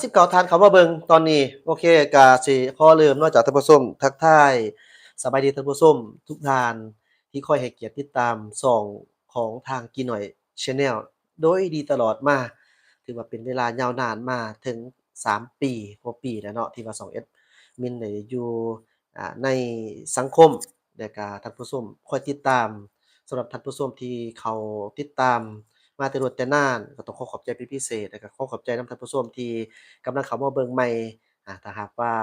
ສິບເກົ້າທ່ານເຂົ້າມາເບິ່ງຕອນນີ້. ໂອເຄ ກະຊິຂໍເລີ່ມເນາະ ຈາກທ່ານຜູ້ຊົມ. ທັກທາຍສະບາຍດີທ່ານຜູ້ຊົມທຸກທ່ານທີ່ຄອຍໃຫ້ກຽດຕິດຕາມຊ່ອງຂອງທາງກີນ້ອຍ Channel ໂດຍດີຕະຫຼອດມາ. ຖືວ່າເປັນເວລາຍາວນານມາເຖິງສາມປີກວ່າປີແລ້ວເນາະ ທີ່ວ່າຊ່ອງແອດມິນໄດ້ຢູ່ ອ່າ ໃນສັງຄົມ ແລະກະທ່ານຜູ້ຊົມຄອຍຕິດຕາມ. ສຳລັບທ່ານຜູ້ຊົມທີ່ເຂົ້າຕິດຕາມມາແຕ່ດົນແຕ່ນານ ກໍຕ້ອງຂໍຂອບໃຈເປັນພິເສດ ແລະກະຂໍຂອບໃຈນຳທ່ານຜູ້ຊົມທີ່ກຳລັງເຂົ້າມາເບິ່ງໃໝ່. ອ່າ ຖ້າຫາກວ່າ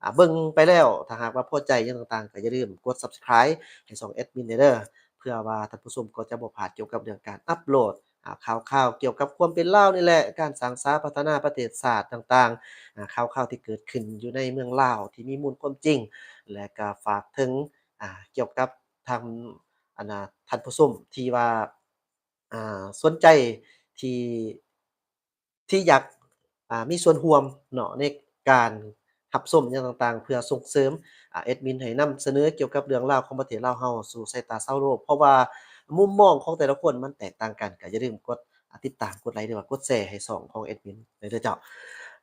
ອ່າ ເບິ່ງໄປແລ້ວ ຖ້າຫາກວ່າພໍໃຈຫຍັງຕ່າງໆ ກໍຢ່າລືມກົດ Subscribe ໃຫ້ຊ່ອງແອດມິນແດ່ເດີ ເພື່ອວ່າທ່ານຜູ້ຊົມກໍຈະບໍ່ພາດກ່ຽວກັບເລື່ອງການອັບໂຫຼດ ອ່າ ຂ່າວໆກ່ຽວກັບຄວາມເປັນລາວນີ້ແຫຼະ, ການສ້າງສາພັດທະນາປະເທດຊາດຕ່າງໆ ອ່າ ຂ່າວໆທີ່ເກີດຂຶ້ນຢູ່ໃນເມືອງລາວທີ່ມີມູນຄວາມຈິງ ແລະກະຝາກເຖິງ ອ່າ ກ່ຽວກັບທາງ ອັນນ່າ ທ່ານຜູ້ຊົມທີ່ວ່າ ອ່າ ສົນໃຈທີ່ ທີ່ຢາກ ອ່າ ມີສ່ວນຮ່ວມເນາະ ໃນການຮັບຊົມຫຍັງຕ່າງໆ ເພື່ອສົ່ງເສີມ ອ່າ ແອດມິນໃຫ້ນຳສະເໜີກ່ຽວກັບເລື່ອງລາວຂອງປະເທດລາວເຮົາສູ່ສາຍຕາຊາວໂລກ. ເພາະວ່າມຸມມອງຂອງແຕ່ລະຄົນມັນແຕກຕ່າງກັນ ກໍຢ່າລືມກົດ ອ່າ ຕິດຕາມ ກົດໄລ ຫຼືວ່າກົດແຊໃຫ້ຊ່ອງຂອງແອດມິນແດ່ເດີເຈົ້າ.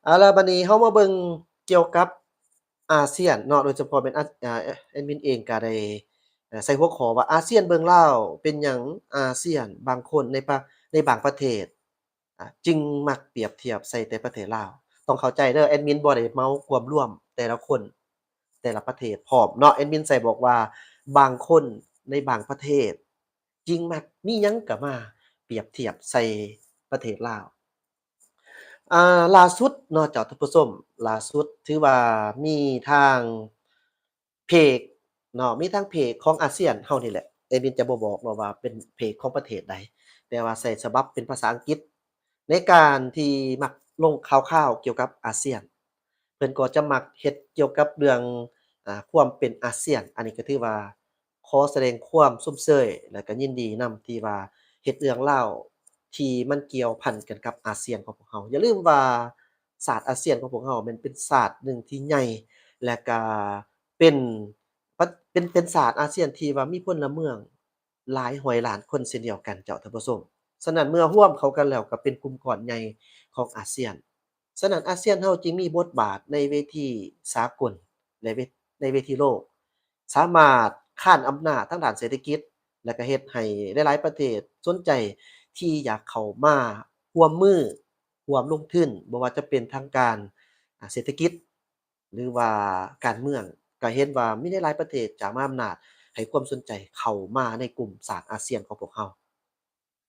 ເອົາລະ ບັດນີ້ເຮົາມາເບິ່ງກ່ຽວກັບອາຊຽນເນາະ ໂດຍສະເພາະແມ່ນ ອາ ອາ ແອດມິນເອງກໍໄດ້ ເອີ ໃສ່ຫົວຂໍ້ວ່າ ອາຊຽນເບິ່ງລາວ ເປັນຫຍັງອາຊຽນບາງຄົນໃນປະ ໃນບາງປະເທດ ອ່າ ຈຶ່ງມັກປຽບທຽບໃສ່ແຕ່ປະເທດລາວ. ຕ້ອງເຂົ້າໃຈເດີ ແອດມິນບໍ່ໄດ້ເໝົາຄວາມລວມແຕ່ລະຄົນ ແຕ່ລະປະເທດພ້ອມເນາະ. ແອດມິນໃສ່ບອກວ່າ ບາງຄົນໃນບາງປະເທດຈຶ່ງມັກມີຫຍັງກໍມາປຽບທຽບໃສ່ປະເທດລາວ. ອ່າ ລ່າສຸດເນາະເຈົ້າທ່ານຜູ້ຊົມ, ລ່າສຸດຖືວ່າມີທາງເພຈເນາະ, ມີທາງເພຈຂອງອາຊຽນເຮົານີ້ແຫຼະ, ແອດມິນຈະບໍ່ບອກເນາະວ່າເປັນເພຈຂອງປະເທດໃດ, ແຕ່ວ່າໃຊ້ສະບັບເປັນພາສາອັງກິດໃນການທີ່ມັກລົງຂ່າວຄາວກ່ຽວກັບອາຊຽນ. ເພິ່ນກໍຈະມັກເຮັດກ່ຽວກັບເລື່ອງ ອາ ຄວາມເປັນອາຊຽນ. ອັນນີ້ກໍຖືວ່າ ຂໍສະແດງຄວາມຊົມເຊີຍ ແລະ ກໍຍິນດີນຳທີ່ວ່າເຮັດເລື່ອງລາວທີ່ມັນກ່ຽວພັນກັນກັບອາຊຽນຂອງພວກເຮົາ. ຢ່າລືມວ່າຊາດອາຊຽນຂອງພວກເຮົາແມ່ນເປັນຊາດໜຶ່ງທີ່ໃຫຍ່ ແລະ ກະເປັນ ເປັນ ເປັນຊາດອາຊຽນທີ່ວ່າມີພົນລະເມືອງຫຼາຍຮ້ອຍລ້ານຄົນເຊັ່ນດຽວກັນເຈົ້າທ່ານຜູ້ຊົມ. ສະນັ້ນເມື່ອຮວມເຂົ້າກັນແລ້ວກໍເປັນກຸ່ມກ້ອນໃຫຍ່ຂອງອາຊຽນ. ສະນັ້ນອາຊຽນເຮົາຈຶ່ງມີບົດບາດໃນເວທີສາກົນ ແລະ ເວ ໃນເວທີໂລກ, ສາມາດຄານອຳນາດທາງດ້ານເສດຖະກິດ ແລະ ກະເຮັດໃຫ້ຫຼາຍໆປະເທດສົນໃຈທີ່ຢາກເຂົ້າມາຮ່ວມມື, ຮ່ວມລົງທຶນ, ບໍ່ວ່າຈະເປັນທາງການ ອາ ເສດຖະກິດ ຫຼືວ່າການເມືອງ, ກະເຫັນວ່າມີຫຼາຍໆປະເທດຈາກມະຫາອຳນາດໃຫ້ຄວາມສົນໃຈເຂົ້າມາໃນກຸ່ມຊາດອາຊຽນຂອງພວກເຮົາ.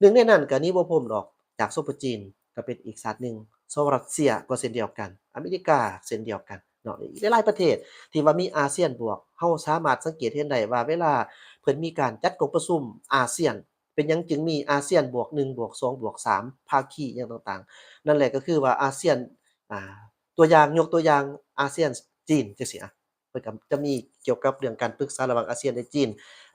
ໜຶ່ງໃນນັ້ນກະໜີບໍ່ພົ້ນດອກ ຈາກສົບປະຈີນກະເປັນອີກຊາດໜຶ່ງ, ສປປ ຣັດເຊຍກໍເຊັ່ນດຽວກັນ, ອາເມລິກາເຊັ່ນດຽວກັນເນາະ. ອີກຫຼາຍໆປະເທດທີ່ວ່າມີອາຊຽນບວກ, ເຮົາສາມາດສັງເກດເຫັນໄດ້ວ່າເວລາເພິ່ນມີການຈັດກອງປະຊຸມອາຊຽນ, ເປັນຫຍັງຈຶ່ງມີອາຊຽນບວກໜຶ່ງ ບວກສອງ ບວກສາມ ພາຄີຫຍັງຕ່າງໆ. ນັ້ນແຫຼະກໍຄືວ່າອາຊຽນ ອາ ຕົວຢ່າງ, ຍົກຕົວຢ່າງອາຊຽນຈີນຈັ່ງຊີ້ນະ. ເພິ່ນກໍຈະມີກ່ຽວກັບເລື່ອງການປຶກສາລະຫວ່າງອາຊຽນ ແລະ ຈີນ,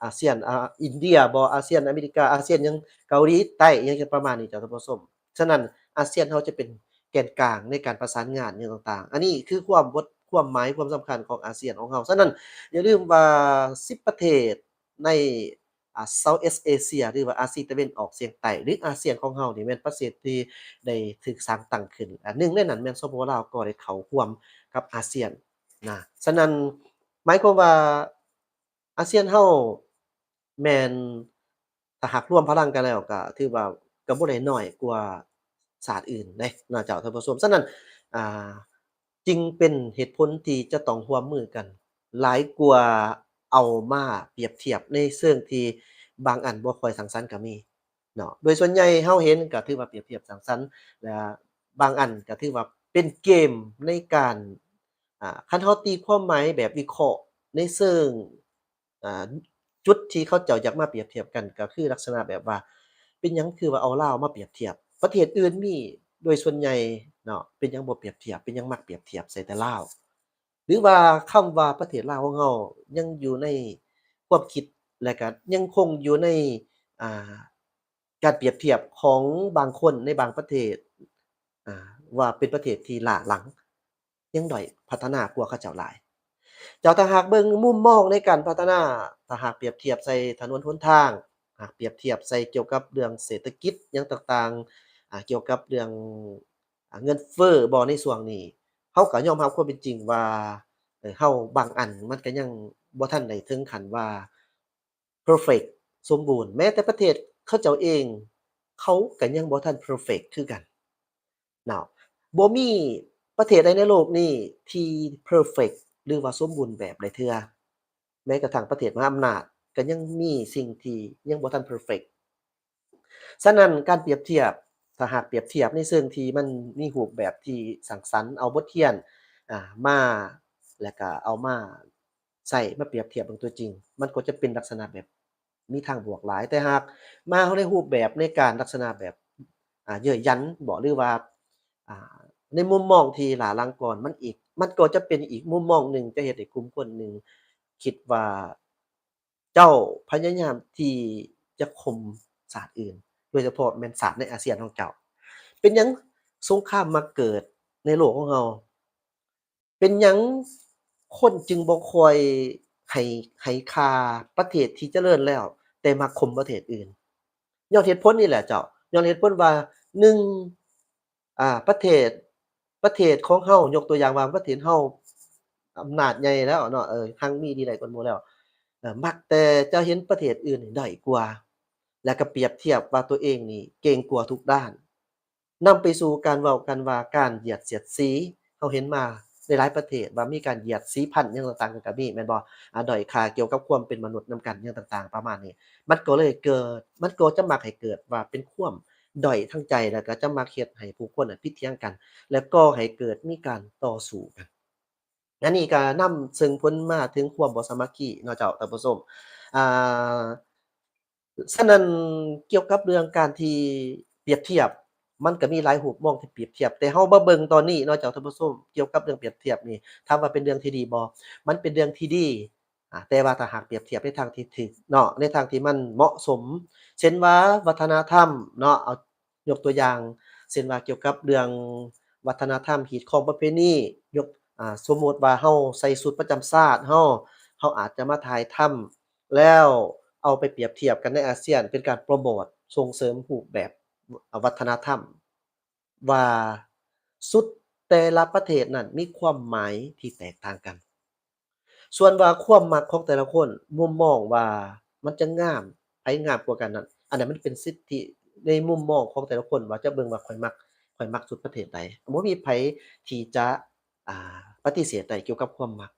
ອາຊຽນ ອາ ອິນເດຍບໍ, ອາຊຽນອາເມລິກາ, ອາຊຽນຫຍັງ ເກົາຫຼີໃຕ້ ຫຍັງປະມານນີ້ເຈົ້າທ່ານຜູ້ຊົມ. ສະນັ້ນອາຊຽນເຮົາຈະເປັນແກນກາງໃນການປະສານງານຫຍັງຕ່າງໆ. ອັນນີ້ຄືຄວາມບົດ ຄວາມໝາຍ ຄວາມສຳຄັນຂອງອາຊຽນຂອງເຮົາ. ສະນັ້ນຢ່າລືມວ່າສິບປະເທດໃນ ອາ Southeast Asia ຫຼືວ່າອາຊີຕາເວັນອອກສຽງໃຕ້ ຫຼືອາຊຽນຂອງເຮົານີ້ແມ່ນປະເທດທີ່ໄດ້ຖືກສ້າງຕັ້ງຂຶ້ນ. ອາ ໜຶ່ງໃນນັ້ນແມ່ນ ສປປ ລາວ ກໍໄດ້ເຂົ້າຮ່ວມກັບອາຊຽນນະ. ສະນັ້ນໝາຍຄວາມວ່າອາຊຽນເຮົາແມ່ນ ຖ້າຫາກລວມພະລັງກັນແລ້ວ ກະຖືວ່າກະບໍ່ໄດ້ນ້ອຍກວ່າຊາດອື່ນເດ້ເນາະເຈົ້າທ່ານຜູ້ຊົມ. ສະນັ້ນ ອາ ຈຶ່ງເປັນເຫດຜົນທີ່ຈະຕ້ອງຮ່ວມມືກັນ ຫຼາຍກວ່າເອົາມາປຽບທຽບໃນເຊີງທີ່ບາງອັນບໍ່ຄ່ອຍສັງສັນກໍມີເນາະ. ໂດຍສ່ວນໃຫຍ່ເຮົາເຫັນກໍຖືວ່າປຽບທຽບສັງສັນ ແລະ ບາງອັນກໍຖືວ່າເປັນເກມໃນການ ອາ ຄັນເຮົາຕີຄວາມໝາຍແບບວິເຄາະໃນເຊີງ ອາ ຈຸດທີ່ເຂົາເຈົ້າຢາກມາປຽບທຽບກັນ ກໍຄືລັກສະນະແບບວ່າ ເປັນຫຍັງຄືວ່າເອົາລາວມາປຽບທຽບ ປະເທດອື່ນມີໂດຍສ່ວນໃຫຍ່ເນາະ, ເປັນຫຍັງບໍ່ປຽບທຽບ, ເປັນຫຍັງມັກປຽບທຽບໃສ່ແຕ່ລາວ? ຫຼືວ່າຄຳວ່າປະເທດລາວຂອງເຮົາຍັງຢູ່ໃນຄວາມຄິດ ແລະກະຍັງຄົງຢູ່ໃນ ອາ ການປຽບທຽບຂອງບາງຄົນໃນບາງປະເທດ ອາ ວ່າເປັນປະເທດທີ່ລ້າຫຼັງ ຍັງດ້ອຍພັດທະນາກວ່າເຂົາເຈົ້າຫຼາຍ. ເຈົ້າ ຖ້າຫາກເບິ່ງມຸມມອງໃນການພັດທະນາ, ຖ້າຫາກປຽບທຽບໃສ່ຖະໜົນຫົນທາງ, ຫາກປຽບທຽບໃສ່ກ່ຽວກັບເລື່ອງເສດຖະກິດຫຍັງຕ່າງໆ, ອາ ກ່ຽວກັບເລື່ອງ ເງິນເຟີ້ບໍ່ໃນຊ່ວງນີ້. ເຮົາກໍຍອມຮັບຄວາມເປັນຈິງວ່າ ເອີ ເຮົາບາງອັນມັນກໍຍັງບໍ່ທັນໄດ້ເຖິງຂັ້ນວ່າເພີເຟັກ ສົມບູນ. ແມ້ແຕ່ປະເທດເຂົາເຈົ້າເອງ ເຂົາກໍຍັງບໍ່ທັນເພີເຟັກຄືກັນເນາະ. ບໍ່ມີປະເທດໃດໃນໂລກນີ້ທີ່ເພີເຟັກ ຫຼືວ່າສົມບູນແບບໄດ້ເທື່ອ. ແມ້ກະທັ່ງປະເທດມະຫາອຳນາດກໍຍັງມີສິ່ງທີ່ຍັງບໍ່ທັນເພີເຟັກ. ສະນັ້ນ ການປຽບທຽບ ຖ້າຫາກປຽບທຽບໃນເຊີງທີ່ມັນມີຮູບແບບທີ່ສ້າງສັນ ເອົາບົດຮຽນ ອາ ມາ ແລ້ວກະເອົາມາໃຊ້ ມາປຽບທຽບເບິ່ງຕົວຈິງ ມັນກໍຈະເປັນລັກສະນະແບບມີທາງບວກຫຼາຍ. ແຕ່ຫາກມາເຮົາໃນຮູບແບບໃນການລັກສະນະແບບ ອາ ເຍີ້ອຫຍັນບໍ ຫຼືວ່າ ອາ ໃນມຸມມອງທີ່ຫຼ້າຫຼັງກ່ອນ ມັນອີກ ມັນກໍຈະເປັນອີກມຸມມອງໜຶ່ງ ຈະເຮັດໃຫ້ກຸ່ມຄົນໜຶ່ງຄິດວ່າ ເຈົ້າພະຍາຍາມທີ່ຈະຂົ່ມຊາດອື່ນ ໂດຍສະເພາະແມ່ນຊາດໃນອາຊຽນຂອງເຈົ້າ. ເປັນຫຍັງສົງຄາມມັກເກີດໃນໂລກຂອງເຮົາ? ເປັນຫຍັງຄົນຈຶ່ງບໍ່ຄ່ອຍໃຫ້ ໃຫ້ຄ່າປະເທດທີ່ຈະເລີນແລ້ວ ແຕ່ມັກຂົ່ມປະເທດອື່ນ? ຍ້ອນເຫດຜົນນີ້ແຫຼະເຈົ້າ. ຍ້ອນເຫດຜົນວ່າ ໜຶ່ງ ອາ ປະເທດ ປະເທດຂອງເຮົາ ຍົກຕົວຢ່າງວ່າປະເທດເຮົາອຳນາດໃຫຍ່ແລ້ວເນາະ ເອີ ຮັ່ງມີດີຫຼາຍກວ່າໝູ່ແລ້ວ ເອີ ມັກແຕ່ຈະເຫັນປະເທດອື່ນນີ້ດ້ອຍກວ່າ ແລ້ວກໍປຽບທຽບວ່າຕົວເອງນີ້ເກັ່ງກວ່າທຸກດ້ານ ນຳໄປສູ່ການເວົ້າກັນວ່າການຢຽດສຽດສີ. ເຮົາເຫັນມາໃນຫຼາຍປະເທດວ່າມີການຢຽດສີພັນຫຍັງຕ່າງໆ ກໍມີແມ່ນບໍ່? ອາ ດ້ອຍຄ່າກ່ຽວກັບຄວາມເປັນມະນຸດນຳກັນຫຍັງຕ່າງໆ ປະມານນີ້. ມັນກໍເລີຍເກີດ ມັນກໍຈະມັກໃຫ້ເກີດວ່າເປັນຄວາມ ດ້ອຍທາງໃຈ ແລ້ວກໍຈະມັກເຮັດໃຫ້ຜູ້ຄົນນັ້ນຜິດຖຽງກັນ ແລ້ວກໍໃຫ້ເກີດມີການຕໍ່ສູ້ກັນ. ອັນນີ້ກໍນຳເຊິ່ງຜົນມາເຖິງຄວາມບໍ່ສາມັກຄີເນາະເຈົ້າທ່ານຜູ້ຊົມ. ອ່າ ສະນັ້ນ ກ່ຽວກັບເລື່ອງການທີ່ປຽບທຽບ ມັນກໍມີຫຼາຍຮູບມອງທີ່ປຽບທຽບ ແຕ່ເຮົາມາເບິ່ງຕອນນີ້ເນາະເຈົ້າທ່ານຜູ້ຊົມ ກ່ຽວກັບເລື່ອງປຽບທຽບນີ້ ຖາມວ່າເປັນເລື່ອງທີ່ດີບໍ່? ມັນເປັນເລື່ອງທີ່ດີ. ອາ ແຕ່ວ່າຖ້າຫາກປຽບທຽບໃນທາງທີ່ຖືກເນາະ ໃນທາງທີ່ມັນເໝາະສົມ ເຊັ່ນວ່າວັດທະນະທຳເນາະ ເອົາ ຍົກຕົວຢ່າງ ເຊັ່ນວ່າກ່ຽວກັບເລື່ອງວັດທະນະທຳ ຮີດຄອງປະເພນີ ຍົກ ອາ ສົມມຸດວ່າເຮົາໃສ່ຊຸດປະຈຳຊາດເຮົາ ເຮົາອາດຈະມາຖ່າຍທຳ ແລ້ວເອົາໄປປຽບທຽບກັນໃນອາຊຽນ ເປັນການໂປຣໂມດ ສົ່ງເສີມຮູບແບບ ອາ ວັດທະນະທຳ ວ່າຊຸດແຕ່ລະປະເທດນັ້ນມີຄວາມໝາຍທີ່ແຕກຕ່າງກັນ. ສ່ວນວ່າຄວາມມັກຂອງແຕ່ລະຄົນ ມຸມມອງວ່າມັນຈະງາມ ໃຜງາມກວ່າກັນນັ້ນ ອັນນັ້ນມັນເປັນສິດທິໃນມຸມມອງຂອງແຕ່ລະຄົນ ວ່າຈະເບິ່ງວ່າຂ້ອຍມັກ ຂ້ອຍມັກຊຸດປະເທດໃດ. ບໍ່ມີໃຜທີ່ຈະ ອ່າ ປະຕິເສດໄດ້ກ່ຽວກັບຄວາມມັກ.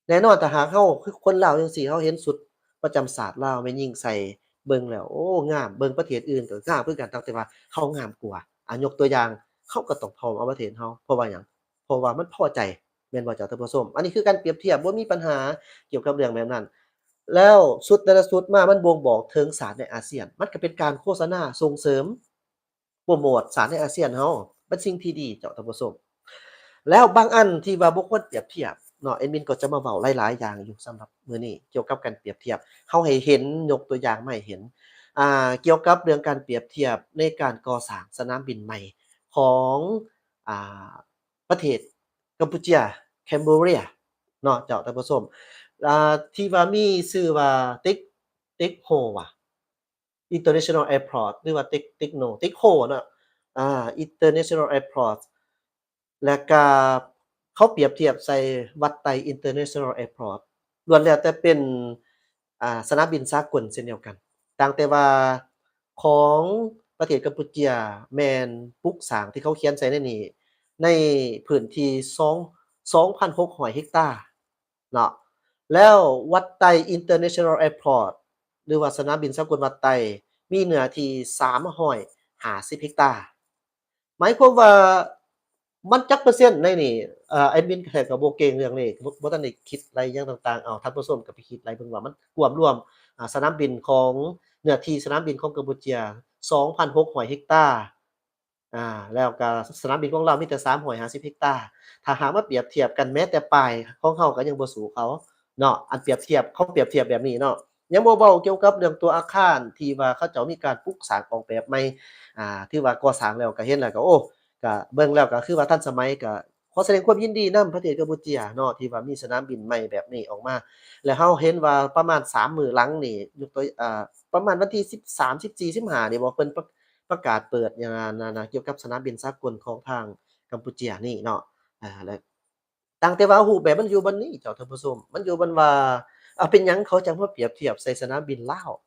ແນ່ນອນ ຖ້າຫາກເຮົາຄືຄົນລາວຈັ່ງຊີ້ ເຮົາເຫັນຊຸດປະຈຳຊາດລາວ ແມ່ຍິງໃສ່ ເບິ່ງແລ້ວ ໂອ້ ງາມ ເບິ່ງປະເທດອື່ນກໍງາມຄືກັນ ຕັ້ງແຕ່ວ່າເຮົາງາມກວ່າ. ອາ ຍົກຕົວຢ່າງ ເຮົາກໍຕ້ອງພ້ອມເອົາປະເທດເຮົາ ເພາະວ່າຫຍັງ? ເພາະວ່າມັນພໍໃຈ ແມ່ນບໍ່ເຈົ້າທ່ານຜູ້ຊົມ? ອັນນີ້ຄືການປຽບທຽບ ບໍ່ມີບັນຫາກ່ຽວກັບເລື່ອງແບບນັ້ນ. ແລ້ວຊຸດແຕ່ລະຊຸດມາ ມັນບົ່ງບອກເຖິງຊາດໃນອາຊຽນ ມັນກໍເປັນການໂຄສະນາສົ່ງເສີມ ໂປຣໂມດຊາດໃນອາຊຽນເຮົາ ເປັນສິ່ງທີ່ດີເຈົ້າທ່ານຜູ້ຊົມ. ແລ້ວບາງອັນທີ່ວ່າບໍ່ຄວນປຽບທຽບເນາະ ແອດມິນກໍຈະມາເວົ້າຫຼາຍໆຢ່າງຢູ່ສຳລັບມື້ນີ້ ກ່ຽວກັບການປຽບທຽບ. ເຮົາໃຫ້ເຫັນ ຍົກຕົວຢ່າງມາໃຫ້ເຫັນ ອ່າ ກ່ຽວກັບເລື່ອງການປຽບທຽບໃນການກໍ່ສ້າງສະໜາມບິນໃໝ່ຂອງ ອ່າ ປະເທດກຳປູເຈຍ Cambodia ເນາະເຈົ້າທ່ານຜູ້ຊົມ ອ່າ ທີ່ວ່າມີຊື່ວ່າ Tek Tek Ho ຫວາ International Airport ຫຼືວ່າ Tek Tek No Tek Ho ເນາະ ອ່າ International Airport ແລ້ວກະເຂົາປຽບທຽບໃສ່ວັດໄຕ International Airport ລ້ວນແລ້ວແຕ່ເປັນ ອ່າ ສະໜາມບິນສາກົນເຊັ່ນດຽວກັນ ຕ່າງແຕ່ວ່າຂອງປະເທດກຳປູເຈຍແມ່ນປຸກສ້າງ ທີ່ເຂົາຂຽນໃສ່ໃນນີ້ ໃນພື້ນທີ່ສອງ ສອງພັນຫົກຮ້ອຍເຮັກຕາ ເນາະ ແລ້ວວັດໄຕ International Airport ຫຼືວ່າສະໜາມບິນສາກົນວັດໄຕ ມີເນື້ອທີ່ສາມຮ້ອຍຫ້າສິບເຮັກຕາ. ໝາຍຄວາມວ່າມັນຈັກເປີເຊັນໃນນີ້? ເອີ ແອດມິນແທ້ກໍບໍ່ເກັ່ງເລື່ອງເລກ ບໍ່ ບໍ່ທັນໄດ້ຄິດໄລ່ຫຍັງຕ່າງໆ ເອົາ ທ່ານຜູ້ຊົມກໍໄປຄິດໄລ່ເບິ່ງວ່າມັນກວມລວມ ອາ ສະໜາມບິນຂອງ ເນື້ອທີ່ສະໜາມບິນຂອງກຳປູເຈຍ ສອງພັນຫົກຮ້ອຍເຮັກຕາ ອ່າ ແລ້ວກໍສະໜາມບິນຂອງລາວມີແຕ່ສາມຮ້ອຍຫ້າສິບເຮັກຕາ. ຖ້າຫາກມາປຽບທຽບກັນ ແມ້ແຕ່ປ້າຍຂອງເຮົາກໍຍັງບໍ່ສູ້ເຂົາເນາະ. ອັນປຽບທຽບ ເຂົາປຽບທຽບແບບນີ້ເນາະ ຍັງບໍ່ເວົ້າກ່ຽວກັບເລື່ອງຕົວອາຄານທີ່ວ່າເຂົາເຈົ້າມີການປຸກສ້າງອອກແບບໃໝ່ ອ່າ ຖືວ່າກໍ່ສ້າງແລ້ວ ກໍເຫັນແລ້ວກໍ ໂອ້ ກໍເບິ່ງແລ້ວກໍຄືວ່າທັນສະໄໝ. ກໍຂໍສະແດງຄວາມຍິນດີນຳປະເທດກຳປູເຈຍເນາະ ທີ່ວ່າມີສະໜາມບິນໃໝ່ແບບນີ້ອອກມາ ແລະ ເຮົາເຫັນວ່າປະມານສາມມື້ຫຼັງນີ້ ຍົກຕົວ ອ່າ ປະມານວັນທີສິບສາມ ສິບສີ່ ສິບຫ້ານີ້ບໍ ເພິ່ນປະ ປະກາດເປີດ ນະ ນະ ນະ ກ່ຽວກັບສະໜາມບິນສາກົນຂອງທາງກຳປູເຈຍນີ້ເນາະ. ອາ ແລະ ຕ່າງແຕ່ວ່າຮູບແບບມັນຢູ່ບ່ອນນີ້ເຈົ້າທ່ານຜູ້ຊົມ, ມັນຢູ່ບ່ອນວ່າ ເອົາ ເປັນຫຍັງເຂົາຈັ່ງມາປຽບທຽບໃສ່ສະໜາມບິນລາວ?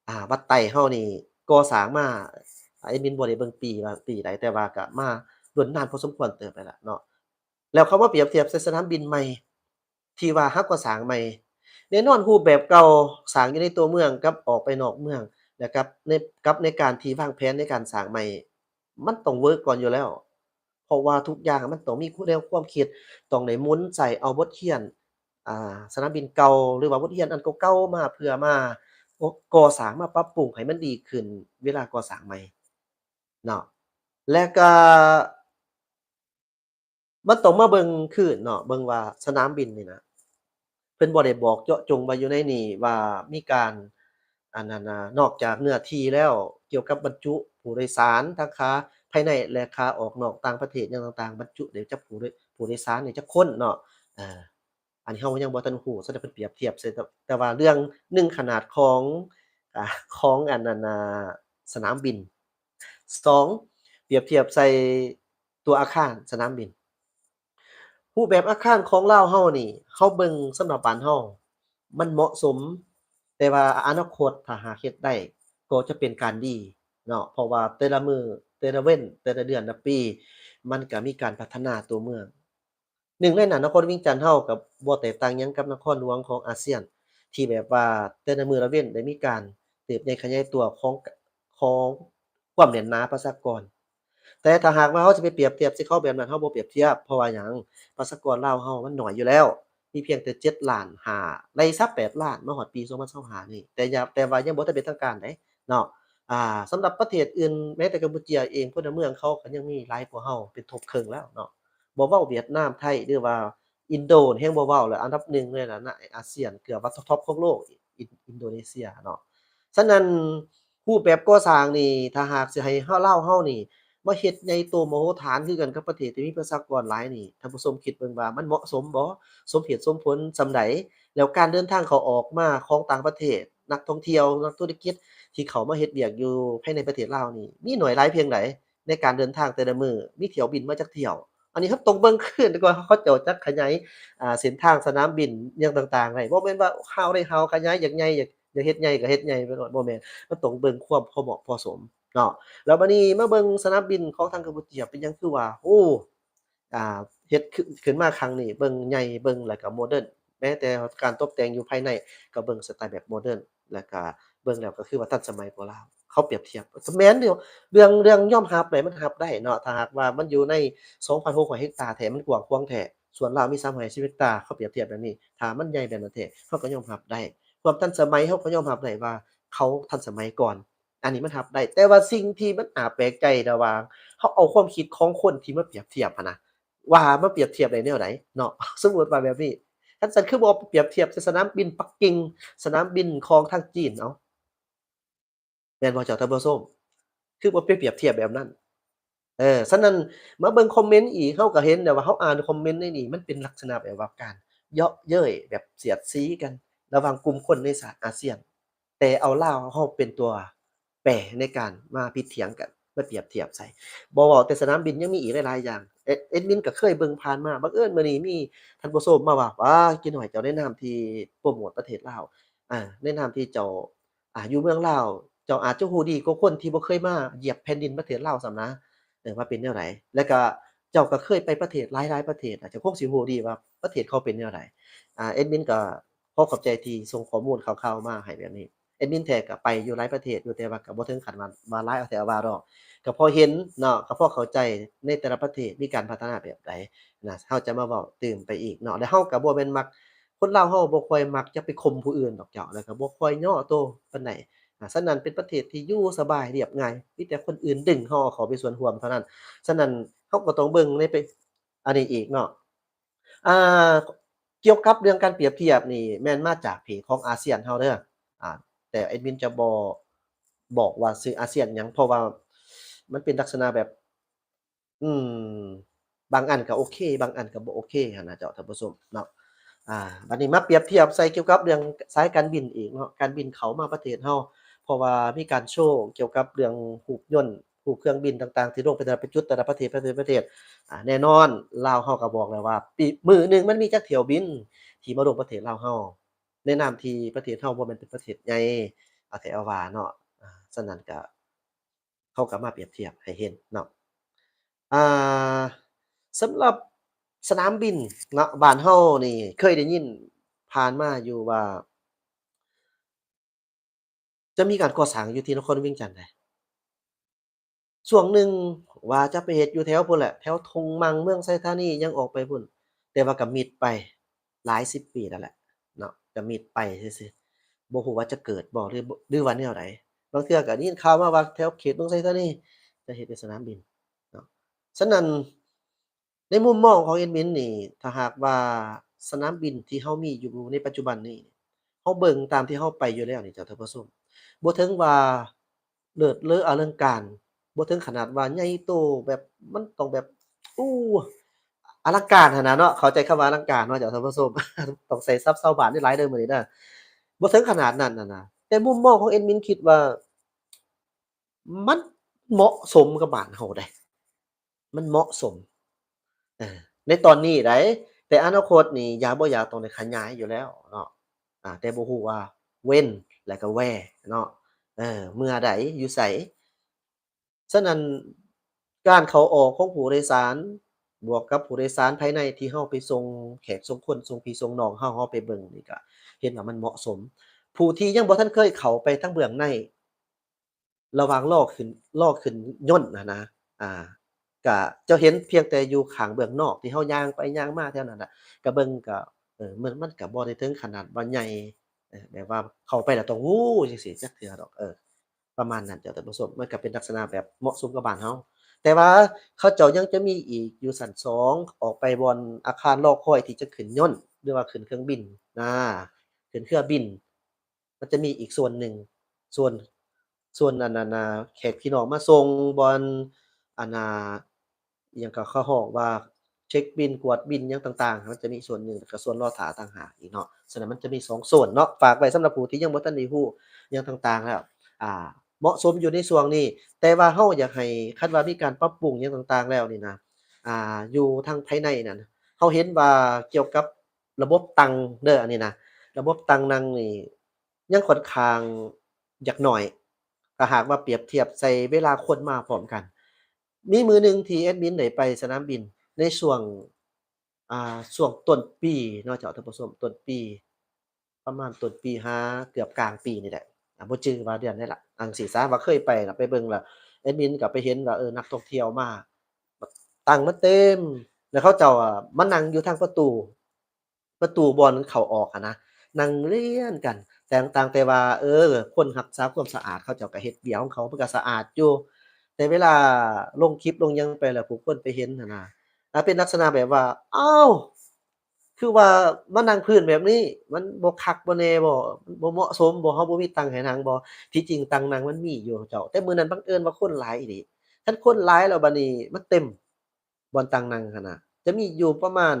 ອາ ວັດໄຕເຮົານີ້ກໍ່ສ້າງມາ ອາ ແອດມິນບໍ່ໄດ້ເບິ່ງປີວ່າປີໃດ, ແຕ່ວ່າກະມາດົນນານພໍສົມຄວນເຕີບແລ້ວລະເນາະ. ແລ້ວເຂົາມາປຽບທຽບໃສ່ສະໜາມບິນໃໝ່ ທີ່ວ່າຫາກໍ່ສ້າງໃໝ່, ແນ່ນອນຮູບແບບເກົ່າສ້າງຢູ່ໃນຕົວເມືອງກັບອອກໄປນອກເມືອງ ແລະ ກັບໃນ ກັບໃນການທີ່ວາງແຜນໃນການສ້າງໃໝ່ ມັນຕ້ອງເວີກກ່ອນຢູ່ແລ້ວ ເພາະວ່າທຸກຢ່າງມັນຕ້ອງມີແນວຄວາມຄິດ, ຕ້ອງໄດ້ໝູນໃສ່ເອົາບົດຮຽນ ອ່າ ສະໜາມບິນເກົ່າ ຫຼືວ່າບົດຮຽນອັນເກົ່າໆມາ ເພື່ອມາກໍ່ສ້າງ ມາປັບປຸງໃຫ້ມັນດີຂຶ້ນເວລາກໍ່ສ້າງໃໝ່ເນາະ. ແລະກະ ມັນຕ້ອງມາເບິ່ງຄືນເນາະ ເບິ່ງວ່າສະໜາມບິນນີ້ນະ ເພິ່ນບໍ່ໄດ້ບອກເຈາະຈົງວ່າຢູ່ໃນນີ້ວ່າມີການ ອັນນັ້ນນະ ນອກຈາກເນື້ອທີ່ແລ້ວ ກ່ຽວກັບບັນຈຸຜູ້ໂດຍສານທັງຂາພາຍໃນ ແລະ ຂາອອກນອກຕ່າງປະເທດຫຍັງຕ່າງໆ ບັນຈຸໄດ້ຈັກຜູ້ໂດຍ ຜູ້ໂດຍສານນີ້ຈັກຄົນເນາະ. ເອີ ອັນນີ້ເຮົາຍັງບໍ່ທັນຮູ້ ສະນັ້ນເພິ່ນປຽບທຽບໃສ່ ແຕ່ ແຕ່ວ່າເລື່ອງໜຶ່ງ ຂະໜາດຂອງ ອາ ຂອງອັນນັ້ນນະ ສະໜາມບິນ, ສອງ ປຽບທຽບໃສ່ ຕົວອາຄານສະໜາມບິນ. ຮູບແບບອາຄານຂອງລາວເຮົານີ້ ເຮົາເບິ່ງສຳລັບບ້ານເຮົາ ມັນເໝາະສົມ, ແຕ່ວ່າອະນາຄົດຖ້າຫາກເຮັດໄດ້ ກໍຈະເປັນການດີເນາະ, ເພາະວ່າແຕ່ລະມື້ ແຕ່ລະເວັນ ແຕ່ລະເດືອນລະປີ ມັນກະມີການພັດທະນາຕົວເມືອງ. ໜຶ່ງໃນນັ້ນ ນະຄອນວຽງຈັນເຮົາກໍບໍ່ແຕກຕ່າງຫຍັງກັບນະຄອນຫຼວງຂອງອາຊຽນ ທີ່ແບບວ່າແຕ່ລະມື້ລະເວັນໄດ້ມີການເຕີບໃຫຍ່ຂະຫຍາຍຕົວຂອງ ຂອງຄວາມແໜ້ນໜາປະຊາກອນ. ແຕ່ຖ້າຫາກວ່າເຮົາຊິໄປປຽບທຽບໃສ່ເຂົາແບບນັ້ນ ເຮົາບໍ່ປຽບທຽບ. ເພາະວ່າຫຍັງ? ປະຊາກອນລາວເຮົາມັນໜ້ອຍຢູ່ແລ້ວ, ມີພຽງແຕ່ເຈັດລ້ານຫ້າ ໄດ້ຊະແປດລ້ານ ມາຮອດປີສອງພັນຊາວຫ້ານີ້, ແຕ່ຢ່າ ແຕ່ວ່າຍັງບໍ່ທັນເປັນທາງການເດ້ເນາະ. ອ່າ ສຳລັບປະເທດອື່ນ ແມ້ແຕ່ກຳປູເຈຍເອງ ພົນລະເມືອງເຂົາກໍຍັງມີຫຼາຍກວ່າເຮົາເປັນທົບເຄິ່ງແລ້ວເນາະ. ບໍ່ເວົ້າຫວຽດນາມ, ໄທ ຫຼືວ່າອິນໂດ ແຮງບໍ່ເວົ້າແລ້ວ, ອັນດັບໜຶ່ງເລີຍລະນະ ອາຊຽນ ເກືອບວ່າທັອບຂອງໂລກ ອິນ ອິນໂດເນເຊຍເນາະ. ສະນັ້ນ ຮູບແບບກໍ່ສ້າງນີ້ ຖ້າຫາກຊິໃຫ້ເຮົາ ລາວເຮົານີ້ມາເຮັດໃຫຍ່ໂຕມະໂຫຖານຄືກັນກັບປະເທດທີ່ມີປະຊາກອນຫຼາຍນີ້ ທ່ານຜູ້ຊົມຄິດເບິ່ງວ່າມັນເໝາະສົມບໍ່? ສົມເຫດສົມຜົນສ່ຳໃດ? ແລ້ວການເດີນທາງເຂົ້າອອກມາຂອງຕ່າງປະເທດ, ນັກທ່ອງທ່ຽວ, ນັກທຸລະກິດທີ່ເຂົ້າມາເຮັດວຽກຢູ່ພາຍໃນປະເທດລາວນີ້ ມີໜ້ອຍຫຼາຍພຽງໃດ? ໃນການເດີນທາງແຕ່ລະມື້ ມີຖ້ຽວບິນມາຈັກຖ້ຽວ? ອັນນີ້ເຮົາຕ້ອງເບິ່ງຄືນກ່ອນ ເຂົາເຈົ້າຈະຂະຫຍາຍ ອ່າ ເສັ້ນທາງສະໜາມບິນຫຍັງຕ່າງໆໄດ້. ບໍ່ແມ່ນວ່າເຮົາໄດ້ເຮົາຂະຫຍາຍ ຢາກໃຫຍ່ ຢາກ ຢາກເຮັດໃຫຍ່ກໍເຮັດໃຫຍ່ໄປໂລດ, ບໍ່ແມ່ນ. ມັນຕ້ອງເບິ່ງຄວາມພໍເໝາະພໍສົມເນາະ. ແລ້ວບັດນີ້ມາເບິ່ງສະໜາມບິນຂອງທາງກຳປູເຈຍເປັນຫຍັງຄືວ່າ ໂອ້ ອ່າ ເຮັດຂຶ້ນ ຂຶ້ນມາຄັ້ງນີ້ ເບິ່ງໃຫຍ່ ເບິ່ງແລ້ວກໍໂມເດີນ, ແມ້ແຕ່ການຕົບແຕ່ງຢູ່ພາຍໃນກໍເບິ່ງສະໄຕແບບໂມເດີນ ແລ້ວກໍເບິ່ງແລ້ວກໍຄືວ່າທັນສະໄໝກວ່າລາວ. ເຂົາປຽບທຽບ ແມ່ນຢູ່ ເລື່ອງ ເລື່ອງຍອມຮັບໄດ້ ມັນຮັບໄດ້ເນາະ. ຖ້າຫາກວ່າມັນຢູ່ໃນສອງພັນຫົກຮ້ອຍເຮັກຕາແທ້ ມັນກວ້າງຂວາງແທ້, ສ່ວນລາວມີສາມຮ້ອຍຫ້າສິບເຮັກຕາ ເຂົາປຽບທຽບແບບນີ້ ຖ້າມັນໃຫຍ່ແບບນັ້ນແທ້ ເຮົາກໍຍອມຮັບໄດ້. ຄວາມທັນສະໄໝ ເຮົາກໍຍອມຮັບໄດ້ວ່າເຂົາທັນສະໄໝກ່ອນ. ອັນນີ້ມັນຮັບໄດ້, ແຕ່ວ່າສິ່ງທີ່ມັນໜ້າແປກໃຈລະຫວ່າງ ເຮົາເອົາຄວາມຄິດຂອງຄົນທີ່ມາປຽບທຽບຫັ້ນນະ ວ່າມາປຽບທຽບໄດ້ແນວໃດເນາະ. ສົມມຸດວ່າແບບນີ້ ຄັນຊັ້ນຄືບໍ່ປຽບທຽບໃສ່ສະໜາມບິນປັກກິ່ງ, ສະໜາມບິນຂອງທາງຈີນ ເອົາ ແມ່ນບໍ່ເຈົ້າທ່ານຜູ້ຊົມ? ຄືບໍ່ໄປປຽບທຽບແບບນັ້ນ? ເອີ ສະນັ້ນມາເບິ່ງຄອມເມັນອີກ ເຮົາກໍເຫັນແລ້ວວ່າ ເຮົາອ່ານຄອມເມັນໃນນີ້ ມັນເປັນລັກສະນະແບບວ່າການເຍາະເຍີ້ຍ ແບບສຽດສີກັນລະຫວ່າງກຸ່ມຄົນໃນຊາດອາຊຽນ. ແຕ່ເອົາລາວເຮົາເປັນຕົວແປໃນການມາຜິດຖຽງກັນ ມາປຽບທຽບໃສ່. ບໍ່ເວົ້າແຕ່ສະໜາມບິນ ຍັງມີອີກຫຼາຍໆຢ່າງ. ແອດ ແອດມິນກໍເຄີຍເບິ່ງຜ່ານມາ, ບັງເອີນມື້ນີ້ມີທ່ານຜູ້ຊົມມາວ່າ ວ້າ ກີ້ນ້ອຍ ເຈົ້າໃນນາມທີ່ໂປຣໂມດປະເທດລາວ, ອາ ໃນນາມທີ່ເຈົ້າ ອາ ຢູ່ເມືອງລາວ, ເຈົ້າອາດຈະຮູ້ດີກວ່າຄົນທີ່ບໍ່ເຄີຍມາຢຽບແຜ່ນດິນປະເທດລາວຊ້ຳນະ ເອີ ວ່າເປັນແນວໃດ. ແລ້ວກະເຈົ້າກໍເຄີຍໄປປະເທດຫຼາຍໆປະເທດ ອາດຈະຄົງຊິຮູ້ດີວ່າປະເທດເຂົາເປັນແນວໃດ. ອາ ແອດມິນກໍ ຂໍຂອບໃຈທີ່ສົ່ງຂໍ້ມູນຂ່າວໆມາໃຫ້ແບບນີ້. ແອດມິນແທ້ກໍໄປຢູ່ຫຼາຍປະເທດຢູ່, ແຕ່ວ່າກໍບໍ່ເຖິງຂັ້ນວ່າ ວ່າຫຼາຍເອົາແທ້ເອົາວ່າດອກ. ກໍພໍເຫັນເນາະ, ກໍພໍເຂົ້າໃຈໃນແຕ່ລະປະເທດມີການພັດທະນາແບບໃດນະ. ເຮົາຈະມາເວົ້າຕື່ມໄປອີກເນາະ. ແລະເຮົາກໍບໍ່ແມ່ນມັກ, ຄົນລາວເຮົາບໍ່ຄ່ອຍມັກຈະໄປຂົ່ມຜູ້ອື່ນດອກເຈົ້າ, ແລ້ວກໍບໍ່ຄ່ອຍຍໍໂຕປານໃດ. ອາ ສະນັ້ນເປັນປະເທດທີ່ຢູ່ສະບາຍລຽບງ່າຍ, ມີແຕ່ຄົນອື່ນດຶງເຮົາເຂົ້າໄປສ່ວນຮ່ວມເທົ່ານັ້ນ. ສະນັ້ນເຮົາກໍຕ້ອງເບິ່ງໃນ ອັນນີ້ອີກເນາະ. ອ່າ ກ່ຽວກັບເລື່ອງການປຽບທຽບນີ້ ແມ່ນມາຈາກເພຈຂອງອາຊຽນເຮົາເດີ. ອ່າ ແຕ່ແອດມິນຈະບໍ່ບອກວ່າຊື່ອາຊຽນຫຍັງ ເພາະວ່າມັນເປັນລັກສະນະແບບ ອືມ ບາງອັນກໍໂອເຄ ບາງອັນກໍບໍ່ໂອເຄຫັ້ນນະເຈົ້າທ່ານຜູ້ຊົມເນາະ. ອ່າ ບັດນີ້ມາປຽບທຽບໃສ່ກ່ຽວກັບເລື່ອງສາຍການບິນອີກເນາະ, ການບິນເຂົ້າມາປະເທດເຮົາ ເພາະວ່າມີການໂຊກ່ຽວກັບເລື່ອງຮູບຍົນ ຮູບເຄື່ອງບິນຕ່າງໆ ທີ່ລົງໄປແຕ່ລະຈຸດ ແຕ່ລະປະເທດ ປະເທດ ປະເທດ ອາ ແນ່ນອນ ລາວເຮົາກໍບອກແລ້ວວ່າ ປີ ມື້ໜຶ່ງມັນມີຈັກຖ້ຽວບິນທີ່ມາລົງປະເທດລາວເຮົາ ໃນນາມທີ່ປະເທດເຮົາບໍ່ແມ່ນເປັນປະເທດໃຫຍ່ ອາ ແທ້ວ່າເນາະ ອາ ສະນັ້ນກໍ ເຂົາກໍມາປຽບທຽບໃຫ້ເຫັນເນາະ ອາ ສຳລັບສະໜາມບິນເນາະ ບ້ານເຮົານີ້ເຄີຍໄດ້ຍິນຜ່ານມາຢູ່ວ່າ ຈະມີການກໍ່ສ້າງຢູ່ທີ່ນະຄອນວຽງຈັນໃດ໋ ຊ່ວງໜຶ່ງວ່າຈະໄປເຮັດຢູ່ແຖວພຸ້ນແຫຼະ ແຖວທົ່ງມັ່ງ ເມືອງໄຊທານີ ຫຍັງອອກໄປພຸ້ນ ແຕ່ວ່າກໍມິດໄປຫຼາຍສິບປີແລ້ວແຫຼະເນາະ ກໍມິດໄປຊື່ໆ ບໍ່ຮູ້ວ່າຈະເກີດບໍ່ ຫຼື ຫຼືວ່າແນວໃດ ບາງເທື່ອກໍໄດ້ຍິນຂ່າວມາວ່າແຖວເຂດເມືອງໄຊທານີຈະເຮັດເປັນສະໜາມບິນເນາະ ສະນັ້ນ ໃນມຸມມອງຂອງແອດມິນນີ້ ຖ້າຫາກວ່າສະໜາມບິນທີ່ເຮົາມີຢູ່ໃນປັດຈຸບັນນີ້ ເຮົາເບິ່ງຕາມທີ່ເຮົາໄປຢູ່ແລ້ວນີ້ ເຈົ້າທ່ານຜູ້ຊົມ ບໍ່ເຖິງວ່າເລີດເລີອະລັງການ ບໍ່ເຖິງຂະໜາດວ່າໃຫຍ່ໂຕແບບ ມັນຕ້ອງແບບ ໂອ້ ອະລັງການຫັ້ນນະເນາະ ເຂົ້າໃຈຄຳວ່າອະລັງການເນາະ ເຈົ້າທ່ານຜູ້ຊົມ ຕ້ອງໃຊ້ສັບຊາວບ້ານຫຼາຍເດີມື້ນີ້ເດີ ບໍ່ເຖິງຂະໜາດນັ້ນຫັ້ນນະ ແຕ່ມຸມມອງຂອງແອດມິນຄິດວ່າ ມັນເໝາະສົມກັບບ້ານເຮົາເດ້ ມັນເໝາະສົມ ເອີ ໃນຕອນນີ້ໃດ໋ ແຕ່ອະນາຄົດນີ້ຢາກບໍ່ຢາກຕ້ອງໄດ້ຂະຫຍາຍຢູ່ແລ້ວເນາະ ອາ ແຕ່ບໍ່ຮູ້ວ່າເວັນ ແລະກະແວເນາະ ເອີ ເມື່ອໃດ ຢູ່ໃສ ສະນັ້ນ ການເຂົ້າອອກຂອງຜູ້ໂດຍສານ ບວກກັບຜູ້ໂດຍສານພາຍໃນທີ່ເຮົາໄປສົ່ງແຂກສົ່ງຄົນ ສົ່ງພີ່ສົ່ງນ້ອງເຮົາ ເຮົາໄປເບິ່ງນີ້ກະເຫັນວ່າມັນເໝາະສົມ ຜູ້ທີ່ຍັງບໍ່ທັນເຄີຍເຂົ້າໄປທາງເບື້ອງໃນ ລະຫວ່າງລໍຂຶ້ນ ລໍຂຶ້ນຍົນຫັ້ນນະ ອາ ກະຈະເຫັນພຽງແຕ່ຢູ່ຂ້າງເບື້ອງນອກ ທີ່ເຮົາຍ່າງໄປຍ່າງມາແຖວນັ້ນນະ ກະເບິ່ງກະ ເອີ ມັນ ມັນກະບໍ່ໄດ້ເຖິງຂະໜາດວ່າໃຫຍ່ ເອີ ແບບວ່າເຂົ້າໄປແລ້ວຕ້ອງ ໂອ້ ຈັ່ງຊີ້ຈັກເທື່ອດອກ ເອີ ປະມານນັ້ນເຈົ້າທ່ານຜູ້ຊົມ ມັນກະເປັນລັກສະນະແບບເໝາະສົມກັບບ້ານເຮົາ ແຕ່ວ່າເຂົາເຈົ້າຍັງຈະມີອີກຢູ່ຊັ້ນສອງ ອອກໄປບ່ອນອາຄານລໍຄອຍທີ່ຈະຂຶ້ນຍົນ ຫຼືວ່າຂຶ້ນເຄື່ອງບິນນະ ຂຶ້ນເຮືອບິນ ມັນຈະມີອີກສ່ວນໜຶ່ງ ສ່ວນ ສ່ວນອັນນັ້ນນະ ແຂກພີ່ນ້ອງມາສົ່ງ ບ່ອນອັນນ່າ ອີ່ຫຍັງກໍເຂົາຮ້ອງວ່າເຊັກບິນ ກວດບິນຫຍັງຕ່າງໆ ມັນຈະມີສ່ວນໜຶ່ງ ແລ້ວກໍສ່ວນລໍຖ້າຕ່າງຫາກອີກເນາະ ສະນັ້ນມັນຈະມີສອງໂຊນເນາະ ຝາກໄວ້ສຳລັບຜູ້ທີ່ຍັງບໍ່ທັນໄດ້ຮູ້ຫຍັງຕ່າງໆແລ້ວ ອ່າ ເໝາະສົມຢູ່ໃນຊ່ວງນີ້ ແຕ່ວ່າເຮົາຢາກໃຫ້ ຄັນວ່າມີການປັບປຸງຫຍັງຕ່າງໆແລ້ວນີ້ນະ ອ່າ ຢູ່ທາງພາຍໃນນັ້ນ ເຮົາເຫັນວ່າກ່ຽວກັບ ລະບົບຕັ່ງເດີ ອັນນີ້ນະ ລະບົບຕັ່ງນັ່ງນີ້ຍັງຂ້ອນຂ້າງຢາກໜ້ອຍ ຖ້າຫາກວ່າປຽບທຽບໃສ່ເວລາຄົນມາພ້ອມກັນ. ມີມື້ໜຶ່ງທີ່ແອດມິນໄດ້ໄປສະໜາມບິນໃນຊ່ວງ ອ່າ ຊ່ວງຕົ້ນປີເນາະເຈົ້າທ່ານຜູ້ຊົມ, ຕົ້ນປີ ປະມານຕົ້ນປີຫາເກືອບກາງປີນີ້ແຫຼະ, ອ່າ ບໍ່ຈື່ວ່າເດືອນໃດລະ ຈັ່ງຊີ້ຊະ ວ່າເຄີຍໄປລະ ໄປເບິ່ງລະ ແອດມິນກໍໄປເຫັນວ່າ ເອີ ນັກທ່ອງທ່ຽວມາ ຕັ່ງມາເຕັມ ແລ້ວເຂົາເຈົ້າ ອາ ມານັ່ງຢູ່ທາງປະຕູ ປະຕູບ່ອນເຂົ້າອອກຫັ້ນນະ ນັ່ງລຽນກັນ ແຕ່ຕ່າງແຕ່ວ່າ ເອີ ຄົນຮັກສາຄວາມສະອາດ ເຂົາເຈົ້າກໍເຮັດວຽກຂອງເຂົາ ມັນກໍສະອາດຢູ່ ແຕ່ເວລາລົງຄລິບລົງຫຍັງໄປແລ້ວ ຜູ້ຄົນໄປເຫັນຫັ້ນນະ ລະເປັນລັກສະນະແບບວ່າ ອ້າວ ຄືວ່າມານັ່ງພື້ນແບບນີ້ ມັນບໍ່ຄັກບໍ່ແນ່ບໍ່? ມັນບໍ່ເໝາະສົມບໍ່? ເຮົາບໍ່ມີຕັ່ງໃຫ້ນັ່ງບໍ່? ທີ່ຈິງຕັ່ງນັ່ງມັນມີຢູ່ເຈົ້າ ແຕ່ມື້ນັ້ນບັງເອີນວ່າຄົນຫຼາຍອີ່ຫຼີ ຄັນຄົນຫຼາຍແລ້ວບາດນີ້ມັນເຕັມ ບ່ອນຕັ່ງນັ່ງຫັ້ນນະ ຈະມີຢູ່ປະມານ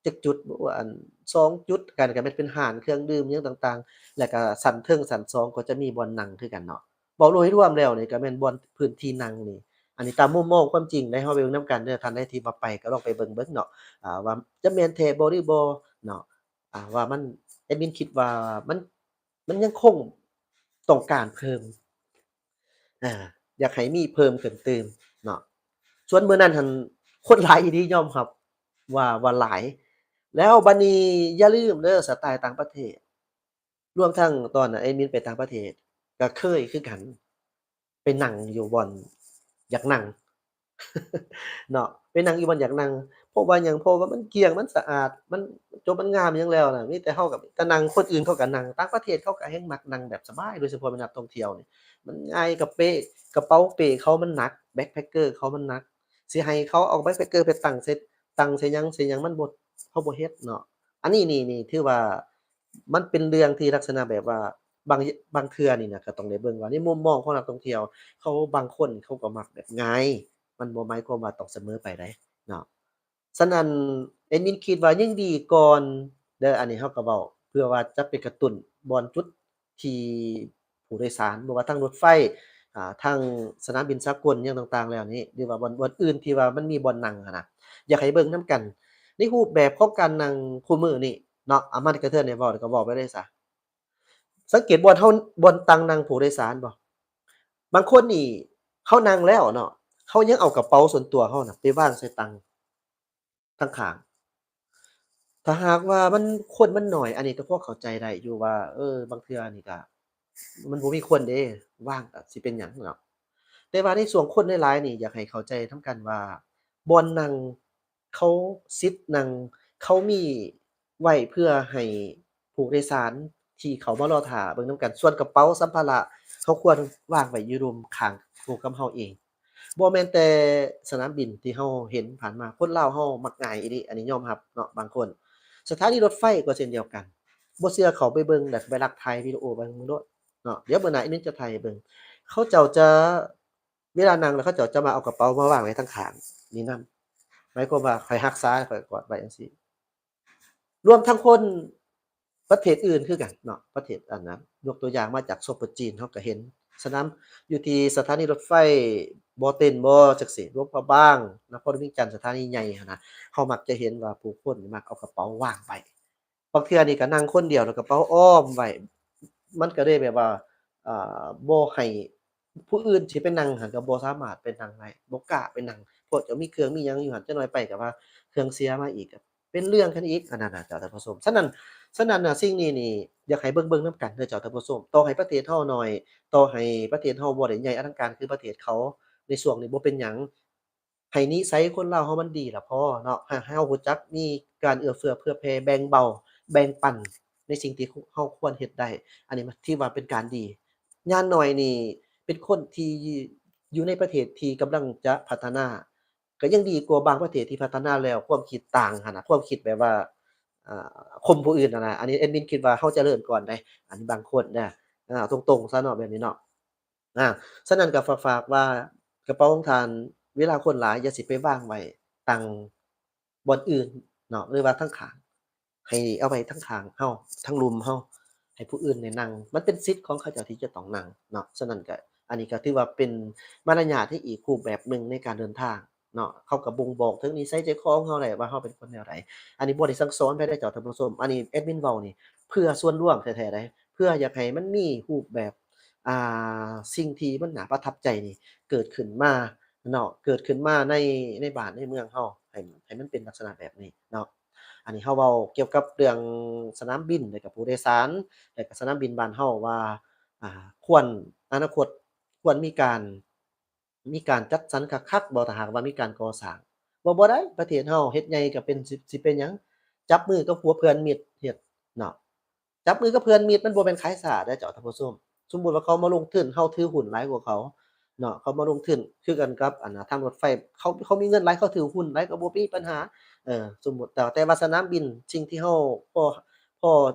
ຈັກຈຸດບໍ່ ອັນ ສອງຈຸດ ການ ການແມ່ນເປັນຮ້ານເຄື່ອງດື່ມຫຍັງຕ່າງໆ ແລ້ວກະຊັ້ນເທິງຊັ້ນສອງກໍຈະມີບ່ອນນັ່ງຄືກັນເນາະ. ເວົ້າໂດຍລວມແລ້ວນີ້ກະແມ່ນບ່ອນພື້ນທີ່ນັ່ງນີ້ ອັນນີ້ຕາມມຸມມອງຄວາມຈິງໃດ ເຮົາໄປເບິ່ງນຳກັນເດີ ທ່ານໃດທີ່ວ່າໄປກໍລອງໄປເບິ່ງເບິ່ງເນາະ ອ່າ ວ່າຈະແມ່ນແທ້ບໍ່ ຫຼື ບໍ່ເນາະ ອ່າ ວ່າມັນ ແອດມິນຄິດວ່າມັນ ມັນຍັງຄົງຕ້ອງການເພີ່ມ ອ່າ ຢາກໃຫ້ມີເພີ່ມຂຶ້ນຕື່ມເນາະ. ສ່ວນມື້ນັ້ນຫັ້ນຄົນຫຼາຍອີ່ຫຼີ ຍອມຮັບວ່າ ວ່າຫຼາຍ. ແລ້ວບາດນີ້ຢ່າລືມເດີ ສະໄຕຕ່າງປະເທດ ລວມທັງຕອນແອດມິນໄປຕ່າງປະເທດກໍເຄີຍຄືກັນ ໄປນັ່ງຢູ່ບ່ອນຢາກນັ່ງ ເນາະ ໄປນັ່ງຢູ່ບ່ອນຢາກນັ່ງ ເພາະວ່າຫຍັງ ເພາະວ່າມັນກ້ຽງ ມັນສະອາດ ມັນຈົບ ມັນງາມຫຍັງແລ້ວນະ ມີແຕ່ເຮົາກັບ ແຕ່ນັ່ງ ຄົນອື່ນເຂົາກໍນັ່ງ ຕ່າງປະເທດເຂົາກໍແຮ່ງມັກນັ່ງແບບສະບາຍ ໂດຍສະເພາະແມ່ນນັກທ່ອງທ່ຽວນີ້ ມັນງ່າຍ ກະເປ້ ກະເປົາເປ້ເຂົາມັນໜັກ ແບັກແພັກເກີເຂົາມັນໜັກ ຊິໃຫ້ເຂົາເອົາແບັກແພັກເກີໄປຕັ້ງໃສ່ຕັ່ງໃສ່ຫຍັງໃສ່ຫຍັງ ມັນບໍ່ ເຮົາບໍ່ເຮັດເນາະ. ອັນນີ້ນີ້ ນີ້ຖືວ່າ ມັນເປັນເລື່ອງທີ່ລັກສະນະແບບວ່າ ບາງ ບາງເທື່ອນີ້ນະ ກໍຕ້ອງໄດ້ເບິ່ງວ່າໃນມຸມມອງຂອງນັກທ່ອງທ່ຽວ ເຂົາບາງຄົນເຂົາກໍມັກແບບງ່າຍ ມັນບໍ່ໝາຍຄວາມວ່າຕ້ອງສະເໝີໄປໃດເນາະ. ສະນັ້ນ ແອດມິນຄິດວ່າຍັງດີກ່ອນເດີ ອັນນີ້ເຮົາກໍເວົ້າເພື່ອວ່າຈະໄປກະຕຸ້ນບ່ອນຈຸດທີ່ ຜູ້ໂດຍສານ ບໍ່ວ່າທາງລົດໄຟ ອ່າ ທາງສະໜາມບິນສາກົນຫຍັງຕ່າງໆແລ້ວນີ້ ຫຼືວ່າບ່ອນ ບ່ອນອື່ນທີ່ວ່າມັນມີບ່ອນນັ່ງຫັ້ນນະ ຢາກໃຫ້ເບິ່ງນຳກັນ ໃນຮູບແບບຂອງການນັ່ງຄູ່ມື້ນີ້ເນາະ ອາ ມັນກະເທື່ອນໄດ້ເວົ້າ ກະເວົ້າໄປເລີຍຊະ. ສັງເກດບ່ອນເຮົາ ບ່ອນຕັ່ງນັ່ງຜູ້ໂດຍສານບໍ່? ບາງຄົນນີ້ເຮົານັ່ງແລ້ວເນາະ ເຮົາຍັງເອົາກະເປົາສ່ວນຕົວເຮົານະໄປວາງໃສ່ຕັ່ງ ທາງຂ້າງ. ຖ້າຫາກວ່າມັນ ຄົນມັນໜ້ອຍ ອັນນີ້ກໍພໍເຂົ້າໃຈໄດ້ຢູ່ວ່າ ເອີ ບາງເທື່ອນີ້ກໍ ມັນບໍ່ມີຄົນເດ້ ວາງກໍຊິເປັນຫຍັງເນາະ. ແຕ່ວ່າໃນຊ່ວງຄົນຫຼາຍໆນີ້ ຢາກໃຫ້ເຂົ້າໃຈນຳກັນວ່າ ບ່ອນນັ່ງ ເຂົາ ສິດນັ່ງ ເຂົາມີໄວ້ເພື່ອໃຫ້ຜູ້ໂດຍສານທີ່ເຂົ້າມາລໍຖ້າເບິ່ງນຳກັນ. ສ່ວນກະເປົາສຳພາລະ ເຮົາຄວນວາງໄວ້ຢູ່ລຸ່ມຂ້າງຄູ່ກັບເຮົາເອງ. ບໍ່ແມ່ນແຕ່ສະໜາມບິນທີ່ເຮົາເຫັນຜ່ານມາ, ຄົນລາວເຮົາມັກງ່າຍອີ່ຫຼີ, ອັນນີ້ຍອມຮັບເນາະ, ບາງຄົນ. ສະຖານີລົດໄຟກໍເຊັ່ນດຽວກັນ, ບໍ່ເຊື່ອເຂົ້າໄປເບິ່ງ ແລ້ວໄປລັກຖ່າຍວິດີໂອໄວ້ເບິ່ງໂລດເນາະ. ດຽວມື້ໜ້າແອດມິນຈະຖ່າຍໃຫ້ເບິ່ງ. ເຂົາເຈົ້າຈະ ເວລານັ່ງແລ້ວ ເຂົາເຈົ້າຈະມາເອົາກະເປົາມາວາງໄວ້ທາງຂ້າງນີ້ນຳ. ໝາຍຄວາມວ່າຂ້ອຍຮັກສາ, ຂ້ອຍກອດໄວ້ຈັ່ງຊີ້. ລວມທັງຄົນປະເທດອື່ນຄືກັນເນາະ, ປະເທດອັນນັ້ນ ຍົກຕົວຢ່າງມາຈາກສປປ ຈີນ ເຮົາກໍເຫັນສະໜາມ ຢູ່ທີ່ສະຖານີລົດໄຟບໍ່ເຕັນບໍ່ ຈັ່ງຊີ້, ຫຼວງພະບາງ, ນະຄອນຫຼວງວຽງຈັນ, ສະຖານີໃຫຍ່ຫັ້ນນະ, ເຮົາມັກຈະເຫັນວ່າຜູ້ຄົນມັກເອົາກະເປົາວາງໄວ້. ບາງເທື່ອນີ້ກໍນັ່ງຄົນດຽວ ແລ້ວກະເປົາອ້ອມໄວ້, ມັນກໍເລີຍແບບວ່າ ເອີ ບໍ່ໃຫ້ ຜູ້ອື່ນຊິໄປນັ່ງຫັ້ນກໍບໍ່ສາມາດໄປນັ່ງໄດ້, ບໍ່ກ້າໄປນັ່ງ, ເພາະເຈົ້າມີເຄື່ອງມີຫຍັງຢູ່ຫັ້ນ, ຈັກໜ້ອຍໄປກໍວ່າເຄື່ອງເສຍມາອີກ, ກໍເປັນເລື່ອງກັນອີກ, ອັນນັ້ນນະເຈົ້າທ່ານຜູ້ຊົມ. ສະນັ້ນ, ສະນັ້ນນະ ສິ່ງນີ້ນີ້ ຢາກໃຫ້ເບິ່ງ, ເບິ່ງນຳກັນເດີເຈົ້າທ່ານຜູ້ຊົມ. ຕໍ່ໃຫ້ປະເທດເຮົາໜ້ອຍ, ຕໍ່ໃຫ້ປະເທດເຮົາບໍ່ໄດ້ໃຫຍ່ອະລັງການຄືປະເທດເຂົາໃນຊ່ວງນີ້ ບໍ່ເປັນຫຍັງ, ໃຫ້ນິໄສຄົນລາວເຮົາມັນດີລະພໍເນາະ, ໃຫ້ເຮົາຮູ້ຈັກມີການເອື້ອເຟື້ອເຜື່ອແຜ່ ແບ່ງເບົາ ແບ່ງປັນໃນສິ່ງທີ່ເຮົາຄວນເຮັດໄດ້, ອັນນີ້ມັນຖືວ່າເປັນການດີ. ຢ່າງໜ້ອຍນີ້ເປັນຄົນທີ່ຢູ່ໃນປະເທດທີ່ກຳລັງຈະພັດທະນາ ກໍຍັງດີກວ່າບາງປະເທດທີ່ພັດທະນາແລ້ວຄວາມຄິດຕ່າງຫັ້ນນະ, ຄວາມຄິດແບບວ່າ ອ່າ ຂົ່ມຜູ້ອື່ນຫັ້ນນະ. ອັນນີ້ແອດມິນຄິດວ່າເຮົາຈະເລີ່ມກ່ອນໄດ໋, ອັນນີ້ບາງຄົນນະ, ອ່າ ຕົງໆຊະເນາະ ແບບນີ້ເນາະ. ອ່າ ສະນັ້ນກໍຝາກ, ຝາກວ່າກະເປົາຂອງທ່ານ ເວລາຄົນຫຼາຍ ຢ່າຊິໄປວາງໄວ້ຕັ້ງບ່ອນອື່ນເນາະ ຫຼືວ່າທາງຂ້າງ, ໃຫ້ເອົາໄວ້ທາງຂ້າງເຮົາ, ທາງລຸ່ມເຮົາ, ໃຫ້ຜູ້ອື່ນໄດ້ນັ່ງ. ມັນເປັນສິດຂອງເຂົາເຈົ້າທີ່ຈະຕ້ອງນັ່ງເນາະ. ສະນັ້ນກໍ ອັນນີ້ກໍຖືວ່າເປັນມາລະຍາດໃນອີກຮູບແບບໜຶ່ງໃນການເດີນທາງເນາະ, ເຂົາກໍບົ່ງບອກເຖິງນິໄສໃຈຄໍຂອງເຮົາໄດ້ວ່າເຮົາເປັນຄົນແນວໃດ. ອັນນີ້ບໍ່ໄດ້ສັ່ງສອນໃຜເດ້ເຈົ້າທ່ານຜູ້ຊົມ, ອັນນີ້ແອດມິນເວົ້ານີ້ເພື່ອສ່ວນລວມແທ້ໆເດ້, ເພື່ອຢາກໃຫ້ມັນມີຮູບແບບ ອ່າ ສິ່ງທີ່ມັນໜ້າປະທັບໃຈນີ້ເກີດຂຶ້ນມາເນາະ, ເກີດຂຶ້ນມາໃນ, ໃນບ້ານໃນເມືອງເຮົາ ໃຫ້, ໃຫ້ມັນເປັນລັກສະນະແບບນີ້ເນາະ. ອັນນີ້ເຮົາເວົ້າກ່ຽວກັບເລື່ອງສະໜາມບິນ ແລະກະຜູ້ໂດຍສານ ແລະກະສະໜາມບິນບ້ານເຮົາວ່າ ອ່າ ຄວນ ອະນາຄົດຄວນມີການ ມີການຈັດສັນຄັກໆບໍ່ ຖ້າຫາກວ່າມີການກໍ່ສ້າງ? ເວົ້າບໍ່ໄດ້, ປະເທດເຮົາເຮັດໃຫຍ່ກໍເປັນ ຊິ, ຊິເປັນຫຍັງ? ຈັບມືກັບພວກເພື່ອນມິດເຮັດເນາະ, ຈັບມືກັບເພື່ອນມິດ ມັນບໍ່ແມ່ນຂາຍຊາດເດ້ເຈົ້າທ່ານຜູ້ຊົມ. ສົມມຸດວ່າເຂົາມາລົງທຶນ ເຮົາຖືຫຸ້ນຫຼາຍກວ່າເຂົາເນາະ, ເຂົາມາລົງທຶນຄືກັນກັບ ອັນນະ ທາງລົດໄຟ ເຂົາ, ເຂົາມີເງິນຫຼາຍ ເຂົາຖືຫຸ້ນຫຼາຍກໍບໍ່ມີບັນຫາ. ເອີ ສົມມຸດ ແຕ່, ແຕ່ວ່າສະໜາມບິນ ສິ່ງທີ່ເຮົາພໍ, ພໍ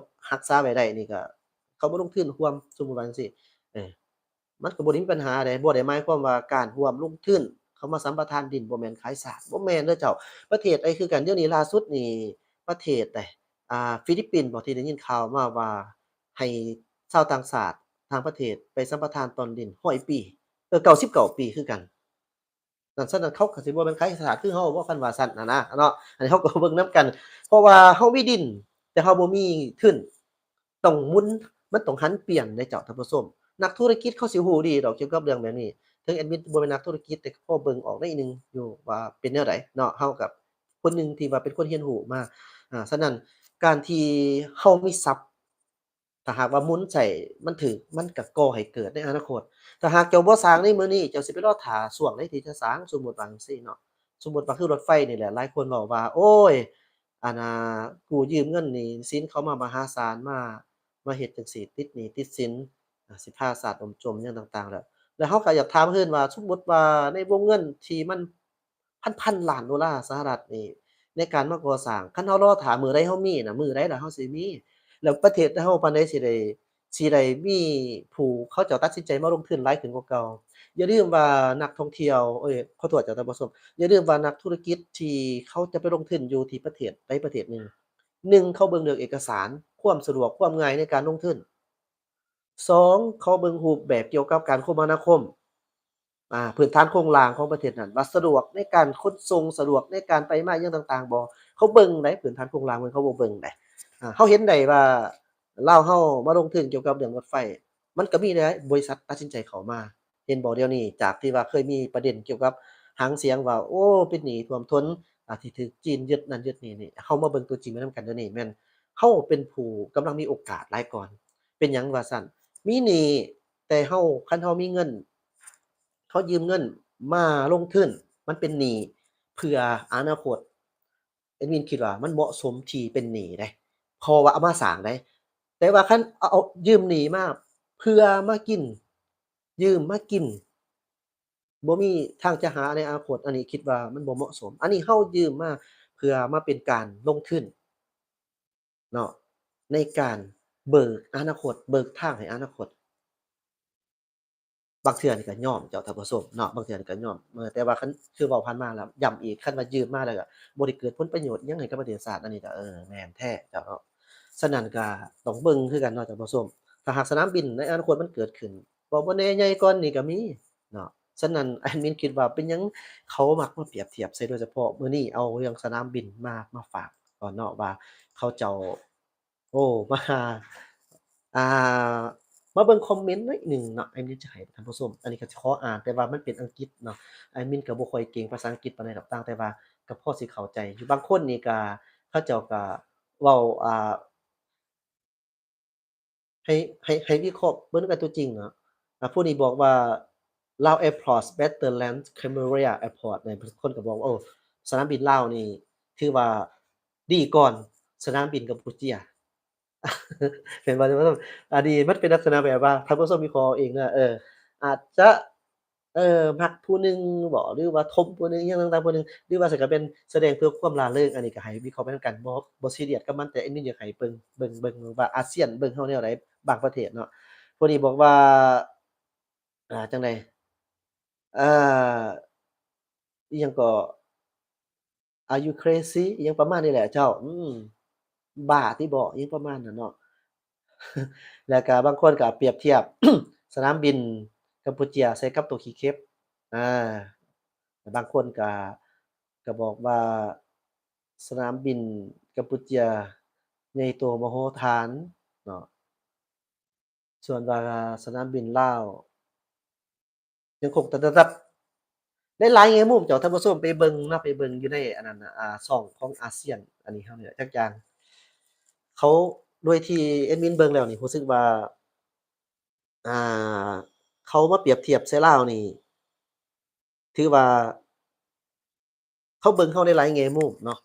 ຮັກສາໄວ້ໄດ້ນີ້ ກໍເຂົາມາລົງທຶນຮ່ວມ ສົມມຸດວ່າຈັ່ງຊີ້ ເອີ ມັນກໍບໍ່ໄດ້ມີບັນຫາໃດ, ບໍ່ໄດ້ໝາຍຄວາມວ່າການຮ່ວມລົງທຶນ ເຂົາມາສຳປະທານດິນ ບໍ່ແມ່ນຂາຍຊາດ, ບໍ່ແມ່ນເດີເຈົ້າ. ປະເທດໃດຄືກັນ, ດຽວນີ້ລ່າສຸດນີ້ ປະເທດໃດ ອ່າ ຟີລິບປິນບໍ ທີ່ໄດ້ຍິນຂ່າວມາວ່າ ໃຫ້ຊາວຕ່າງຊາດ ຕ່າງປະເທດໄປສຳປະທານຕອນດິນຮ້ອຍປີ ເອີ ເກົ້າສິບເກົ້າປີຄືກັນ. ນັ້ນ ສະນັ້ນເຂົາກໍຊິບໍ່ແມ່ນຂາຍຊາດຄືເຮົາບໍ ຄັນວ່າຊັ້ນນະນະເນາະ. ອັນນີ້ເຮົາກໍເບິ່ງນຳກັນ ເພາະວ່າເຮົາມີດິນ ແຕ່ເຮົາບໍ່ມີທຶນ ຕ້ອງໝູນ ມັນຕ້ອງຫັນປ່ຽນເດ້ເຈົ້າທ່ານຜູ້ຊົມ. ນັກທຸລະກິດເຂົາຊິຮູ້ດີດອກກ່ຽວກັບເລື່ອງແບບນີ້, ເຖິງແອດມິນບໍ່ແມ່ນນັກທຸລະກິດ ແຕ່ກໍພໍເບິ່ງອອກໜ້ອຍໜຶ່ງຢູ່ວ່າເປັນແນວໃດເນາະ. ເຮົາກັບຄົນໜຶ່ງທີ່ວ່າເປັນຄົນຮຽນຮູ້ມາ, ອາ ສະນັ້ນການທີ່ເຮົາມີຊັບ ຖ້າຫາກວ່າໝູນໃຊ້ມັນຖືກ ມັນກໍກໍ່ໃຫ້ເກີດໃນອະນາຄົດ. ຖ້າຫາກເຈົ້າບໍ່ສ້າງໃນມື້ນີ້ ເຈົ້າຊິໄປລໍຖ້າຊ່ວງໃດທີ່ຈະສ້າງ? ສົມມຸດວ່າຈັ່ງຊີ້ເນາະ, ສົມມຸດວ່າຄືລົດໄຟນີ້ແຫຼະ, ຫຼາຍຄົນເວົ້າວ່າ ໂອ້ຍ ອັນນ່າ ກູ້ຢືມເງິນໜີ້ສິນເຂົາມາມະຫາສານ, ມາ, ມາເຮັດຈັ່ງຊີ້ ຕິດໜີ້ຕິດສິນ, ອາ ຊິພາຊາດລົ້ມຈົມຫຍັງຕ່າງໆ ແລ້ວ, ແລ້ວເຮົາກໍຢາກຖາມຄືນວ່າ ສົມມຸດວ່າໃນວົງເງິນທີ່ມັນ ພັນໆລ້ານໂດລາສະຫະລັດນີ້ ໃນການມາກໍ່ສ້າງ, ຄັນເຮົາລໍຖ້າມື້ໃດເຮົາມີນະ, ມື້ໃດລະເຮົາຊິມີ? ແລ້ວປະເທດເຮົາປານໃດຊິໄດ້, ຊິໄດ້ມີຜູ້ເຂົາເຈົ້າຕັດສິນໃຈມາລົງທຶນຫຼາຍຂຶ້ນກວ່າເກົ່າ? ຢ່າລືມວ່ານັກທ່ອງທ່ຽວ, ເອີຍ ຂໍໂທດເຈົ້າທ່ານຜູ້ຊົມ, ຢ່າລືມວ່ານັກທຸລະກິດທີ່ເຂົາຈະໄປລົງທຶນຢູ່ທີ່ປະເທດໃດປະເທດໜຶ່ງ, ໜຶ່ງ ເຂົາເບິ່ງເລື່ອງເອກະສານ, ຄວາມສະດວກ, ຄວາມງ່າຍໃນການລົງທຶນ. ສອງ ເຂົາເບິ່ງຮູບແບບກ່ຽວກັບການຄົມມະນາຄົມ ອາ ພື້ນຖານໂຄງລ່າງຂອງປະເທດນັ້ນ ວ່າສະດວກໃນການຂົນສົ່ງ, ສະດວກໃນການໄປມາຫຍັງຕ່າງໆບໍ່. ເຂົາເບິ່ງໃດ໋ ພື້ນຖານໂຄງລ່າງເພິ່ນ ເຂົາບໍ່ເບິ່ງໃດ໋. ອາ ເຮົາເຫັນໄດ້ວ່າລາວເຮົາມາລົງທຶນກ່ຽວກັບເລື່ອງລົດໄຟ ມັນກໍມີຫຼາຍບໍລິສັດຕັດສິນໃຈເຂົ້າມາ. ເຫັນບໍ່ ດຽວນີ້ຈາກທີ່ວ່າເຄີຍມີປະເດັນກ່ຽວກັບຫາງສຽງວ່າ ໂອ້ ເປັນໜີ້ຖ້ວມທົນ ອາ ທີ່ຖືກຈີນຍຶດນັ້ນຍຶດນີ້ນີ້ ເຮົາມາເບິ່ງຕົວຈິງໄປນຳກັນ. ດຽວນີ້ແມ່ນເຮົາເປັນຜູ້ກຳລັງມີໂອກາດຫຼາຍກ່ອນ. ເປັນຫຍັງວ່າຊັ້ນ? ມີໜີ້ ແຕ່ເຮົາ ຄັນເຮົາມີເງິນ ເຮົາຢືມເງິນມາລົງທຶນ ມັນເປັນໜີ້ເພື່ອອະນາຄົດ. ແອດມິນຄິດວ່າມັນເໝາະສົມທີ່ເປັນໜີ້ເດ້ ເພາະວ່າເອົາມາສ້າງເດ້. ແຕ່ວ່າຄັນເອົາ ເອົາຢືມໜີ້ມາເພື່ອມາກິນ ຢືມມາກິນ ບໍ່ມີທາງຈະຫາໃນອະນາຄົດ ອັນນີ້ຄິດວ່າມັນບໍ່ເໝາະສົມ. ອັນນີ້ເຮົາຢືມມາເພື່ອມາເປັນການລົງທຶນເນາະ ໃນການເບີກອະນາຄົດ ເບີກທາງໃຫ້ອະນາຄົດ. ບາງເທື່ອນີ້ກໍຍອມເຈົ້າທ່ານຜູ້ຊົມເນາະ ບາງເທື່ອນີ້ກໍຍອມ ເອີ ແຕ່ວ່າຄັນ ຄືເວົ້າຜ່ານມາແລ້ວ ຢ້ຳອີກ ຄັນວ່າຢືມມາແລ້ວກໍບໍ່ໄດ້ເກີດຜົນປະໂຫຍດຫຍັງໃຫ້ກັບປະເທດຊາດ ອັນນີ້ກໍ ເອີ ແມ່ນແທ້ເຈົ້າເນາະ. ສະນັ້ນກໍຕ້ອງເບິ່ງຄືກັນເນາະທ່ານຜູ້ຊົມ ຖ້າຫາກສະໜາມບິນໃນອະນາຄົດມັນເກີດຂຶ້ນ ເວົ້າບໍ່ແນ່ໃຫຍ່ກ່ອນນີ້ກໍມີເນາະ. ສະນັ້ນແອດມິນຄິດວ່າເປັນຫຍັງເຂົາມັກມາປຽບທຽບໃສ່ ໂດຍສະເພາະມື້ນີ້ເອົາເລື່ອງສະໜາມບິນມາ ມາຝາກກ່ອນເນາະ ວ່າເຂົາເຈົ້າ ໂອ້ ມາ ອ່າ ມາເບິ່ງຄອມເມັນໜ້ອຍໜຶ່ງເນາະ ແອດມິນຈະໃຫ້ທ່ານຜູ້ຊົມ ອັນນີ້ກໍຊິຂໍອ່ານ ແຕ່ວ່າມັນເປັນອັງກິດເນາະ ແອດມິນກໍບໍ່ຄ່ອຍເກັ່ງພາສາອັງກິດປານໃດດອກ ຕ່າງແຕ່ວ່າກໍພໍຊິເຂົ້າໃຈຢູ່. ບາງຄົນນີ້ກໍ ເຂົາເຈົ້າກໍເວົ້າ ອ່າ ໃຫ້ ໃຫ້ ໃຫ້ວິເຄາະເບິ່ງນຳກັນຕົວຈິງເນາະ. ອ່າ ຜູ້ນີ້ບອກວ່າ Lao Airport better than Cambodia Airport ນະ ບາງຄົນກໍບອກວ່າ ໂອ້ ສະໜາມບິນລາວນີ້ຖືວ່າດີກ່ອນສະໜາມບິນກຳປູເຈຍ ແມ່ນບໍ່? ອັນນີ້ມັນເປັນລັກສະນະແບບວ່າ ທ່ານຜູ້ຊົມວິເຄາະເອົາເອງເນາະ ເອີ ອາດຈະ ເອີ ມັກຜູ້ໜຶ່ງບໍ ຫຼືວ່າຊົມຜູ້ໜຶ່ງ ຫຍັງຕ່າງໆຜູ້ໜຶ່ງ ຫຼືວ່າຊັ້ນກໍແມ່ນສະແດງເພື່ອຄວາມລ່າເລີງ. ອັນນີ້ກໍໃຫ້ວິເຄາະໄປນຳກັນ ບໍ່ ບໍ່ຊີຣຽສກັບມັນ ແຕ່ແອດມິນຢາກໃຫ້ເບິ່ງ ເບິ່ງ ເບິ່ງວ່າອາຊຽນເບິ່ງເຮົາແນວໃດ ບາງປະເທດເນາະ. ຜູ້ນີ້ບອກວ່າ ອ່າ ຈັ່ງໃດ ເອີ ອີ່ຫຍັງກໍ Are you crazy ອີ່ຫຍັງປະມານນີ້ແຫຼະເຈົ້າ ອືມ ບ້າຕິບໍ ອີ່ຫຍັງປະມານນັ້ນເນາະ. ແລ້ວກະບາງຄົນກະປຽບທຽບ ສະໜາມບິນກຳປູເຈຍໃສ່ກັບໂຕຂີ້ເຂັບ ອາ ບາງຄົນກະ ກະບອກວ່າ ສະໜາມບິນກຳປູເຈຍໃຫຍ່ໂຕມະໂຫຖານເນາະ. ສ່ວນວ່າສະໜາມບິນລາວຍັງຄົງຕະດັບ ໃນຫຼາຍແງ່ມຸມເຈົ້າ ທ່ານຜູ້ຊົມໄປເບິ່ງເນາະ ໄປເບິ່ງຢູ່ໃນອັນນັ້ນນະ ອ່າ ຊ່ອງຂອງອາຊຽນ ອັນນີ້ເຮົານີ້ແຫຼະ ຈັກຢ່າງ ເຂົາ ໂດຍທີ່ແອດມິນເບິ່ງແລ້ວນີ້ ຮູ້ສຶກວ່າ ອ່າ ເຂົາມາປຽບທຽບໃສ່ລາວນີ້ ຖືວ່າເຂົາເບິ່ງເຮົາໃນຫຼາຍແງ່ມຸມເນາະ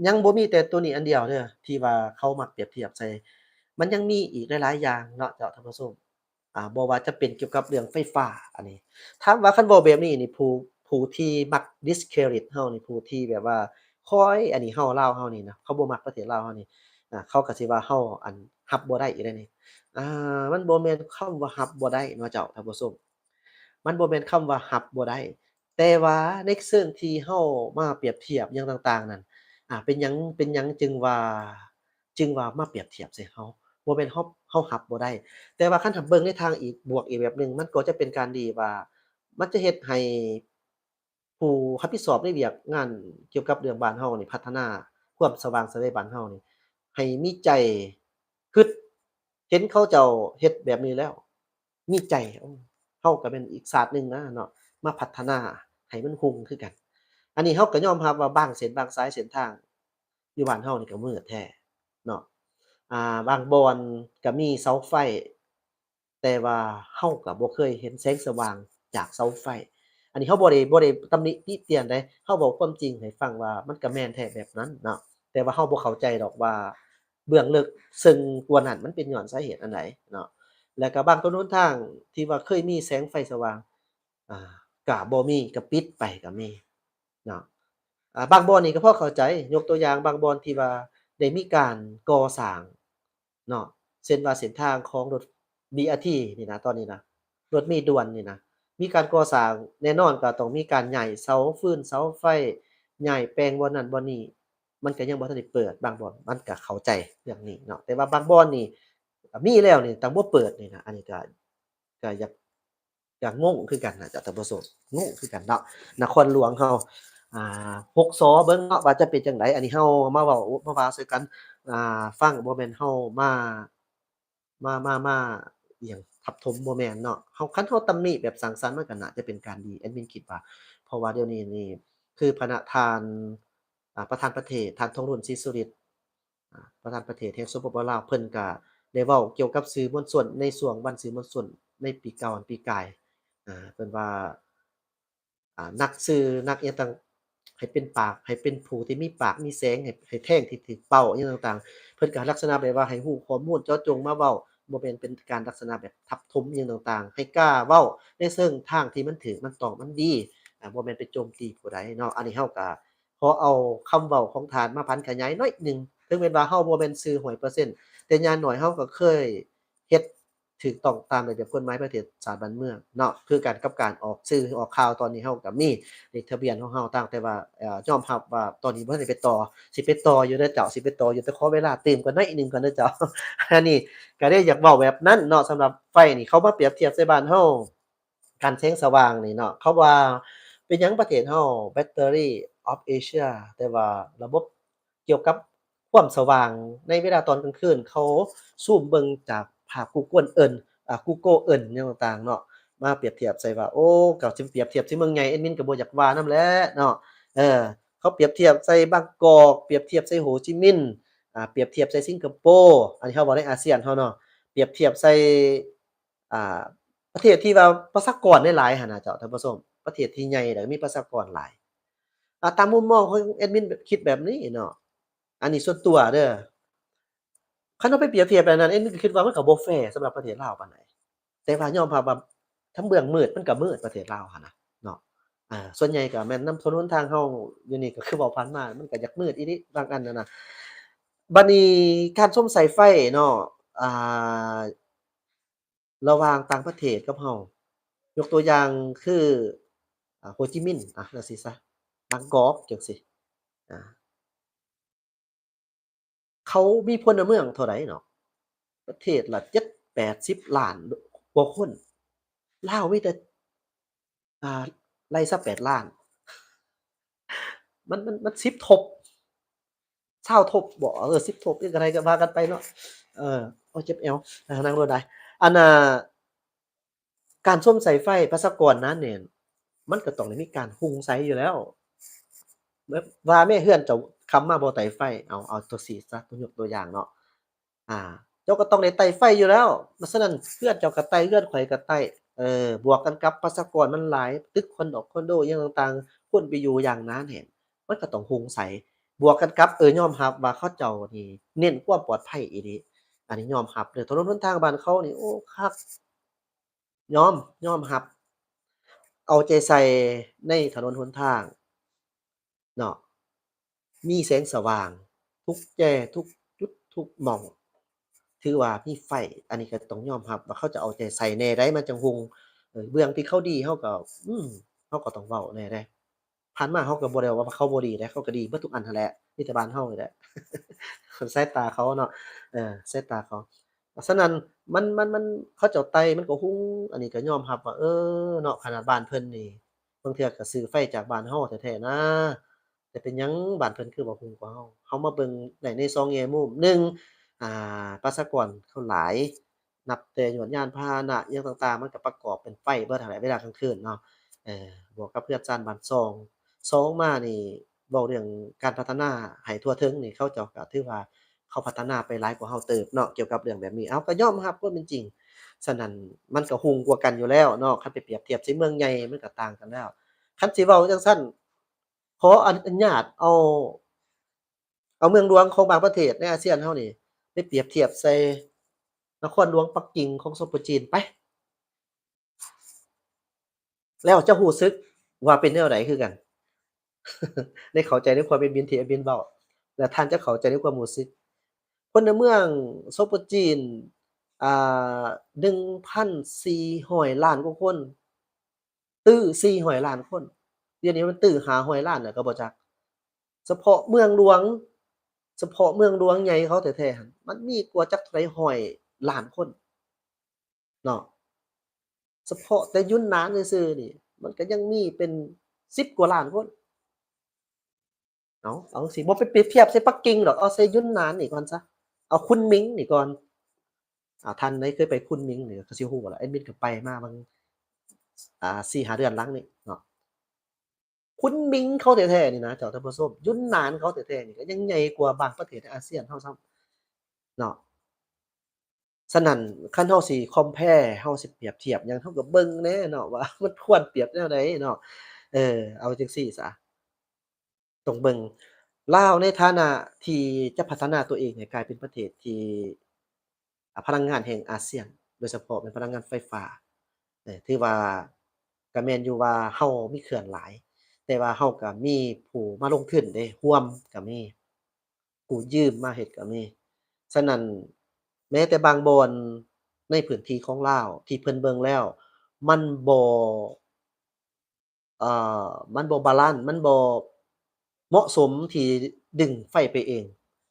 ຍັງບໍ່ມີແຕ່ໂຕນີ້ອັນດຽວເດີ ທີ່ວ່າເຂົາມັກປຽບທຽບໃສ່ ມັນຍັງມີອີກຫຼາຍໆຢ່າງເນາະເຈົ້າທ່ານຜູ້ຊົມ ອ່າ ບໍ່ວ່າຈະເປັນກ່ຽວກັບເລື່ອງໄຟຟ້າ ອັນນີ້ ຖາມວ່າຄັນເວົ້າແບບນີ້ນີ້ ຜູ້ ຜູ້ທີ່ມັກ discredit ເຮົານີ້ ຜູ້ທີ່ແບບວ່າຄອຍ ອັນນີ້ ເຮົາ ລາວເຮົານີ້ນະ ເຂົາບໍ່ມັກປະເທດລາວເຮົານີ້ ອ່າ ເຂົາກໍຊິວ່າເຮົາ ອັນ ຮັບບໍ່ໄດ້ອີກແລ້ວນີ້ ອ່າ ມັນບໍ່ແມ່ນຄຳວ່າຮັບບໍ່ໄດ້ເນາະເຈົ້າທ່ານຜູ້ຊົມ ມັນບໍ່ແມ່ນຄຳວ່າຮັບບໍ່ໄດ້ ແຕ່ວ່າໃນເຊີງທີ່ເຮົາມາປຽບທຽບຫຍັງຕ່າງໆນັ້ນ ອ່າ ເປັນຫຍັງ ເປັນຫຍັງຈຶ່ງວ່າ ຈຶ່ງວ່າມາປຽບທຽບໃສ່ເຮົາ ບໍ່ແມ່ນເຮົາ ເຮົາຮັບບໍ່ໄດ້ ແຕ່ວ່າຄັນຖ້າເບິ່ງໃນທາງອີກ ບວກອີກແບບໜຶ່ງ ມັນກໍຈະເປັນການດີວ່າ ມັນຈະເຮັດໃຫ້ ຜູ້ຮັບຜິດຊອບໃນວຽກງານກ່ຽວກັບເລື່ອງບ້ານເຮົານີ້ ພັດທະນາຄວາມສະຫວ່າງໄສໃນບ້ານເຮົານີ້ ໃຫ້ມີໃຈຄຶດ ເຫັນເຂົາເຈົ້າເຮັດແບບນີ້ແລ້ວ ມີໃຈ ໂອ້ ເຮົາກໍແມ່ນອີກຊາດໜຶ່ງນະເນາະ ມາພັດທະນາໃຫ້ມັນຮຸ່ງຄືກັນ. ອັນນີ້ເຮົາກໍຍອມຮັບວ່າບາງເສັ້ນບາງສາຍເສັ້ນທາງຢູ່ບ້ານເຮົານີ້ກໍມືດແທ້ເນາະ ອ່າ ບາງບ່ອນກໍມີເສົາໄຟ ແຕ່ວ່າເຮົາກໍບໍ່ເຄີຍເຫັນແສງສະຫວ່າງຈາກເສົາໄຟ. ອັນນີ້ເຮົາບໍ່ໄດ້ ບໍ່ໄດ້ຕຳໜິຕິຕຽນໃດ ເຮົາເວົ້າຄວາມຈິງໃຫ້ຟັງວ່າມັນກໍແມ່ນແທ້ແບບນັ້ນເນາະ ແຕ່ວ່າເຮົາບໍ່ເຂົ້າໃຈດອກວ່າເບື້ອງເລິກເຊິ່ງກວ່ານັ້ນມັນເປັນຍ້ອນສາເຫດອັນໃດເນາະ. ແລ້ວກໍບາງຖະໜົນທາງທີ່ວ່າເຄີຍມີແສງໄຟສະຫວ່າງ ອ່າ ກໍບໍ່ມີ ກໍປິດໄປກໍມີເນາະ. ອ່າ ບາງບ່ອນນີ້ກໍພໍເຂົ້າໃຈ ຍົກຕົວຢ່າງບາງບ່ອນທີ່ວ່າໄດ້ມີການກໍ່ສ້າງ ເນາະ ເຊັ່ນວ່າເສັ້ນທາງຂອງລົດ ບີອາທີ ນີ້ນະ ຕອນນີ້ນະ ລົດເມດ່ວນນີ້ນະ ມີການກໍ່ສ້າງ ແນ່ນອນກໍຕ້ອງມີການຍ້າຍເສົາຟືນເສົາໄຟ ຍ້າຍແປງບ່ອນນັ້ນບ່ອນນີ້ ມັນກໍຍັງບໍ່ທັນໄດ້ເປີດ ບາງບ່ອນມັນກໍເຂົ້າໃຈເລື່ອງນີ້ເນາະ ແຕ່ວ່າບາງບ່ອນນີ້ ກໍມີແລ້ວນີ້ ແຕ່ບໍ່ເປີດນີ້ນະ ອັນນີ້ກໍ ກໍຢາກ ກໍງົງຄືກັນນະເຈົ້າທ່ານຜູ້ຊົມ ງົງຄືກັນເນາະ ນະຄອນຫຼວງເຮົາ ອ່າ ຫົກ ສ ເບິ່ງເນາະ ວ່າຈະເປັນຈັ່ງໃດ. ອັນນີ້ເຮົາມາເວົ້າ ມາວ່າໃສ່ກັນ ອ່າ ຟັງ ບໍ່ແມ່ນເຮົາມາ ມາ ມາ ມາ ອີ່ຫຍັງ ທັບຖົມ ບໍ່ແມ່ນເນາະ. ເຮົາ ຄັນເຮົາຕຳໜິແບບສ້າງສັນ ມັນກໍໜ້າຈະເປັນການດີ ແອດມິນຄິດວ່າ. ເພາະວ່າດຽວນີ້ນີ້ ຄືພະນະທ່ານ ອ່າ ປະທານປະເທດ ທ່ານ ທອງລຸນ ສີສຸລິດ ອ່າ ປະທານປະເທດແຫ່ງ ສປປ ລາວ ເພິ່ນກະໄດ້ເວົ້າກ່ຽວກັບສື່ມວນຊົນ ໃນຊ່ວງວັນສື່ມວນຊົນໃນປີເກົ່າ ປີກາຍ ອ່າ ເພິ່ນວ່າ ອ່າ ນັກສື່ ນັກອີ່ຫຍັງຕ່າງ ໃຫ້ເປັນປາກ ໃຫ້ເປັນຜູ້ທີ່ມີປາກມີແສງ ໃຫ້ ໃຫ້ແທງທີ່ຖືກເປົ້າ ອີ່ຫຍັງຕ່າງໆ ເພິ່ນກະລັກສະນະແບບວ່າໃຫ້ຮູ້ຂໍ້ມູນເຈາະຈົງມາເວົ້າ ບໍ່ແມ່ນເປັນການລັກສະນະແບບທັບຖົມ ອີ່ຫຍັງຕ່າງໆ ໃຫ້ກ້າເວົ້າໃນເຊີງທາງທີ່ມັນຖືກ ມັນຕ້ອງ ມັນດີ ອ່າ ບໍ່ແມ່ນໄປໂຈມຕີຜູ້ໃດເນາະ. ອັນນີ້ເຮົາກະ ຂໍເອົາຄຳເວົ້າຂອງທ່ານມາຜັນຂະຫຍາຍໜ້ອຍໜຶ່ງ ເຖິງແມ່ນວ່າເຮົາບໍ່ແມ່ນສື່ຮ້ອຍເປີເຊັນ ແຕ່ຢ່າງໜ້ອຍເຮົາກໍເຄີຍເຮັດຖືກຕ້ອງຕາມລະບຽບກົດໝາຍປະເທດຊາດບ້ານເມືອງເນາະ. ຄືກັນກັບການອອກສື່ອອກຂ່າວຕອນນີ້ ເຮົາກໍມີເລກທະບຽນຂອງເຮົາ ຕ່າງແຕ່ວ່າ ເອີ ຍອມຮັບວ່າຕອນນີ້ບໍ່ທັນໄດ້ໄປຕໍ່ ຊິໄປຕໍ່ຢູ່ເດີເຈົ້າ ຊິໄປຕໍ່ຢູ່ ແຕ່ຂໍເວລາຕື່ມກ່ອນໜ້ອຍໜຶ່ງກ່ອນເດີເຈົ້າ. ອັນນີ້ກໍເລີຍຢາກເວົ້າແບບນັ້ນເນາະ. ສຳລັບໄຟນີ້ ເຂົາມາປຽບທຽບໃສ່ບ້ານເຮົາ ການແສງສະຫວ່າງນີ້ເນາະ ເຂົາວ່າເປັນຫຍັງປະເທດເຮົາ Battery of Asia ແຕ່ວ່າລະບົບກ່ຽວກັບຄວາມສະຫວ່າງໃນເວລາຕອນກາງຄືນ ເຂົາຊູມເບິ່ງຈາກພາບ Google Earth ອ່າ Google Earth ຫຍັງຕ່າງໆເນາະ ມາປຽບທຽບໃສ່ວ່າ ໂອ້ ກໍຊິປຽບທຽບໃສ່ເມືອງໃຫຍ່ ແອດມິນກໍບໍ່ຢາກວ່ານຳແຫຼະເນາະ. ເອີ ເຂົາປຽບທຽບໃສ່ບາງກອກ ປຽບທຽບໃສ່ໂຮຈິມິນ ອ່າ ປຽບທຽບໃສ່ສິງກະໂປ ອັນນີ້ເຮົາເວົ້າໃນອາຊຽນເຮົາເນາະ ປຽບທຽບໃສ່ ອ່າ ປະເທດທີ່ວ່າປະຊາກອນຫຼາຍໆຫັ້ນນະເຈົ້າທ່ານຜູ້ຊົມ ປະເທດທີ່ໃຫຍ່ແລ້ວມີປະຊາກອນຫຼາຍ. ອ່າ ຕາມມຸມມອງຂອງແອດມິນ ແບບ ຄິດແບບນີ້ເນາະ ອັນນີ້ສ່ວນຕົວເດີ. ຄັນເຮົາໄປປຽບທຽບແບບນັ້ນ ແອດມິນກໍຄິດວ່າມັນກໍບໍ່ແຟສຳລັບປະເທດລາວປານໃດ. ແຕ່ວ່າຍອມຮັບວ່າທັງເບື້ອງມືດມັນກໍມືດປະເທດລາວຫັ້ນນະເນາະ. ອ່າ ສ່ວນໃຫຍ່ກໍແມ່ນນຳຖະໜົນຫົນທາງເຮົາຢູ່ນີ້ ກໍຄືເວົ້າຜ່ານມາ ມັນກໍຢາກມືດອີ່ຫຼີບາງອັນຫັ້ນນະ. ບັດນີ້ການຊົມສາຍໄຟເນາະ ອ່າ ລະຫວ່າງຕ່າງປະເທດກັບເຮົາ ຍົກຕົວຢ່າງຄື ອ່າ ໂຮຈິມິນ ອ່າ ຈັ່ງຊີ້ຊະ ບາງກອກ ຈັ່ງຊີ້ ອ່າ ເຂົາມີພົນລະເມືອງເທົ່າໃດເນາະ? ປະເທດລະເຈັດແປດສິບລ້ານກວ່າຄົນ ລາວມີແຕ່ ອ່າ ໄລ່ຊະແປດລ້ານ ມັນ ມັນ ມັນສິບທົບ ຊາວທົບບໍ ເອີ ສິບທົບນີ້ກໍໄດ້ ກໍວ່າກັນໄປເນາະ. ເອີ ໂອ້ຍ ເຈັບແອວ ນັ່ງລົດໄດ້. ອັນນ່າ ການຊົມສາຍໄຟ ປະຊາກອນໜາແໜ້ນ ມັນກໍຕ້ອງໄດ້ມີການຮຸ່ງໃສຢູ່ແລ້ວ. ແບບວ່າແມ່ ເຮືອນເຈົ້າຄ້ຳມາບໍ່ໄຕ້ໄຟ ເອົາ ເອົາຕົວຊີ້ຊະ ຕົວຍົກຕົວຢ່າງເນາະ. ອ່າ ເຈົ້າກໍຕ້ອງໄດ້ໄຕ້ໄຟຢູ່ແລ້ວ. ສະນັ້ນເຮືອນເຈົ້າກໍໄຕ້ ເຮືອນຂ້ອຍກໍໄຕ້ ເອີ ບວກກັນກັບປະຊາກອນມັນຫຼາຍ ຕຶກຄອນໂດ ຄອນໂດ ອີ່ຫຍັງຕ່າງໆ ຄົນໄປຢູ່ຢ່າງໜາແໜ້ນ ມັນກໍຕ້ອງຮຸ່ງໃສ. ບວກກັນກັບ ເອີ ຍອມຮັບວ່າເຂົາເຈົ້ານີ້ເນັ້ນຄວາມປອດໄພອີ່ຫຼີ. ອັນນີ້ຍອມຮັບເດີ ຖະໜົນຫົນທາງບ້ານເຂົານີ້ ໂອ້ ຄັກ ຍອມ ຍອມຮັບ ເອົາໃຈໃສ່ໃນຖະໜົນຫົນທາງເນາະ ມີແສງສະຫວ່າງທຸກແຈ ທຸກຈຸດ ທຸກໝ່ອງ ຖືວ່າມີໄຟ. ອັນນີ້ກໍຕ້ອງຍອມຮັບວ່າເຂົາຈະເອົາໃຈໃສ່ແດ່ໃດ ມັນຈັ່ງຮຸ່ງ. ເອີ ເບື້ອງທີ່ເຂົາດີ ເຮົາກໍ ອືມ ເຮົາກໍຕ້ອງເວົ້າແດ່ໃດ. ຜ່ານມາເຮົາກໍບໍ່ໄດ້ວ່າເຂົາບໍ່ດີເດ້ ເຂົາກໍດີເບິດທຸກອັນຫັ້ນແຫຼະ ມີແຕ່ບ້ານເຮົານີ້ແຫຼະ ສາຍຕາເຂົາເນາະ ເອີ ສາຍຕາເຂົາ. ສະນັ້ນ ມັນ ມັນ ມັນ ເຂົາເຈົ້າໄຕ່ມັນກໍຮຸ່ງ ອັນນີ້ກໍຍອມຮັບວ່າ ເອີ ເນາະ ຂະໜາດບ້ານເພິ່ນນີ້ ບາງເທື່ອກໍຊື້ໄຟຈາກບ້ານເຮົາແທ້ໆນາ ແຕ່ເປັນຫຍັງບ້ານເພິ່ນຄືວ່າຮຸ່ງກວ່າເຮົາ? ເຮົາມາເບິ່ງໄດ້ໃນສອງແງ່ມຸມ ໜຶ່ງ ອ່າ ປະຊາກອນເຂົາຫຼາຍ ນັບແຕ່ຍວດຍານພາຫະນະຫຍັງຕ່າງໆ ມັນກໍປະກອບເປັນໄຟເບິດຫັ້ນແຫຼະ ເວລາກາງຄືນເນາະ ເອີ ບວກກັບເຮືອນຊານບ້ານຊ່ອງ. ສອງມານີ້ ເວົ້າເລື່ອງການພັດທະນາໃຫ້ທົ່ວເຖິງນີ້ ເຂົາເຈົ້າກໍຖືວ່າເຂົາພັດທະນາໄປຫຼາຍກວ່າເຮົາເຕີບເນາະ ກ່ຽວກັບເລື່ອງແບບນີ້. ເອົາ ກໍຍອມຮັບຄວາມເປັນຈິງ ສະນັ້ນມັນກໍຮຸ່ງກວ່າກັນຢູ່ແລ້ວເນາະ ຄັນໄປປຽບທຽບໃສ່ເມືອງໃຫຍ່ ມັນກໍຕ່າງກັນແລ້ວ. ຄັນຊິເວົ້າຈັ່ງຊັ້ນ ຂໍອະນຸຍາດເອົາ ເອົາເມືອງຫຼວງຂອງບາງປະເທດໃນອາຊຽນເຮົານີ້ ໄປປຽບທຽບໃສ່ນະຄອນຫຼວງປັກກິ່ງຂອງ ສປ ຈີນ ໄປ ແລ້ວຈະຮູ້ສຶກວ່າເປັນແນວໃດຄືກັນ ໄດ້ເຂົ້າໃຈໃນຄວາມເປັນຈິງທີ່ແອດມິນເວົ້າ ແລະ ທ່ານຈະເຂົ້າໃຈໃນຄວາມຮູ້ສຶກ. ຄົນໃນເມືອງ ສປ ຈີນ ອ່າ ໜຶ່ງພັນສີ່ຮ້ອຍລ້ານກວ່າຄົນ ຕື້ສີ່ຮ້ອຍລ້ານຄົນ ດຽວນີ້ມັນຕື້ຫ້າຮ້ອຍລ້ານແລ້ວກໍບໍ່ຈັກ. ສະເພາະເມືອງຫຼວງ ສະເພາະເມືອງຫຼວງໃຫຍ່ເຂົາແທ້ໆຫັ້ນ ມັນມີກວ່າຈັກເທົ່າໃດຮ້ອຍ ລ້ານຄົນເນາະ. ສະເພາະແຕ່ຢຸນນານຊື່ໆນີ້ ມັນກໍຍັງມີເປັນສິບກວ່າລ້ານຄົນ. ເອົາ ເອົາຈັ່ງຊີ້ ບໍ່ໄປປຽບທຽບໃສ່ປັກກິ່ງດອກ ເອົາໃສ່ຢຸນນານນີ້ກ່ອນຊະ ເອົາຄຸນມິງນີ້ກ່ອນ. ອ່າ ທ່ານໃດເຄີຍໄປຄຸນມິງນີ້ກໍຊິຮູ້ລະ ແອດມິນກໍໄປມາບາງ ອ່າ ສີ່ຫ້າເດືອນຫຼັງນີ້ເນາະ. ຄຸນມິງເຂົາແທ້ໆນີ້ນະ ເຈົ້າທ່ານຜູ້ຊົມ, ຢຸນນານເຂົາແທ້ໆນີ້ກໍຍັງໃຫຍ່ກວ່າບາງປະເທດໃນອາຊຽນເຮົາຊ້ຳເນາະ. ສະນັ້ນ ຄັນເຮົາຊິ compare ເຮົາຊິປຽບທຽບຫຍັງ ເຮົາກໍເບິ່ງແດ່ເນາະ ວ່າມັນຄວນປຽບແນວໃດເນາະ. ເອີ ເອົາຈັ່ງຊີ້ຊະ ຕ້ອງເບິ່ງ ລາວໃນຖານະທີ່ຈະພັດທະນາຕົວເອງໃຫ້ກາຍເປັນປະເທດທີ່ ອາ ພະລັງງານແຫ່ງອາຊຽນ ໂດຍສະເພາະແມ່ນພະລັງງານໄຟຟ້າ. ເອີ ຖືວ່າກໍແມ່ນຢູ່ວ່າເຮົາມີເຂື່ອນຫຼາຍ, ແຕ່ວ່າເຮົາກໍມີຜູ້ມາລົງທຶນເດ້ ຮ່ວມກໍມີ, ກູ້ຢືມມາເຮັດກໍມີ. ສະນັ້ນ ແມ້ແຕ່ບາງບ່ອນໃນພື້ນທີ່ຂອງລາວທີ່ເພິ່ນເບິ່ງແລ້ວ ມັນບໍ່ ເອີ ມັນບໍ່ບາລານ ມັນບໍ່ເໝາະສົມທີ່ດຶງໄຟໄປເອງ,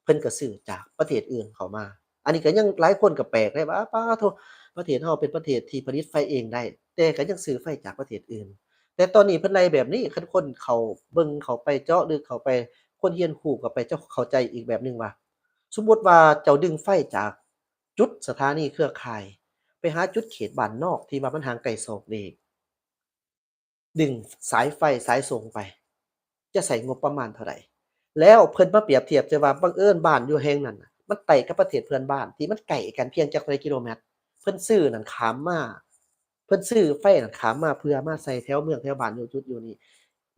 ເພິ່ນກໍຊື້ຈາກປະເທດອື່ນເຂົ້າມາ. ອັນນີ້ກໍຍັງຫຼາຍຄົນກໍແປກໄດ້ວ່າ ປາໂທ ປະເທດເຮົາເປັນປະເທດທີ່ຜະລິດໄຟເອງໄດ້ ແຕ່ກໍຍັງຊື້ໄຟຈາກປະເທດອື່ນ. ແຕ່ຕອນນີ້ເພິ່ນໄລ່ແບບນີ້ ຄັນຄົນເຂົ້າເບິ່ງ ເຂົ້າໄປເຈາະເລິກ ເຂົ້າໄປ ຄົນຮຽນຮູ້ເຂົ້າໄປ ເຈົ້າເຂົ້າໃຈອີກແບບໜຶ່ງວ່າ ສົມມຸດວ່າເຈົ້າດຶງໄຟຈາກຈຸດສະຖານີເຄືອຂ່າຍ ໄປຫາຈຸດເຂດບ້ານນອກທີ່ວ່າມັນຫ່າງໄກສອກຫຼີກ ດຶງສາຍໄຟສາຍສົ່ງໄປ ຈະໃຊ້ງົບປະມານເທົ່າໃດ? ແລ້ວເພິ່ນມາປຽບທຽບໃສ່ວ່າ ບັງເອີນບ້ານຢູ່ແຫ່ງນັ້ນນະ ມັນໃກ້ກັບປະເທດເພື່ອນບ້ານທີ່ມັນໃກ້ກັນພຽງຈັກເທົ່າໃດກິໂລແມັດ, ເພິ່ນຊື້ນັ້ນຂ້າມມາ ເພິ່ນຊື້ໄຟນັ້ນຂ້າມມາເພື່ອມາໃສ່ແຖວເມືອງແຖວບ້ານຢູ່ຈຸດຢູ່ນີ້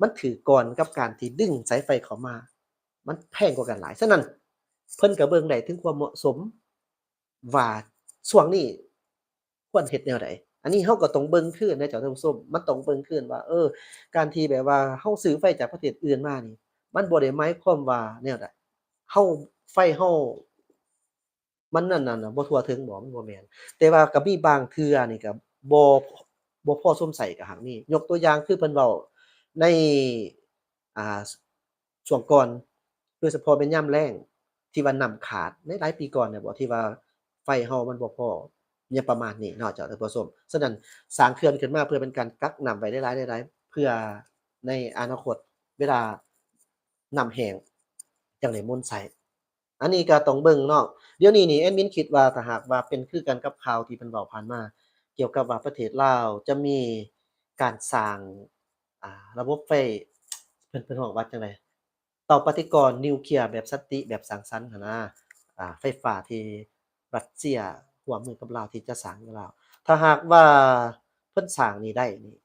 ມັນຖືກກ່ອນກັບການທີ່ດຶງສາຍໄຟເຂົ້າມາ ມັນແພງກວ່າກັນຫຼາຍ. ສະນັ້ນ ເພິ່ນກໍເບິ່ງໄດ້ເຖິງຄວາມເໝາະສົມ ວ່າຊ່ວງນີ້ຄວນເຮັດແນວໃດ? ອັນນີ້ເຮົາກໍຕ້ອງເບິ່ງຄືນເດ້ເຈົ້າທ່ານຜູ້ຊົມ, ມັນຕ້ອງເບິ່ງຄືນວ່າ ເອີ ການທີ່ແບບວ່າເຮົາຊື້ໄຟຈາກປະເທດອື່ນມານີ້ ມັນບໍ່ໄດ້ໝາຍຄວາມວ່າແນວໃດ, ເຮົາ ໄຟເຮົາມັນນັ້ນນະ ບໍ່ທົ່ວເຖິງບໍ? ມັນບໍ່ແມ່ນ. ແຕ່ວ່າກໍມີບາງເທື່ອນີ້ກໍບໍ່ ບໍ່ພໍສົມໃຊ້ກໍຫາກມີ. ຍົກຕົວຢ່າງຄືເພິ່ນເວົ້າໃນ ອ່າ ຊ່ວງກ່ອນ ໂດຍສະເພາະແມ່ນຍາມແລ້ງ ທີ່ວ່ານ້ຳຂາດໃນຫຼາຍປີກ່ອນນີ້ບໍ ທີ່ວ່າໄຟເຮົາມັນບໍ່ພໍ ຫຍັງປະມານນີ້ເນາະເຈົ້າທ່ານຜູ້ຊົມ. ສະນັ້ນ ສ້າງເຂື່ອນຂຶ້ນມາເພື່ອເປັນການກັກນ້ຳໄວ້ຫຼາຍໆ ຫຼາຍໆ ເພື່ອໃນອະນາຄົດເວລານ້ຳແຫ້ງຈັ່ງໄດ້ໝູນໃຊ້. ອັນນີ້ກໍຕ້ອງເບິ່ງເນາະ. ດຽວນີ້ນີ້ແອດມິນຄິດວ່າ ຖ້າຫາກວ່າເປັນຄືກັນກັບຂ່າວທີ່ເພິ່ນເວົ້າຜ່ານມາ ກ່ຽວກັບວ່າປະເທດລາວຈະມີການສ້າງ ອ່າ ລະບົບໄຟ ເພິ່ນ ເພິ່ນຮ້ອງວ່າຈັ່ງໃດ? ເຕົາປະຕິກອນນິວເຄຍແບບສັນຕິ ແບບສ້າງສັນຫັ້ນນະ, ອ່າ ໄຟຟ້າທີ່ຣັດເຊຍຮ່ວມມືກັບລາວ ທີ່ຈະສ້າງຢູ່ລາວ. ຖ້າຫາກວ່າເພິ່ນສ້າງນີ້ໄດ້ນີ້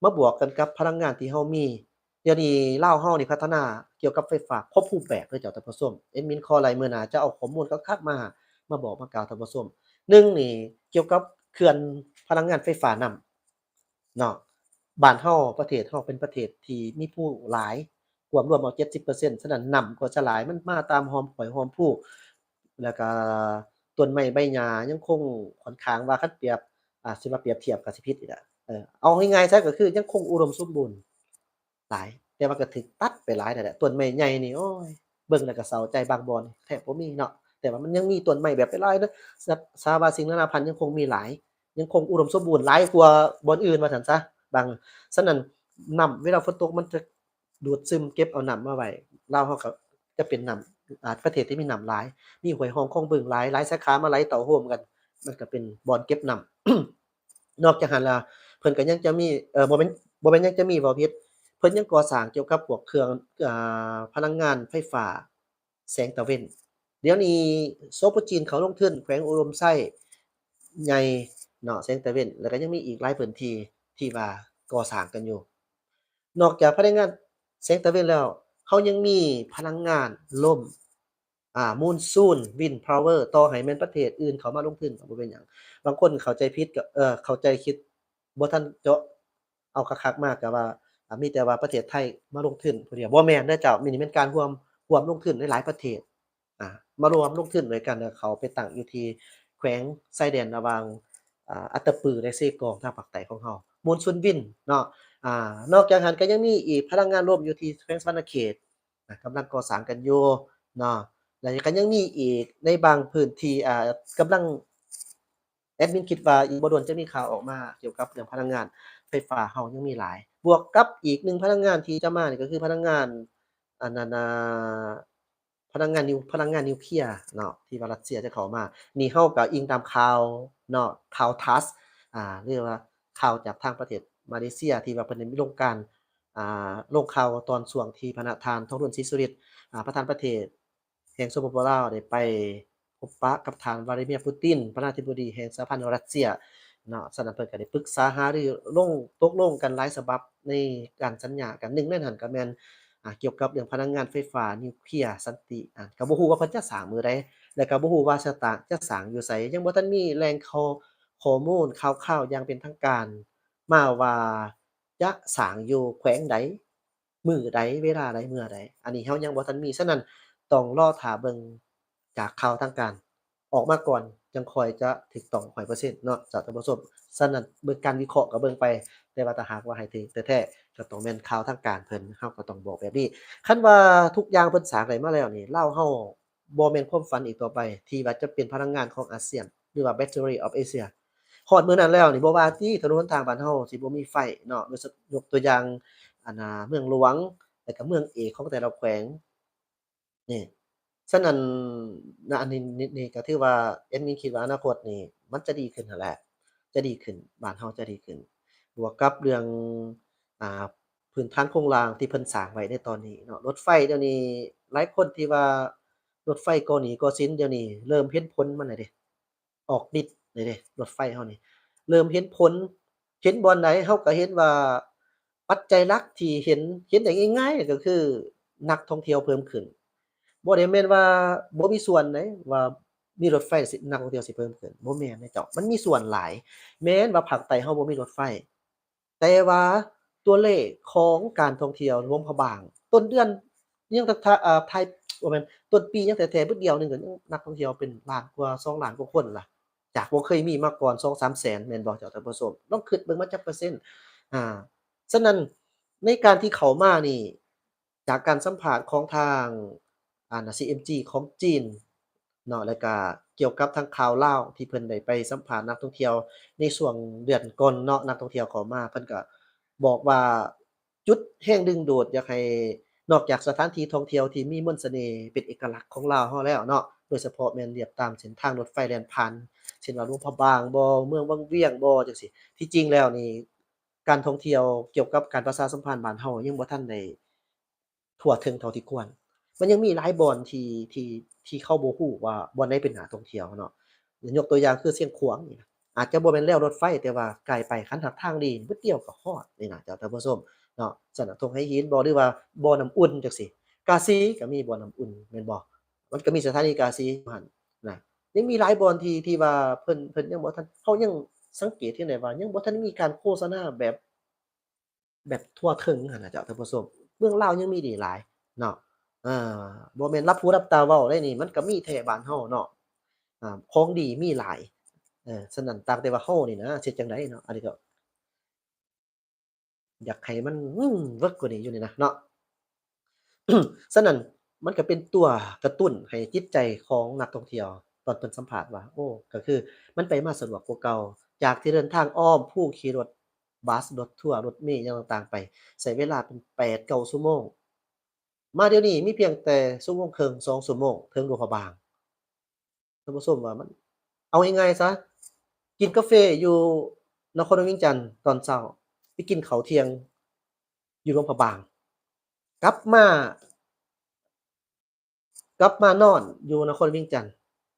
ມາບວກກັນກັບພະລັງງານທີ່ເຮົາມີ, ດຽວນີ້ລາວເຮົານີ້ພັດທະນາກ່ຽວກັບໄຟຟ້າຄົບຮູບແບບເລີຍເຈົ້າທ່ານຜູ້ຊົມ. ແອດມິນຂໍໄລ່ມື້ໜ້າຈະເອົາຂໍ້ມູນຄັກໆມາ ມາບອກມາກ່າວທ່ານຜູ້ຊົມ. ໜຶ່ງນີ້ກ່ຽວກັບເຂື່ອນພະລັງງານໄຟຟ້ານ້ຳ ເນາະ, ບ້ານເຮົາ ປະເທດເຮົາເປັນປະເທດທີ່ມີພູຫຼາຍ ກວມລວມເອົາເຈັດສິບເປີເຊັນ, ສະນັ້ນນ້ຳກໍຈະຫຼາຍ ມັນມາຕາມຮ່ອມຫ້ວຍຮ່ອມພູ ແລ້ວກະຕົ້ນໄມ້ໃບຫຍ້າຍັງຄົງຂ້ອນຂ້າງວ່າ ຄັນປຽບ ອາ ຊິວ່າປຽບທຽບກໍຊິຜິດອີກລະ, ເອີ ເອົາງ່າຍໆຊະກໍຄືຍັງຄົງອຸດົມສົມບູນຫຼາຍ, ແຕ່ວ່າກໍຖືກຕັດໄປຫຼາຍແລ້ວແຫຼະ. ຕົ້ນໄມ້ໃຫຍ່ນີ້ ໂອ້ຍ ເບິ່ງແລ້ວກໍເສົ້າໃຈ, ບາງບ່ອນແທບບໍ່ມີເນາະ, ແຕ່ວ່າມັນຍັງມີຕົ້ນໄມ້ແບບຫຼາຍໆເນາະ, ສະ ສາວາສິ່ງນານາພັນຍັງຄົງມີຫຼາຍ. ຍັງຄົງອຸດົມສົມບູນຫຼາຍກວ່າບ່ອນອື່ນວ່າຊັ້ນຊະ. ບາງ ສະນັ້ນ ນ້ຳເວລາຝົນຕົກມັນຈະດູດຊຶມເກັບເອົານ້ຳມາໄວ້. ລາວເຮົາກໍຈະເປັນນ້ຳ ອາ ປະເທດທີ່ມີນ້ຳຫຼາຍ, ມີຫ້ວຍຮ່ອງຄອງບຶງຫຼາຍ, ຫຼາຍສາຂາມາໄຫຼເຕົ້າໂຮມກັນ, ມັນກໍເປັນບ່ອນເກັບນ້ຳ. ນອກຈາກຫັ້ນລະ ເພິ່ນກໍຍັງຈະມີ ເອີ ບໍ່ແມ່ນ ບໍ່ແມ່ນຍັງຈະມີ ເວົ້າຜິດ, ເພິ່ນຍັງກໍ່ສ້າງກ່ຽວກັບພວກເຄື່ອງ ອາ ພະລັງງານໄຟຟ້າ ແສງຕາເວັນ. ດຽວນີ້ໂຊໂປຈີນເຂົ້າລົງທຶນແຂວງອຸດົມໄຊໃຫຍ່ເນາະ ແສງຕາເວັນ, ແລ້ວກໍຍັງມີອີກຫຼາຍພື້ນທີ່ທີ່ວ່າກໍ່ສ້າງກັນຢູ່. ນອກຈາກພະລັງງານແສງຕາເວັນແລ້ວ ເຮົາຍັງມີພະລັງງານລົມ ອາ Monsoon Wind Power, ຕໍ່ໃຫ້ແມ່ນປະເທດອື່ນເຂົ້າມາລົງທຶນກໍບໍ່ເປັນຫຍັງ. ບາງຄົນເຂົ້າໃຈຜິດ ກໍ ເອີ ເຂົ້າໃຈຜິດ ບໍ່ທັນເຈາະ ເອົາຄັກໆມາກະວ່າ ອາ ມີແຕ່ວ່າປະເທດໄທມາລົງທຶນຜູ້ດຽວ, ບໍ່ແມ່ນເດີເຈົ້າ, ນີ້ແມ່ນການຮ່ວມ ຮ່ວມລົງທຶນຫຼາຍໆປະເທດ ອາ ມາລວມລົງທຶນດ້ວຍກັນ ແລ້ວເຂົ້າໄປຕັ້ງຢູ່ທີ່ແຂວງຊາຍແດນລະຫວ່າງ ອາ ອັດຕະປື ແລະ ເຊກອງ ທາງພາກໃຕ້ຂອງເຮົາ. Monsoon Wind ເນາະ ອາ ນອກຈາກຫັ້ນກໍຍັງມີອີກພະລັງງານລົມຢູ່ທີ່ແຂວງສະຫວັນນະເຂດ ນະ ກຳລັງກໍ່ສ້າງກັນຢູ່ເນາະ, ແລ້ວກໍຍັງມີອີກໃນບາງພື້ນທີ່ ອາ ກຳລັງ ແອດມິນຄິດວ່າອີກບໍ່ດົນຈະມີຂ່າວອອກມາກ່ຽວກັບເລື່ອງພະລັງງານໄຟຟ້າເຮົາຍັງມີຫຼາຍ. ບວກກັບອີກໜຶ່ງພະລັງງານທີ່ຈະມານີ້ກໍຄືພະລັງງານ ອັນນັ້ນນະ ພະລັງງານນິວ ພະລັງງານນິວເຄຍເນາະ ທີ່ວ່າຣັດເຊຍຈະເຂົ້າມາ. ນີ້ເຮົາກໍອີງຕາມຂ່າວເນາະ ຂ່າວ TASS ອ່າ ຫຼືວ່າຂ່າວຈາກທາງປະເທດມາເລເຊຍ ທີ່ວ່າເພິ່ນໄດ້ມີລົງການ ອ່າ ລົງຂ່າວຕອນຊ່ວງທີ່ພະນະທ່ານ ທອງລຸນ ສີສຸລິດ ອ່າ ປະທານປະເທດ ແຫ່ງ ສປປ ລາວ ໄດ້ໄປພົບປະກັບທ່ານ ວລາດີເມຍ ປູຕິນ ປະທານາທິບໍດີແຫ່ງສະຫະພັນລັດເຊຍເນາະ. ສະນັ້ນເພິ່ນກໍໄດ້ປຶກສາຫາລືລົງ ຕົກລົງກັນຫຼາຍສະບັບໃນການສັນຍາກັນ. ໜຶ່ງໃນນັ້ນກໍແມ່ນ ອ່າ ກ່ຽວກັບເລື່ອງພະລັງງານໄຟຟ້ານິວເຄຍສັນຕິ. ອ່າ ກໍບໍ່ຮູ້ວ່າເພິ່ນຈະສ້າງມື້ໃດ ແລະກໍບໍ່ຮູ້ວ່າສະຕາງຈະສ້າງຢູ່ໃສ. ຍັງບໍ່ທັນມີແຫຼ່ງຂໍ້ ຂໍ້ມູນຂ່າວໆຢ່າງເປັນທາງການມາວ່າຈະສ້າງຢູ່ແຂວງໃດ ມື້ໃດ ເວລາໃດ ເມື່ອໃດ ອັນນີ້ເຮົາຍັງບໍ່ທັນມີ. ສະນັ້ນຕ້ອງລໍຖ້າເບິ່ງຈາກຂ່າວທາງການອອກມາກ່ອນ ຈັ່ງຄ່ອຍຈະຖືກຕ້ອງຮ້ອຍເປີເຊັນເນາະ ເຈົ້າທ່ານຜູ້ຊົມ. ສະນັ້ນເບິ່ງການວິເຄາະກໍເບິ່ງໄປ ແຕ່ວ່າຖ້າຫາກວ່າໃຫ້ຖືກແທ້ໆ ກໍຕ້ອງແມ່ນຂ່າວທາງການເພິ່ນ ເຮົາກໍຕ້ອງບອກແບບນີ້. ຄັນວ່າທຸກຢ່າງເພິ່ນສ້າງໄດ້ມາແລ້ວນີ້ ລາວເຮົາ ບໍ່ແມ່ນຄວາມຝັນອີກຕໍ່ໄປ ທີ່ວ່າຈະເປັນພະລັງງານຂອງອາຊຽນ ຫຼືວ່າ Battery of Asia. ຮອດມື້ນັ້ນແລ້ວນີ້ ບໍ່ວ່າຕິ ຖະໜົນຫົນທາງບ້ານເຮົາຊິບໍ່ມີໄຟເນາະ ຍົກຕົວຢ່າງ ອັນນ່າ ເມືອງຫຼວງ ແລະກະເມືອງເອກຂອງແຕ່ລະແຂວງນີ້. ສະນັ້ນ ນະ ອັນນີ້ ນີ້ ນີ້ກໍຖືວ່າແອດມິນຄິດວ່າອະນາຄົດນີ້ມັນຈະດີຂຶ້ນຫັ້ນແຫຼະ ຈະດີຂຶ້ນ ບ້ານເຮົາຈະດີຂຶ້ນ ບວກກັບເລື່ອງ ອ່າ ພື້ນຖານໂຄງລ່າງທີ່ເພິ່ນສ້າງໄວ້ໃນຕອນນີ້ເນາະ. ລົດໄຟດຽວນີ້ ຫຼາຍຄົນທີ່ວ່າລົດໄຟກໍ່ໜີ້ກໍ່ສິນ ດຽວນີ້ເລີ່ມເຫັນຜົນມັນແລ້ວເດ້ ອອກລິດແລ້ວເດ້. ລົດໄຟເຮົານີ້ເລີ່ມເຫັນຜົນ ເຫັນບ່ອນໃດ ເຮົາກໍເຫັນວ່າປັດໄຈຫຼັກທີ່ເຫັນ ເຫັນໄດ້ງ່າຍໆ ກໍຄືນັກທ່ອງທ່ຽວເພີ່ມຂຶ້ນ. ບໍ່ໄດ້ແມ່ນວ່າບໍ່ມີສ່ວນໃດ ວ່າມີລົດໄຟ ນັກທ່ອງທ່ຽວຊິເພີ່ມຂຶ້ນ ບໍ່ແມ່ນເດ້ເຈົ້າ. ມັນມີສ່ວນຫຼາຍ ແມ່ນວ່າພາກໃຕ້ເຮົາບໍ່ມີລົດໄຟ ແຕ່ວ່າຕົວເລກຂອງການທ່ອງທ່ຽວຫຼວງພະບາງ ຕົ້ນເດືອນຍັງ ເອີ ທ້າຍ ບໍ່ແມ່ນ ຕົ້ນປີຍັງແທ້ໆ ເບິດດຽວໜຶ່ງກໍຍັງນັກທ່ອງທ່ຽວເປັນລ້ານກວ່າ ສອງລ້ານກວ່າຄົນລະ ຈາກບໍ່ເຄີຍມີມາກ່ອນ ສອງສາມແສນ ແມ່ນບໍ່ເຈົ້າທ່ານຜູ້ຊົມ? ລອງຄິດເບິ່ງ ມັນຈັກເປີເຊັນ? ອ່າ ສະນັ້ນໃນການທີ່ເຂົ້າມານີ້ ຈາກການສຳພາດຂອງທາງ ອັນ ຊີເອັມຈີ ຂອງຈີນເນາະ ແລ້ວກະກ່ຽວກັບທາງຂ່າວລາວທີ່ເພິ່ນໄດ້ໄປສຳພາດນັກທ່ອງທ່ຽວໃນຊ່ວງເດືອນກ່ອນເນາະ ນັກທ່ອງທ່ຽວເຂົ້າມາ ເພິ່ນກະບອກວ່າຈຸດແຮງດຶງດູດ ຢາກໃຫ້ ນອກຈາກສະຖານທີ່ທ່ອງທ່ຽວທີ່ມີມົນສະເໜ່ເປັນເອກະລັກຂອງລາວເຮົາແລ້ວເນາະ ໂດຍສະເພາະແມ່ນລຽບຕາມເສັ້ນທາງລົດໄຟແລ່ນຜ່ານ ເຊັ່ນວ່າຫຼວງພະບາງບໍ ເມືອງວັງວຽງບໍ ຈັ່ງຊີ້. ທີ່ຈິງແລ້ວນີ້ ການທ່ອງທ່ຽວກ່ຽວກັບການປະຊາສຳພັນບ້ານເຮົາຍັງບໍ່ທັນໄດ້ ທົ່ວເຖິງເທົ່າທີ່ຄວນ. ມັນຍັງມີຫຼາຍບ່ອນທີ່ ທີ່ ທີ່ເຂົາບໍ່ຮູ້ວ່າບ່ອນໃດເປັນໜ້າທ່ອງທ່ຽວເນາະ. ຍົກຕົວຢ່າງຄືຊຽງຂວາງນີ້ນະ ອາດຈະບໍ່ແມ່ນແລວລົດໄຟ ແຕ່ວ່າກາຍໄປຄັນຫາກທາງດີ ເບິດດຽວກໍຮອດນີ້ນະ ເຈົ້າທ່ານຜູ້ຊົມເນາະ. ສະນັ້ນ ທົ່ງໄຫຫີນບໍ ຫຼືວ່າບໍ່ນ້ຳອຸ່ນຈັ່ງຊີ້ ກາສີກໍມີບໍ່ນ້ຳອຸ່ນແມ່ນບໍ່? ມັນກໍມີສະຖານີກາສີຢູ່ຫັ້ນນະ. ຍັງມີຫຼາຍບ່ອນທີ່ ທີ່ວ່າເພິ່ນ ເພິ່ນຍັງບໍ່ທັນ ເຮົາຍັງສັງເກດເຫັນໄດ້ວ່າຍັງບໍ່ທັນມີການໂຄສະນາແບບ ແບບທົ່ວເຖິງຫັ້ນນະເຈົ້າທ່ານຜູ້ຊົມ. ເມືອງລາວຍັງມີດີຫຼາຍເນາະ ເອີ ບໍ່ແມ່ນລັບຫູລັບຕາເວົ້າໄດ໋ນີ້ ມັນກໍມີແທ້ບ້ານເຮົາເນາະ ອາ ຂອງດີມີຫຼາຍ. ເອີ ສະນັ້ນຕ່າງແຕ່ວ່າເຮົານີ້ນະ ເຮັດຈັ່ງໃດເນາະ ອັນນີ້ກໍຢາກໃຫ້ມັນ ອືມ ເວີກກວ່ານີ້ຢູ່ນີ້ນະເນາະ. ສະນັ້ນ ມັນກໍເປັນຕົວກະຕຸ້ນໃຫ້ຈິດໃຈຂອງນັກທ່ອງທ່ຽວ ຕອນເພິ່ນສຳພາດວ່າ ໂອ້ ກໍຄືມັນໄປມາສະດວກກວ່າເກົ່າ ຈາກທີ່ເດີນທາງອ້ອມພູ ຂີ່ລົດບັສ ລົດທົວ ລົດເມ ຫຍັງຕ່າງໆ ໄປ ໃຊ້ເວລາເປັນແປດເກົ້າຊົ່ວໂມງ ມາດຽວນີ້ມີພຽງແຕ່ຊົ່ວໂມງເຄິ່ງ ສອງຊົ່ວໂມງເຖິງຫຼວງພະບາງ. ທ່ານຜູ້ຊົມວ່າມັນ ເອົາງ່າຍໆຊະ ກິນກາເຟຢູ່ນະຄອນຫຼວງວຽງຈັນຕອນເຊົ້າ ໄປກິນເຂົ້າທ່ຽງຢູ່ຫຼວງພະບາງ ກັບມາ ກັບມານອນຢູ່ນະຄອນຫຼວງວຽງຈັນ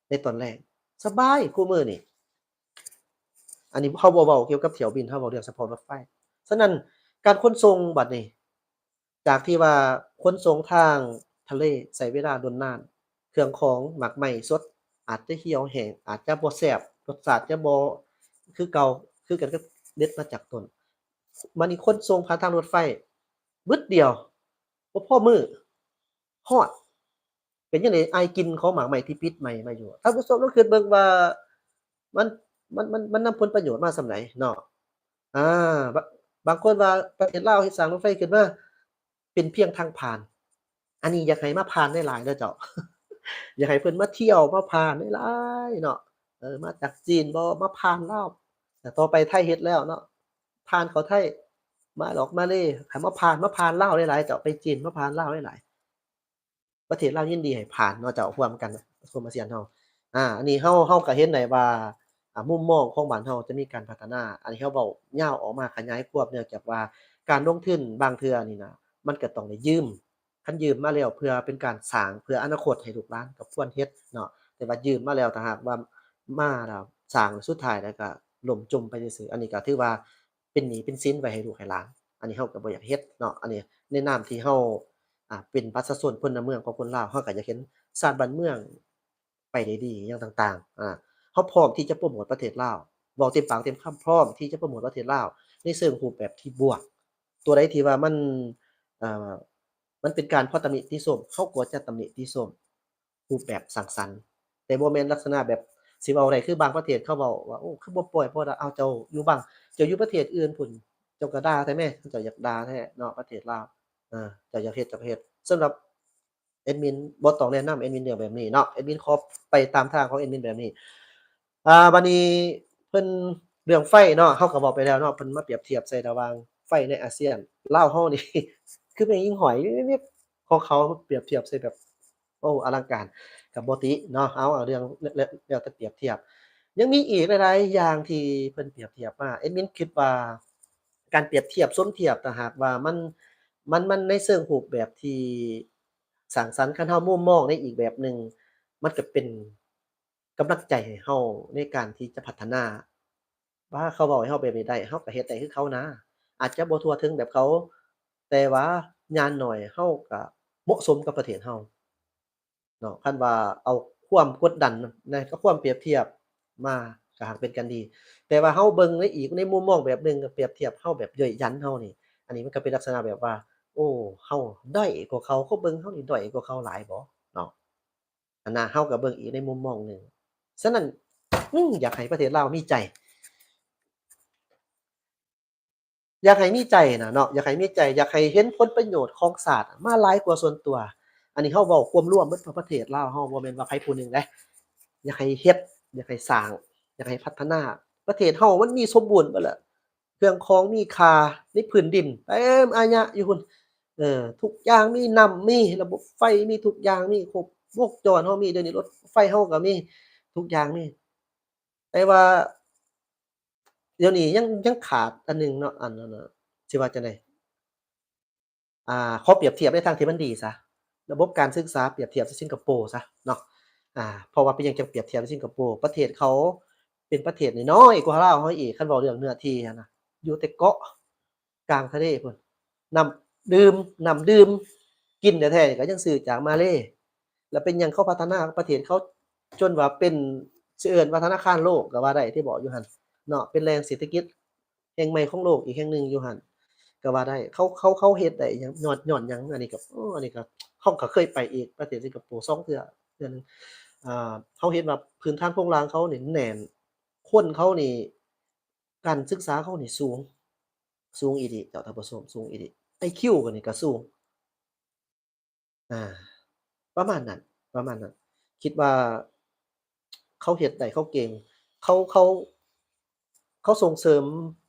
ໃນຕອນແລງ ສະບາຍຄູ່ມື້ນີ້. ອັນນີ້ເຮົາບໍ່ເວົ້າກ່ຽວກັບຖ້ຽວບິນ ເຮົາເວົ້າເລື່ອງສະເພາະລົດໄຟ. ສະນັ້ນ ການຂົນສົ່ງບັດນີ້ ຈາກທີ່ວ່າຂົນສົ່ງທາງທະເລໃຊ້ເວລາດົນນານ ເຄື່ອງຂອງໝາກໄມ້ສົດອາດຈະຫ່ຽວແຫ້ງ ອາດຈະບໍ່ແຊບ ລົດຊາດຈະບໍ່ຄືເກົ່າ ຄືກັນກັບເດັດມາຈາກຕົ້ນ. ບັດນີ້ຂົນສົ່ງຜ່ານທາງລົດໄຟ ບຶດດຽວ ບໍ່ພໍມື້ ຮອດ. ເປັນຈັ່ງໃດ ອາຍກິ່ນຂອງໝາກໄມ້ທີ່ປິດໄມ້ໄວ້ຢູ່? ທ່ານຜູ້ຊົມລອງຄິດເບິ່ງວ່າ ມັນ ມັນ ມັນ ມັນນຳຜົນປະໂຫຍດມາສ່ຳໃດເນາະ? ອາ ບາ ບາງຄົນວ່າປະເທດລາວເຮັດສ້າງລົດໄຟຂຶ້ນມາ ເປັນພຽງທາງຜ່ານ. ອັນນີ້ຢາກໃຫ້ມາຜ່ານຫຼາຍໆເດີເຈົ້າ ຢາກໃຫ້ເພິ່ນມາທ່ຽວມາຜ່ານຫຼາຍໆເນາະ. ອີ ມາຈາກຈີນບໍ່ ມາຜ່ານລາວ ແຕ່ຕໍ່ໄປໄທເຮັດແລ້ວເນາະ ຜ່ານເຂົ້າໄທ ມາດອກມາເລ ໃຫ້ມາຜ່ານ ມາຜ່ານລາວຫຼາຍໆ ເຈົ້າ ໄປຈີນ ມາຜ່ານລາວຫຼາຍໆ ປະເທດລາວຍິນດີໃຫ້ຜ່ານເນາະ ເຈົ້າ ຮ່ວມກັນ ປະເທດອາຊຽນເຮົາ ອາ ອັນນີ້ເຮົາ ເຮົາກໍເຫັນໄດ້ວ່າ ອາ ມຸມມອງຂອງບ້ານເຮົາຈະມີການພັດທະນາ ອັນນີ້ເຮົາເວົ້າຍາວອອກມາຂະຫຍາຍຄວາມ ເນື່ອງຈາກວ່າການລົງທຶນບາງເທື່ອນີ້ນະ ມັນກໍຕ້ອງໄດ້ຢືມ ຄັນຢືມມາແລ້ວເພື່ອເປັນການສ້າງເພື່ອອະນາຄົດໃຫ້ລູກຫຼານກໍຄວນເຮັດເນາະ ແຕ່ວ່າຢືມມາແລ້ວ ຖ້າຫາກວ່າມາແລ້ວສ້າງ ສຸດທ້າຍແລ້ວກໍລົ້ມຈົມໄປຊື່ໆ ອັນນີ້ກໍຖືວ່າເປັນໜີ້ເປັນສິນໄວ້ໃຫ້ລູກໃຫ້ຫຼານ ອັນນີ້ເຮົາກໍບໍ່ຢາກເຮັດເນາະ ອັນນີ້ໃນນາມທີ່ເຮົາ ອ່າ ເປັນປະຊາຊົນພົນລະເມືອງຂອງຄົນລາວ ເຮົາກໍຢາກເຫັນຊາດບ້ານເມືອງ ໄປໄດ້ດີຫຍັງຕ່າງໆ ອາ ເຮົາພ້ອມທີ່ຈະໂປຣໂມດປະເທດລາວ ເວົ້າເຕັມປາກເຕັມຄຳ ພ້ອມທີ່ຈະໂປຣໂມດປະເທດລາວ ໃນເຊີງຮູບແບບທີ່ບວກ ຕົວໃດທີ່ວ່າມັນ ເອີ ມັນເປັນການພໍຕຳໜິຕິຊົມ ເຮົາກໍຈະຕຳໜິຕິຊົມຮູບແບບສ້າງສັນ ແຕ່ບໍ່ແມ່ນລັກສະນະແບບ ຊິເວົ້າໄດ້ຄືບາງປະເທດເຂົາເວົ້າວ່າ ໂອ້ ຄືບໍ່ປ່ອຍ ເພາະວ່າ ເອົາ ເຈົ້າຢູ່ບາງ ເຈົ້າຢູ່ປະເທດອື່ນພຸ້ນ ເຈົ້າກໍດ່າແທ້ແມ້ ເຈົ້າຢາກດ່າແທ້ເນາະ ປະເທດລາວ ເອີ ເຈົ້າຢາກເຮັດ ເຈົ້າກໍເຮັດ ສຳລັບ ແອດມິນບໍ່ຕ້ອງແນະນຳແອດມິນເລື່ອງແບບນີ້ເນາະ ແອດມິນຂໍໄປຕາມທາງຂອງແອດມິນແບບນີ້ ອ່າ ບາດນີ້ເພິ່ນ ເລື່ອງໄຟເນາະ ເຮົາກໍເວົ້າໄປແລ້ວເນາະ ເພິ່ນມາປຽບທຽບໃສ່ລະຫວ່າງໄຟໃນອາຊຽນ ລາວເຮົານີ້ ຄືແມ່ຍິງຫອຍ ຂອງເຂົາປຽບທຽບໃສ່ແບບ ໂອ້ ອະລັງການ ກໍບໍ່ຕິເນາະ ເອົາ ເອົາເລື່ອງແລ້ວ ແລ້ວແຕ່ປຽບທຽບ ຍັງມີອີກຫຼາຍໆຢ່າງທີ່ເພິ່ນປຽບທຽບມາ ແອດມິນຄິດວ່າ ການປຽບທຽບສົມທຽບ ຖ້າຫາກວ່າມັນ ມັນ ມັນໃນເຊີງຮູບແບບທີ່ສ້າງສັນ ຄັນເຮົາມຸມມອງໃນອີກແບບໜຶ່ງ ມັນກໍເປັນກຳລັງໃຈໃຫ້ເຮົາໃນການທີ່ຈະພັດທະນາ ວ່າເຂົາເວົ້າໃຫ້ເຮົາແບບນີ້ໄດ້ ເຮົາກໍເຮັດໄດ້ຄືເຂົານາ ອາດຈະບໍ່ທົ່ວເຖິງແບບເຂົາ ແຕ່ວ່າຢ່າງໜ້ອຍເຮົາກໍເໝາະສົມກັບປະເທດເຮົາ. ເນາະ ຄັນວ່າເອົາຄວາມກົດດັນນະ ກັບຄວາມປຽບທຽບມາ ກໍຫາກເປັນກັນດີ ແຕ່ວ່າເຮົາເບິ່ງໃນອີກ ໃນມຸມມອງແບບໜຶ່ງ ກໍປຽບທຽບເຮົາແບບຢ້ອຍຢັນເຮົານີ້ ອັນນີ້ມັນກໍເປັນລັກສະນະແບບວ່າ ໂອ້ ເຮົາດ້ອຍກວ່າເຂົາ ເຂົາເບິ່ງເຮົານີ້ດ້ອຍກວ່າເຂົາຫຼາຍບໍ່ເນາະ ອັນນະ ເຮົາກໍເບິ່ງອີກໃນມຸມມອງໜຶ່ງ. ສະນັ້ນ ອື ຢາກໃຫ້ປະເທດລາວມີໃຈ ຢາກໃຫ້ມີໃຈນະເນາະ ຢາກໃຫ້ມີໃຈ ຢາກໃຫ້ເຫັນຜົນປະໂຫຍດຂອງຊາດມາຫຼາຍກວ່າສ່ວນຕົວ. ອັນນີ້ເຮົາເວົ້າຄວາມລວມເບິດປະເທດລາວເຮົາ ບໍ່ແມ່ນວ່າໃຜຜູ້ໜຶ່ງເດ້. ຢາກໃຫ້ເຮັດ ຢາກໃຫ້ສ້າງ ຢາກໃຫ້ພັດທະນາ. ປະເທດເຮົາມັນມີສົມບູນເບິດລະ ເຄື່ອງຂອງມີຄ່າໃນພື້ນດິນເຕັມອາຍະຢູ່ພຸ້ນ. ເອີ ທຸກຢ່າງມີ ນ້ຳມີ ລະບົບໄຟມີ ທຸກຢ່າງມີຄົບວົງຈອນເຮົາມີ ດຽວນີ້ລົດໄຟເຮົາກໍມີ ທຸກຢ່າງມີ. ແຕ່ວ່າດຽວນີ້ຍັງ ຍັງຂາດອັນໜຶ່ງເນາະ ອັນນັ້ນນະ ຊິວ່າຈັ່ງໃດ ອ່າ ຂໍປຽບທຽບໃນທາງທີ່ມັນດີຊະ ລະບົບການສຶກສາປຽບທຽບໃສ່ສິງກະໂປຊະເນາະ. ອ່າ ເພາະວ່າເປັນຫຍັງຈັ່ງປຽບທຽບໃສ່ສິງກະໂປ? ປະເທດເຂົາເປັນປະເທດນ້ອຍໆກວ່າລາວເຮົາອີກ ຄັນເວົ້າເລື່ອງເນື້ອທີ່ຫັ້ນນະ ຢູ່ແຕ່ເກາະ ກາງທະເລພຸ້ນ ນ້ຳດື່ມ ນ້ຳດື່ມກິນແທ້ໆ ກໍຍັງຊື້ຈາກມາເລ. ແລ້ວເປັນຫຍັງເຂົາພັດທະນາປະເທດເຂົາຈົນວ່າເປັນ ຊິເອີ້ນວ່າທະນາຄານໂລກກໍວ່າໄດ້ ທີ່ບອກຢູ່ຫັ້ນເນາະ ເປັນແຫຼ່ງເສດຖະກິດແຫ່ງໃໝ່ຂອງໂລກອີກແຫ່ງໜຶ່ງຢູ່ຫັ້ນກໍວ່າໄດ້. ເຂົາ ເຂົາ ເຂົາເຮັດໄດ້ຫຍັງ ຍ້ອນ ຍ້ອນຫຍັງ? ອັນນີ້ກໍ ໂອ້ ອັນນີ້ກໍ ເຮົາກໍເຄີຍໄປອີກ ປະເທດສິງກະໂປສອງເທື່ອ ເທື່ອໜຶ່ງ. ເຮົາເຫັນວ່າພື້ນຖານໂຄງລ່າງເຂົານີ້ແໜ້ນ ຄົນເຂົານີ້ ການສຶກສາເຂົານີ້ສູງ ສູງອີ່ຫຼີເຈົ້າທ່ານຜູ້ຊົມ ສູງອີ່ຫຼີ ໄອຄິວເຂົານີ້ກໍສູງ ອ່າ ປະມານນັ້ນ ປະມານນັ້ນ. ຄິດວ່າເຂົາເຮັດໄດ້ ເຂົາເກັ່ງ ເຂົາ ເຂົາ ເຂົາສົ່ງເສີມ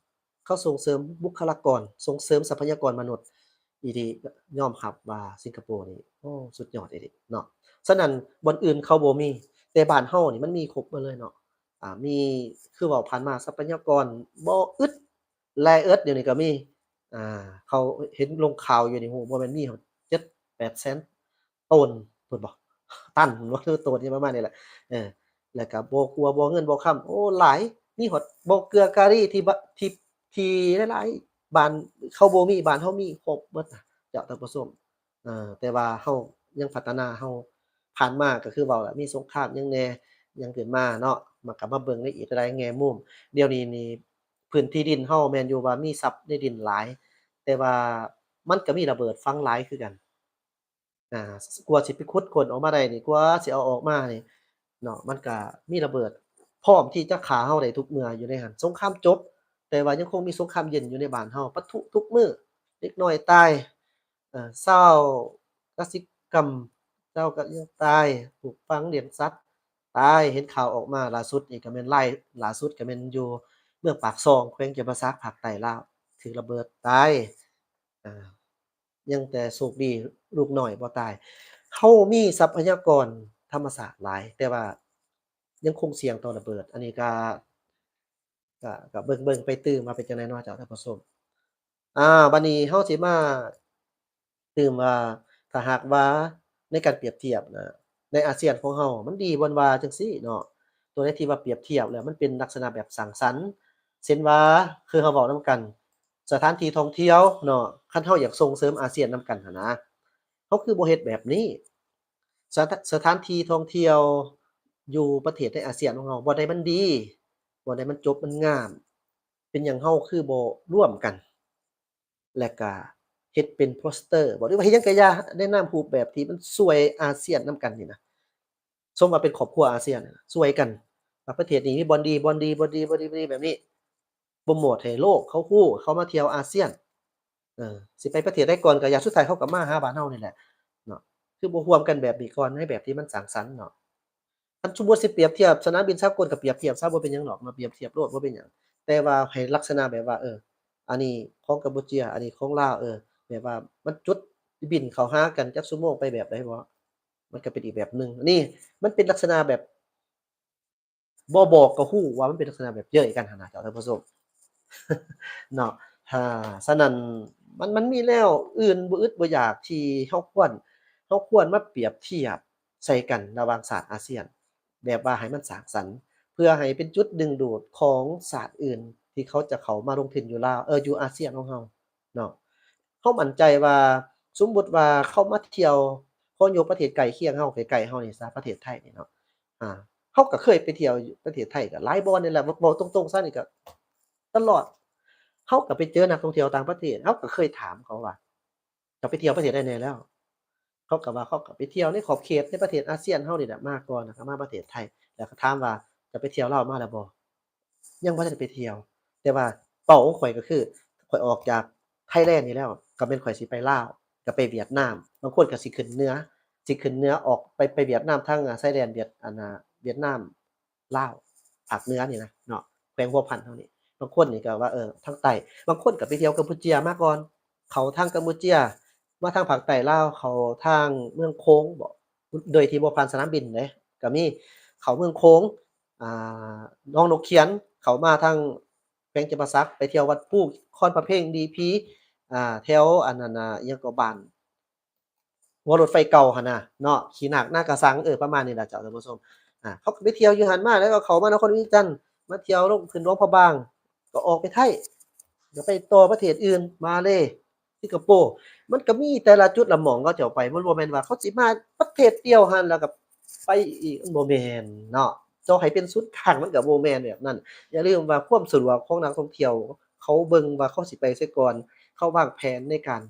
ເຂົາສົ່ງເສີມບຸກຄະລາກອນ ສົ່ງເສີມຊັບພະຍາກອນມະນຸດອີ່ຫຼີ ຍອມຮັບວ່າສິງກະໂປນີ້ ໂອ້ ສຸດຍອດອີ່ຫຼີເນາະ. ສະນັ້ນບ່ອນອື່ນເຂົາບໍ່ມີ ແຕ່ບ້ານເຮົານີ້ມັນມີຄົບໝົດເລີຍເນາະ. ອ່າ ມີ ຄືເວົ້າຜ່ານມາ ຊັບພະຍາກອນບໍ່ອຶດ ແຣເອີດດຽວນີ້ກໍມີ ອ່າ ເຂົາເຫັນລົງຂ່າວຢູ່ນີ້ ໂຫ ບໍ່ແມ່ນມີຮອດເຈັດແປດແສນໂຕນພຸ້ນບໍ ຕັນບໍ ຫຼືໂຕນ ປະມານນີ້ແຫຼະ. ເອີ ແລ້ວກໍບໍ່ກົວບໍ່ເງິນບໍ່ຄຳ ໂອ້ ຫຼາຍ ມີຮອດບໍ່ເກືອກາລີທີ່ ທີ່ ທີ່ຫຼາຍໆ ບ້ານເຂົາບໍ່ມີ ບ້ານເຮົາມີຄົບເບິດນະ ເຈົ້າທ່ານຜູ້ຊົມ. ເອີ ແຕ່ວ່າເຮົາຍັງພັດທະນາ ເຮົາຜ່ານມາກໍຄືເວົ້າລະ ມີສົງຄາມຫຍັງແດ່ຫຍັງຂຶ້ນມາເນາະ ມັນກໍມາເບິ່ງໃນອີກຫຼາຍແງ່ມຸມ. ດຽວນີ້ນີ້ພື້ນທີ່ດິນເຮົາແມ່ນຢູ່ວ່າມີຊັບໃນດິນຫຼາຍ ແຕ່ວ່າມັນກໍມີລະເບີດຝັງຫຼາຍຄືກັນ. ອ່າ ກວ່າຊິໄປຂຸດຄົ້ນອອກມາໄດ້ນີ້ ກວ່າຊິເອົາອອກມານີ້ເນາະ ມັນກະມີລະເບີດພ້ອມທີ່ຈະຂ້າເຮົາໄດ້ທຸກເມື່ອຢູ່ໃນຫັ້ນ. ສົງຄາມຈົບ ແຕ່ວ່າຍັງຄົງມີສົງຄາມເຢັນຢູ່ໃນບ້ານເຮົາ ປະທຸທຸກມື້ ເດັກນ້ອຍຕາຍ ເອີ ຊາວກະສິກຳ ຊາວກະຍັງຕາຍ ປູກຝັງລ້ຽງສັດ ຕາຍ. ເຫັນຂ່າວອອກມາລ່າສຸດນີ້ກໍແມ່ນລາຍ ລ່າສຸດກໍແມ່ນຢູ່ເມືອງປາກຊ່ອງ ແຂວງຈຳປາສັກ ພາກໃຕ້ລາວ ຖືກລະເບີດຕາຍ. ອ່າ ຍັງແຕ່ໂຊກດີລູກນ້ອຍບໍ່ຕາຍ. ເຮົາມີຊັບພະຍາກອນທຳມະຊາດຫຼາຍ ແຕ່ວ່າຍັງຄົງສ່ຽງຕໍ່ລະເບີດ. ອັນນີ້ກໍ ກະ ກະເບິ່ງ ເບິ່ງໄປຕື່ມວ່າເປັນຈັ່ງໃດເນາະເຈົ້າທ່ານຜູ້ຊົມ. ອາ ບາດນີ້ເຮົາຊິມາຕື່ມວ່າ ຖ້າຫາກວ່າໃນການປຽບທຽບນະ ໃນອາຊຽນຂອງເຮົາມັນດີບໍ່ວ່າຈັ່ງຊີ້ເນາະ, ຕົວໃດທີ່ວ່າປຽບທຽບແລ້ວມັນເປັນລັກສະນະແບບສ້າງສັນ ເຊັ່ນວ່າ ຄືເຮົາເວົ້ານຳກັນ ສະຖານທີ່ທ່ອງທ່ຽວເນາະ, ຄັນເຮົາຢາກສົ່ງເສີມອາຊຽນນຳກັນຫັ້ນນະ ເຮົາຄືບໍ່ເຮັດແບບນີ້? ສະ ສະຖານທີ່ທ່ອງທ່ຽວຢູ່ປະເທດໃນອາຊຽນຂອງເຮົາ ບ່ອນໃດມັນດີ ບ່ອນໃດມັນຈົບ ມັນງາມ ເປັນຫຍັງເຮົາຄືບໍ່ລວມກັນ ແລະກະເຮັດເປັນໂປສເຕີບໍ ຫຼືວ່າເຮັດຫຍັງກະຢ່າ ໃນນາມຮູບແບບທີ່ມັນຊ່ວຍອາຊຽນນຳກັນນີ້ນະ. ສົມວ່າເປັນຄອບຄົວອາຊຽນນະ ຊ່ວຍກັນວ່າປະເທດນີ້ມີບ່ອນດີ ບ່ອນດີ ບ່ອນດີ ບ່ອນດີ ບ່ອນດີ ແບບນີ້ ໂປຣໂມດໃຫ້ໂລກເຂົາຮູ້ ເຂົາມາທ່ຽວອາຊຽນ. ເອີ ຊິໄປປະເທດໃດກ່ອນກະຢ່າ ສຸດທ້າຍເຂົາກໍມາຫາບ້ານເຮົານີ້ແຫຼະເນາະ. ຄືບໍ່ຮ່ວມກັນແບບນີ້ກ່ອນ ໃນແບບທີ່ມັນສ້າງສັນເນາະ. ຄັນສົມມຸດຊິປຽບທຽບສະໜາມບິນສາກົນກໍປຽບທຽບຊະ ບໍ່ເປັນຫຍັງດອກເນາະ ປຽບທຽບໂລດ ບໍ່ເປັນຫຍັງ. ແຕ່ວ່າໃຫ້ລັກສະນະແບບວ່າ ເອີ ອັນນີ້ຂອງກຳປູເຈຍ ອັນນີ້ຂອງລາວ ເອີ ແບບວ່າມັນຈຸດບິນເຂົ້າຫາກັນຈັກຊົ່ວໂມງໄປແບບໃດບໍ ມັນກໍເປັນອີກແບບໜຶ່ງ. ອັນນີ້ມັນເປັນລັກສະນະແບບ ບໍ່ບອກກໍຮູ້ວ່າມັນເປັນລັກສະນະແບບເຍີ້ຍກັນຫັ້ນນະເຈົ້າທ່ານຜູ້ຊົມ ເນາະ. ອາ ສະນັ້ນ ມັນ ມັນມີແນວອື່ນບໍ່ອຶດບໍ່ຢາກທີ່ເຮົາຄວນ ເຮົາຄວນມາປຽບທຽບໃສ່ກັນລະຫວ່າງຊາດອາຊຽນ ແບບວ່າໃຫ້ມັນສ້າງສັນ ເພື່ອໃຫ້ເປັນຈຸດດຶງດູດຂອງຊາດອື່ນທີ່ເຂົາຈະເຂົ້າມາລົງທຶນຢູ່ລາວ ເອີ ຢູ່ອາຊຽນຂອງເຮົາເນາະ. ເຮົາໝັ້ນໃຈວ່າ ສົມມຸດວ່າເຂົາມາທ່ຽວ ຂໍຍົກປະເທດໃກ້ຄຽງເຮົາ ໃກ້ໆເຮົານີ້ຊະ ປະເທດໄທນີ້ເນາະ ອາ ເຮົາກໍເຄີຍໄປທ່ຽວປະເທດໄທກໍຫຼາຍບ່ອນນີ້ແຫຼະ ເວົ້າ ເວົ້າຕົງໆຊະນີ້ກໍຕະຫຼອດ. ເຮົາກໍໄປເຈີນັກທ່ອງທ່ຽວຕ່າງປະເທດ ເຮົາກໍເຄີຍຖາມເຂົາວ່າ ເຈົ້າໄປທ່ຽວປະເທດໃດແດ່ແລ້ວ? ເຂົາກໍວ່າເຂົາກໍໄປທ່ຽວໃນຂອບເຂດໃນປະເທດອາຊຽນເຮົານີ້ແຫຼະ ມາກ່ອນ ແລ້ວກໍມາປະເທດໄທ ແລ້ວກໍຖາມວ່າ ເຈົ້າໄປທ່ຽວລາວມາແລ້ວບໍ່? ຍັງບໍ່ທັນໄປທ່ຽວ ແຕ່ວ່າເປົ້າຂອງຂ້ອຍກໍຄື ຂ້ອຍອອກຈາກໄທແລນນີ້ແລ້ວ ກໍແມ່ນຂ້ອຍຊິໄປລາວ ກໍໄປຫວຽດນາມ ບາງຄົນກໍຊິຂຶ້ນເໜືອ ຊິຂຶ້ນເໜືອອອກໄປ ໄປຫວຽດນາມທາງ ອາ ຊາຍແດນຫວຽດ ອັນ ອາ ຫວຽດນາມ ລາວ ພາກເໜືອນີ້ນະເນາະ ແຂວງຫົວພັນເຮົານີ້. ບາງຄົນນີ້ກໍວ່າ ເອີ ທາງໃຕ້ ບາງຄົນກໍໄປທ່ຽວກຳປູເຈຍມາກ່ອນ ເຂົ້າທາງກຳປູເຈຍ ມາທາງພາກໃຕ້ລາວ ເຂົ້າທາງເມືອງໂຂງບໍ ໂດຍທີ່ບໍ່ຜ່ານສະໜາມບິນເດ້ ກໍມີ ເຂົ້າເມືອງໂຂງ ອ່າ ໜອງນົກຂຽນ ເຂົ້າມາທາງແຂວງຈຳປາສັກ ໄປທ່ຽວວັດພູຄອນພະເພັງ ດີພີ ອ່າ ແຖວອັນນັ້ນນະ ອີ່ຫຍັງກໍ ບ້ານ ຫົວລົດໄຟເກົ່າຫັ້ນນະເນາະ ຂີ້ນາກນາກະສັງ ເອີ ປະມານນີ້ລະເຈົ້າທ່ານຜູ້ຊົມ. ອາ ເຂົາກໍໄປທ່ຽວຢູ່ຫັ້ນມາ ແລ້ວກໍເຂົ້າມານະຄອນວຽງຈັນ ມາທ່ຽວລົງຂຶ້ນຫຼວງພະບາງ ກໍອອກໄປໄທ ກໍໄປຕໍ່ປະເທດອື່ນ ມາເລ ສິງກະໂປ ມັນກໍມີແຕ່ລະຈຸດລະໝ່ອງເຂົາເຈົ້າໄປ ມັນບໍ່ແມ່ນວ່າເຂົາຊິມາປະເທດດຽວຫັ້ນ ແລ້ວກໍໄປອີກ ມັນບໍ່ແມ່ນເນາະ ເຈົ້າໃຫ້ເປັນສູນກາງ ມັນກໍບໍ່ແມ່ນແບບນັ້ນ. ຢ່າລືມວ່າຄວາມສະດວກຂອງນັກທ່ອງທ່ຽວ ເຂົາເບິ່ງວ່າເຂົາຊິໄປໃສກ່ອນ ເຂົາວາງແຜນໃນການ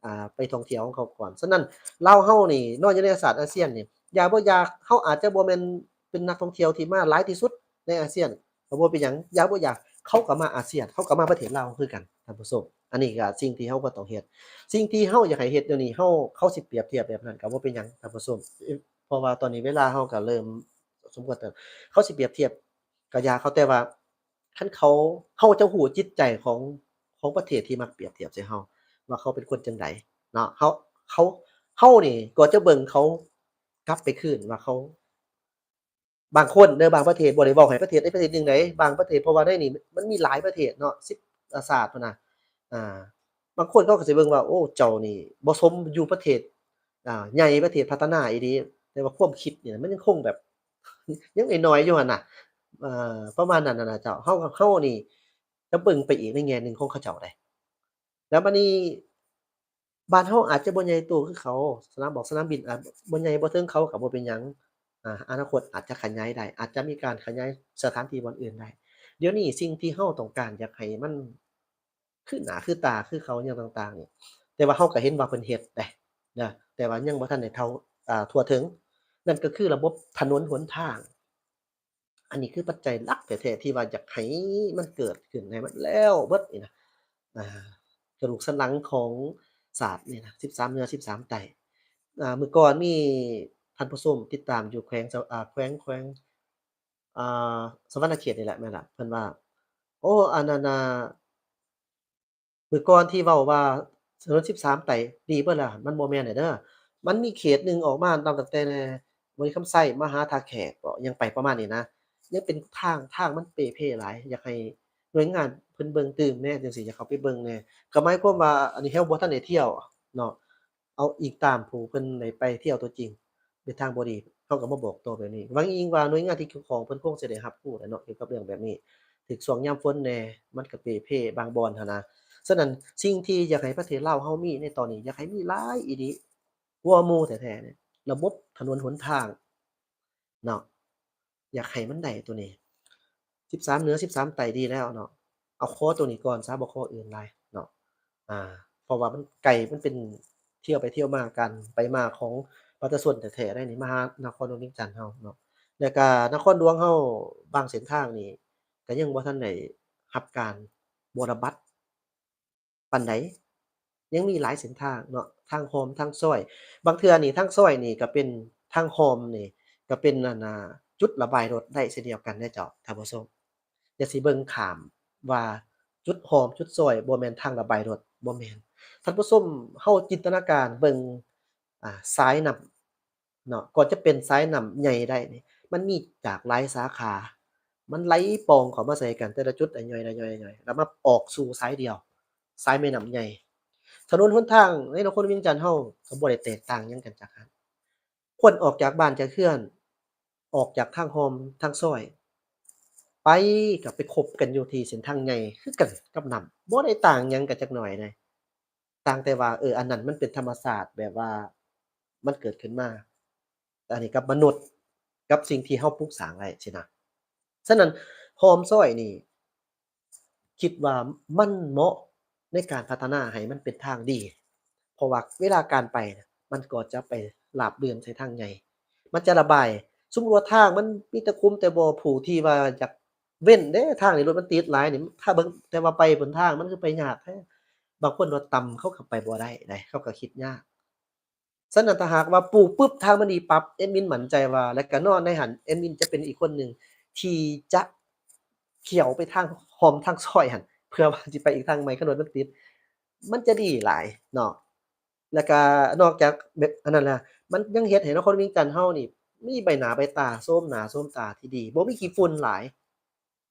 ອ່າ ໄປທ່ອງທ່ຽວຂອງເຂົາກ່ອນ. ສະນັ້ນ ລາວເຮົານີ້ເນາະ ຢູ່ໃນຊາດອາຊຽນນີ້ ຢາກບໍ່ຢາກ ເຮົາອາດຈະບໍ່ແມ່ນເປັນນັກທ່ອງທ່ຽວທີ່ມາຫຼາຍທີ່ສຸດໃນອາຊຽນ ກໍບໍ່ເປັນຫຍັງ ຢາກບໍ່ຢາກ ເຂົາກໍມາອາຊຽນ ເຂົາກໍມາປະເທດລາວຄືກັນ ທ່ານຜູ້ຊົມ. ອັນນີ້ກໍສິ່ງທີ່ເຮົາບໍ່ຕ້ອງເຮັດ ສິ່ງທີ່ເຮົາຢາກໃຫ້ເຮັດດຽວນີ້ ເຮົາ ເຂົາຊິປຽບທຽບແບບນັ້ນກໍບໍ່ເປັນຫຍັງ ທ່ານຜູ້ຊົມ ເພາະວ່າຕອນນີ້ເວລາເຮົາກໍເລີ່ມສົມຄວນ ເຂົາຊິປຽບທຽບກໍຢ່າເຂົາ ແຕ່ວ່າ ຄັນເຂົາ ເຮົາຈະຮູ້ຈິດໃຈຂອງ ຂອງປະເທດທີ່ມັກປຽບທຽບໃສ່ເຮົາ ວ່າເຂົາເປັນຄົນຈັ່ງໃດເນາະ. ເຮົາ ເຂົາ ເຮົານີ້ກໍຈະເບິ່ງເຂົາກັບໄປຄືນວ່າເຂົາ ບາງຄົນເດີ ບາງປະເທດ ບໍ່ໄດ້ເວົ້າໃຫ້ປະເທດໃດປະເທດໜຶ່ງໃດ ບາງປະເທດ ເພາະວ່າໃນນີ້ມັນມີຫຼາຍປະເທດເນາະ ສິບຊາດພຸ້ນນະ. ອ່າ ບາງຄົນເຂົາກໍຊິເບິ່ງວ່າ ໂອ້ ເຈົ້ານີ້ບໍ່ສົມຢູ່ປະເທດ ອ່າ ໃຫຍ່ ປະເທດພັດທະນາອີ່ຫຼີ ແຕ່ວ່າຄວາມຄິດນີ້ມັນຍັງຄົງແບບ ຍັງນ້ອຍໆຢູ່ຫັ້ນນະ ເອີ ປະມານນັ້ນນະເຈົ້າ. ເຮົາ ເຮົານີ້ຈະເບິ່ງໄປອີກໃນແງ່ໜຶ່ງຂອງເຂົາເຈົ້າເດ້. ແລ້ວບາດນີ້ ບ້ານເຮົາອາດຈະບໍ່ໃຫຍ່ໂຕຄືເຂົາ ສະໜາມບອກສະໜາມບິນອາດບໍ່ໃຫຍ່ບໍ່ເຖິງເຂົາກໍບໍ່ເປັນຫຍັງ ອາ ອະນາຄົດອາດຈະຂະຫຍາຍໄດ້ ອາດຈະມີການຂະຫຍາຍສະຖານທີ່ບ່ອນອື່ນໄດ້. ດຽວນີ້ສິ່ງທີ່ເຮົາຕ້ອງການຢາກໃຫ້ມັນ ຄືໜ້າຄືຕາຄືເຂົາຫຍັງຕ່າງໆນີ້ ແຕ່ວ່າເຮົາກໍເຫັນວ່າເພິ່ນເຮັດເດ້ ນະ ແຕ່ວ່າຍັງບໍ່ທັນໄດ້ເທົ່າ ອ່າ ທົ່ວເຖິງ ນັ້ນກໍຄືລະບົບຖະໜົນຫົນທາງ. ອັນນີ້ຄືປັດໄຈຫຼັກແທ້ໆ ທີ່ວ່າຢາກໃຫ້ມັນເກີດຂຶ້ນ ໃຫ້ມັນແລ້ວເບິດນີ້ນະ ອ່າ ກະດູກສັນຫຼັງຂອງຊາດນີ້ນະ ສິບສາມເໜືອ ສິບສາມໃຕ້. ອ່າ ມື້ກ່ອນມີທ່ານຜູ້ຊົມຕິດຕາມຢູ່ແຂວງ ອາ ແຂວງ ແຂວງ ອ່າ ສະຫວັນນະເຂດນີ້ແຫຼະ ແມ່ນລະ ເພິ່ນວ່າ ໂອ້ ອັນນັ້ນນະ ມື້ກ່ອນທີ່ເວົ້າວ່າຖະໜົນສິບສາມໄຕດີເບິດລະ ມັນບໍ່ແມ່ນແລ້ວເດີ. ມັນມີເຂດໜຶ່ງອອກມານັບຕັ້ງແຕ່ບໍລິຄຳໄຊມາຫາທ່າແຂກບໍ ຍັງໄປປະມານນີ້ນະ ຍັງເປັນທາງ ທາງມັນເປ່ເພຫຼາຍ. ຢາກໃຫ້ໜ່ວຍງານເພິ່ນເບິ່ງຕື່ມແດ່ຈັ່ງຊີ້ ຢາກເຂົ້າໄປເບິ່ງແດ່. ກໍໝາຍຄວາມວ່າ ອັນນີ້ເຮົາບໍ່ທັນໄດ້ທ່ຽວເນາະ ເອົາອີງຕາມຜູ້ເພິ່ນໄດ້ໄປທ່ຽວຕົວຈິງ ເປັນທາງບໍ່ດີ ເຮົາກໍມາບອກຕໍ່ແບບນີ້. ຫວັງອີງວ່າໜ່ວຍງານທີ່ກ່ຽວຂ້ອງເພິ່ນຄົງຊິໄດ້ຮັບຮູ້ແຫຼະເນາະ ກ່ຽວກັບເລື່ອງແບບນີ້. ຖືກຊ່ວງຍາມຝົນແດ່ ມັນກໍເປ່ເພບາງບ່ອນຫັ້ນນະ. ສະນັ້ນ ສິ່ງທີ່ຢາກໃຫ້ປະເທດລາວເຮົາມີໃນຕອນນີ້ ຢາກໃຫ້ມີຫຼາຍອີ່ຫຼີ ກວ່າໝູ່ແທ້ໆ ເລີຍ ລະບົບຖະໜົນຫົນທາງເນາະ ຢາກໃຫ້ມັນໄດ້ໂຕນີ້ ສິບສາມເໜືອ ສິບສາມໃຕ້ດີແລ້ວເນາະ. ເອົາຂໍໂຕນີ້ກ່ອນຊະ ບໍ່ຂໍອື່ນຫຼາຍເນາະ. ອ່າ ເພາະວ່າມັນໄກ ມັນເປັນທ່ຽວໄປທ່ຽວມາ ການໄປມາຂອງປະຊາຊົນແທ້ໆ ໄດ໋ນີ້ ມາຫານະຄອນຫຼວງວຽງຈັນເຮົາເນາະ. ແລ້ວກະນະຄອນຫຼວງເຮົາບາງເສັ້ນທາງນີ້ ກະຍັງບໍ່ທັນໄດ້ຮັບການບົວລະບັດປານໃດ ຍັງມີຫຼາຍເສັ້ນທາງເນາະ ທາງຮ່ອມ ທາງຊອຍ. ບາງເທື່ອນີ້ທາງຊອຍນີ້ກະເປັນ ທາງຮ່ອມນີ້ກະເປັນ ອັນນ່າ ຈຸດລະບາຍລົດໄດ້ເຊັ່ນດຽວກັນເດ້ເຈົ້າທ່ານຜູ້ຊົມ. ຢ່າຊິເບິ່ງຂ້າມວ່າຈຸດຮ່ອມ ຈຸດຊອຍ ບໍ່ແມ່ນທາງລະບາຍລົດ ບໍ່ແມ່ນ. ທ່ານຜູ້ຊົມ ເຮົາຈິນຕະນາການເບິ່ງ ອ່າ ສາຍນ້ຳເນາະ ກ່ອນຈະເປັນສາຍນ້ຳໃຫຍ່ໄດ້ນີ້ ມັນມີຈາກຫຼາຍສາຂາ ມັນໄຫຼປ່ອງເຂົ້າມາໃສ່ກັນ ແຕ່ລະຈຸດລະຍ່ອຍ ລະຍ່ອຍ ລະຍ່ອຍ ແລ້ວມາອອກສູ່ສາຍດຽວ ສາຍແມ່ນ້ຳໃຫຍ່. ຖະໜົນຫົນທາງໃນນະຄອນຫຼວງວຽງຈັນເຮົາກໍບໍ່ໄດ້ແຕກຕ່າງຫຍັງກັນຈາກຫັ້ນ. ຄົນອອກຈາກບ້ານຈາກເຮືອນ ອອກຈາກທາງຮ່ອມທາງຊອຍໄປ ກໍໄປຄົບກັນຢູ່ທີ່ເສັ້ນທາງໃຫຍ່ຄືກັນກັບນ້ຳ ບໍ່ໄດ້ຕ່າງຫຍັງກັນຈັກໜ້ອຍເດ້. ຕ່າງແຕ່ວ່າ ເອີ ອັນນັ້ນມັນເປັນທຳມະຊາດ ແບບວ່າມັນເກີດຂຶ້ນມາ ແຕ່ອັນນີ້ກັບມະນຸດ ກັບສິ່ງທີ່ເຮົາປຸກສ້າງໄວ້ຊີ້ນະ. ສະນັ້ນ ຮ່ອມຊອຍນີ້ ຄິດວ່າມັນເໝາະໃນການພັດທະນາໃຫ້ມັນເປັນທາງດີ ເພາະວ່າເວລາການໄປນະ ມັນກໍຈະໄປລາບເລື່ອນໃສ່ທາງໃຫຍ່ ມັນຈະລະບາຍ. ສົມມຸດວ່າທາງມັນມີແຕ່ຂຸມແຕ່ບໍ່ ຜູ້ທີ່ວ່າຢາກເວັ້ນເດ້ ທາງນີ້ລົດມັນຕິດຫຼາຍນີ້ ຖ້າເບິ່ງແຕ່ວ່າໄປບົນທາງມັນຄືໄປຍາກແທ້ ບາງຄົນລົດຕ່ຳເຂົາກໍໄປບໍ່ໄດ້ໃດ໋ ເຂົາກໍຄິດຍາກ. ສະນັ້ນ ຖ້າຫາກວ່າປູປຶບ ທາງມັນດີປັບ ແອດມິນໝັ້ນໃຈວ່າ ແລະກະນອນໃນຫັ້ນ ແອດມິນຈະເປັນອີກຄົນໜຶ່ງທີ່ຈະຂ້ຽວໄປທາງຮ່ອມທາງຊອຍຫັ້ນ ເພື່ອວ່າຊິໄປອີກທາງໃໝ່ ຄັນລົດມັນຕິດ ມັນຈະດີຫຼາຍເນາະ. ແລະກະນອກຈາກແບບອັນນັ້ນແລ້ວ ມັນຍັງເຮັດໃຫ້ນະຄອນວຽງຈັນເຮົານີ້ມີໃບໜ້າໃບຕາ ໂສມໜ້າໂສມຕາທີ່ດີ ບໍ່ມີຂີ້ຝຸ່ນຫຼາຍ.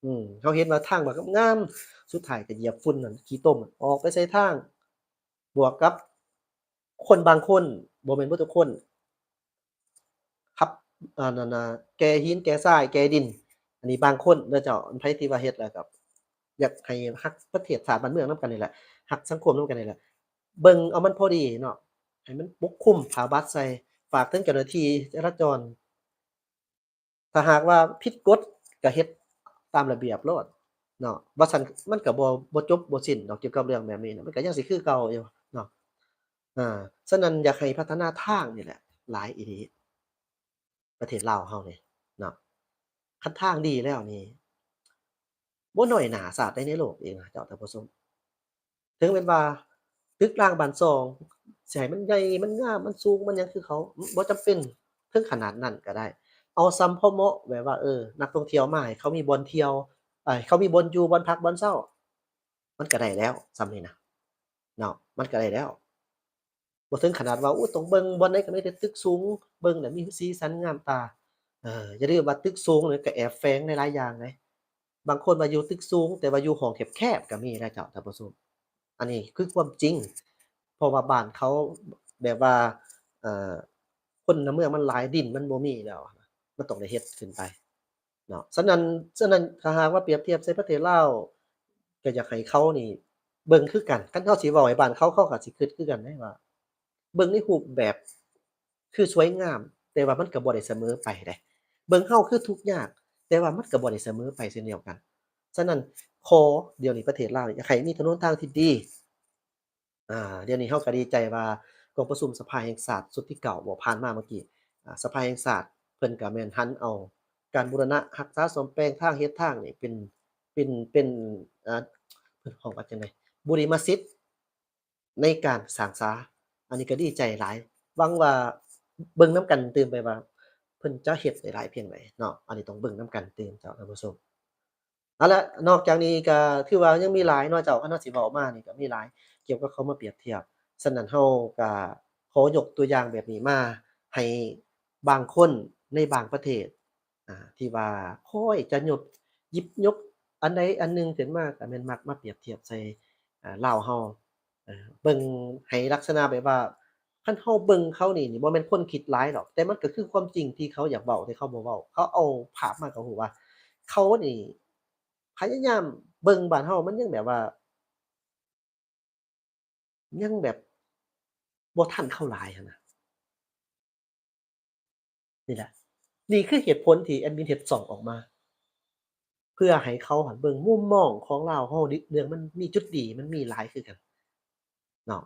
ອືມ ເຮົາເຫັນວ່າທາງບັກງາມ ສຸດທ້າຍກໍຢຽບຝຸ່ນນັ້ນ ຂີ້ຕົມອອກໄປໃສ່ທາງ ບວກກັບຄົນບາງຄົນ ບໍ່ແມ່ນເບິດທຸກຄົນ ຂັບ ອັນນັ້ນນະ ແກ່ຫີນ ແກ່ຊາຍ ແກ່ດິນ ອັນນີ້ບາງຄົນເດີເຈົ້າ. ອັນໃຜທີ່ວ່າເຮັດແລ້ວກໍຢາກໃຫ້ຮັກປະເທດຊາດບ້ານເມືອງນຳກັນນີ້ແຫຼະ ຮັກສັງຄົມນຳກັນນີ້ແຫຼະ ເບິ່ງເອົາມັນພໍດີເນາະ ໃຫ້ມັນປົກຄຸມຜ້າບັດໃສ່. ຝາກເຖິງເຈົ້າໜ້າທີ່ຈະລາຈອນ ຖ້າຫາກວ່າຜິດກົດກໍເຮັດຕາມລະບຽບໂລດເນາະ ວ່າຊັ້ນມັນກໍບໍ່ ບໍ່ຈົບບໍ່ສິ້ນດອກ ກ່ຽວກັບເລື່ອງແບບນີ້ນະ ມັນກໍຍັງຊິຄືເກົ່າຢູ່ເນາະ. ເອີ ສະນັ້ນຢາກໃຫ້ພັດທະນາທາງນີ້ແຫຼະຫຼາຍອີ່ຫຼີ ປະເທດລາວເຮົານີ້ເນາະ. ຄັນທາງດີແລ້ວນີ້ ບໍ່ນ້ອຍໜ້າຊາດໃດໃນໂລກອີກນະເຈົ້າທ່ານຜູ້ຊົມ. ເຖິງແມ່ນວ່າຕຶກລາງບ້ານຊ່ອງ ຊິໃຫ້ມັນໃຫຍ່ ມັນງາມ ມັນສູງ ມັນຫຍັງຄືເຂົາ ບໍ່ຈຳເປັນເຖິງຂະໜາດນັ້ນກໍໄດ້. ເອົາສ່ຳພໍເໝາະ ແບບວ່າ ເອີ ນັກທ່ອງທ່ຽວມາ ໃຫ້ເຂົາມີບ່ອນທ່ຽວ ໃຫ້ເຂົາມີບ່ອນຢູ່ ບ່ອນພັກ ບ່ອນເຊົາ ມັນກໍໄດ້ແລ້ວ ສ່ຳນີ້ນະເນາະ ມັນກໍໄດ້ແລ້ວ. ບໍ່ເຖິງຂະໜາດວ່າ ໂອ້ ຕ້ອງເບິ່ງບ່ອນໃດກໍມີແຕ່ຕຶກສູງ ເບິ່ງແລ້ວມີສີສັນງາມຕາ. ເອີ ຢ່າລືມວ່າຕຶກສູງນີ້ກໍແອບແຝງຫຼາຍໆຢ່າງເດ້. ບາງຄົນວ່າຢູ່ຕຶກສູງ ແຕ່ວ່າຢູ່ຫ້ອງແຄບໆກໍມີນະເຈົ້າທ່ານຜູ້ຊົມ. ອັນນີ້ຄືຄວາມຈິງ ເພາະວ່າບ້ານເຂົາແບບວ່າ ເອີ ຄົນໃນເມືອງມັນຫຼາຍ ດິນມັນບໍ່ມີແລ້ວ ມັນຕ້ອງໄດ້ເຮັດຂຶ້ນໄປ ເນາະ. ສະນັ້ນ ສະນັ້ນ ຖ້າຫາກວ່າປຽບທຽບໃສ່ປະເທດລາວ ກໍຢາກໃຫ້ເຂົານີ້ເບິ່ງຄືກັນ. ຄັນເຮົາຊິເວົ້າໃຫ້ບ້ານເຂົາ ເຂົາກໍຊິຄິດຄືກັນເດ້ວ່າ ເບິ່ງໃນຮູບແບບຄືສວຍງາມ ແຕ່ວ່າມັນກໍບໍ່ໄດ້ສະເໝີໄປເດ້. ເບິ່ງເຮົາຄືທຸກຍາກ ແຕ່ວ່າມັນກໍບໍ່ໄດ້ສະເໝີໄປເຊັ່ນດຽວກັນ. ສະນັ້ນ ຂໍດຽວນີ້ປະເທດລາວຢາກໃຫ້ມີຖະໜົນທາງທີ່ດີ ອ່າ ດຽວນີ້ເຮົາກໍດີໃຈວ່າກອງປະຊຸມສະພາແຫ່ງຊາດຊຸດທີເກົ້າບໍ່ ຜ່ານມາເມື່ອກີ້ ອ່າ ສະພາແຫ່ງຊາດເພິ່ນກໍແມ່ນຫັນເອົາການບູລະນະຮັກສາສ້ອມແປງທາງ ເຮັດທາງນີ້ເປັນ ເປັນ ເປັນ ອ່າ ເພິ່ນເອີ້ນວ່າຈັ່ງໃດ ບຸລິມະສິດໃນການສ້າງສາ. ອັນນີ້ກໍດີໃຈຫຼາຍ ຫວັງວ່າເບິ່ງນຳກັນຕື່ມໄປວ່າ ເພິ່ນຈະເຮັດໄດ້ຫຼາຍພຽງໃດເນາະ ອັນນີ້ຕ້ອງເບິ່ງນຳກັນຕື່ມເຈົ້າທ່ານຜູ້ຊົມ. ເອົາລະ ນອກຈາກນີ້ກໍຖືວ່າຍັງມີຫຼາຍເນາະເຈົ້າ ຄັນເຮົາຊິເວົ້າມານີ້ກໍມີຫຼາຍ ກ່ຽວກັບເຂົາມາປຽບທຽບ. ສະນັ້ນເຮົາກໍຂໍຍົກຕົວຢ່າງແບບນີ້ມາໃຫ້ບາງຄົນໃນບາງປະເທດ ອ່າ ທີ່ວ່າຄອຍຈະຍົກ ຫຍິບຍົກອັນໃດອັນໜຶ່ງຂຶ້ນມາ ກໍແມ່ນມັກມາປຽບທຽບໃສ່ ອ່າ ລາວເຮົາ ເອີ ເບິ່ງໃຫ້ລັກສະນະແບບວ່າ ຄັນເຮົາເບິ່ງເຂົານີ້ ນີ້ບໍ່ແມ່ນຄົນຄິດຫຼາຍດອກ ແຕ່ມັນກໍຄືຄວາມຈິງທີ່ເຂົາຢາກເວົ້າ ແຕ່ເຂົາບໍ່ເວົ້າ. ເຂົາເອົາພາບມາກໍຮູ້ວ່າ ເຂົານີ້ພະຍາຍາມເບິ່ງບ້ານເຮົາ ມັນຍັງແບບວ່າ ຍັງແບບບໍ່ທັນເຂົາຫຼາຍຫັ້ນນະ. ນີ້ແຫຼະ ນີ້ຄືເຫດຜົນທີ່ແອດມິນເຮັດຊ່ອງອອກມາ ເພື່ອໃຫ້ເຂົາຫັ້ນເບິ່ງມຸມມອງຂອງລາວເຮົາ ເລື່ອງມັນມີຈຸດດີ ມັນມີຫຼາຍຄືກັນເນາະ.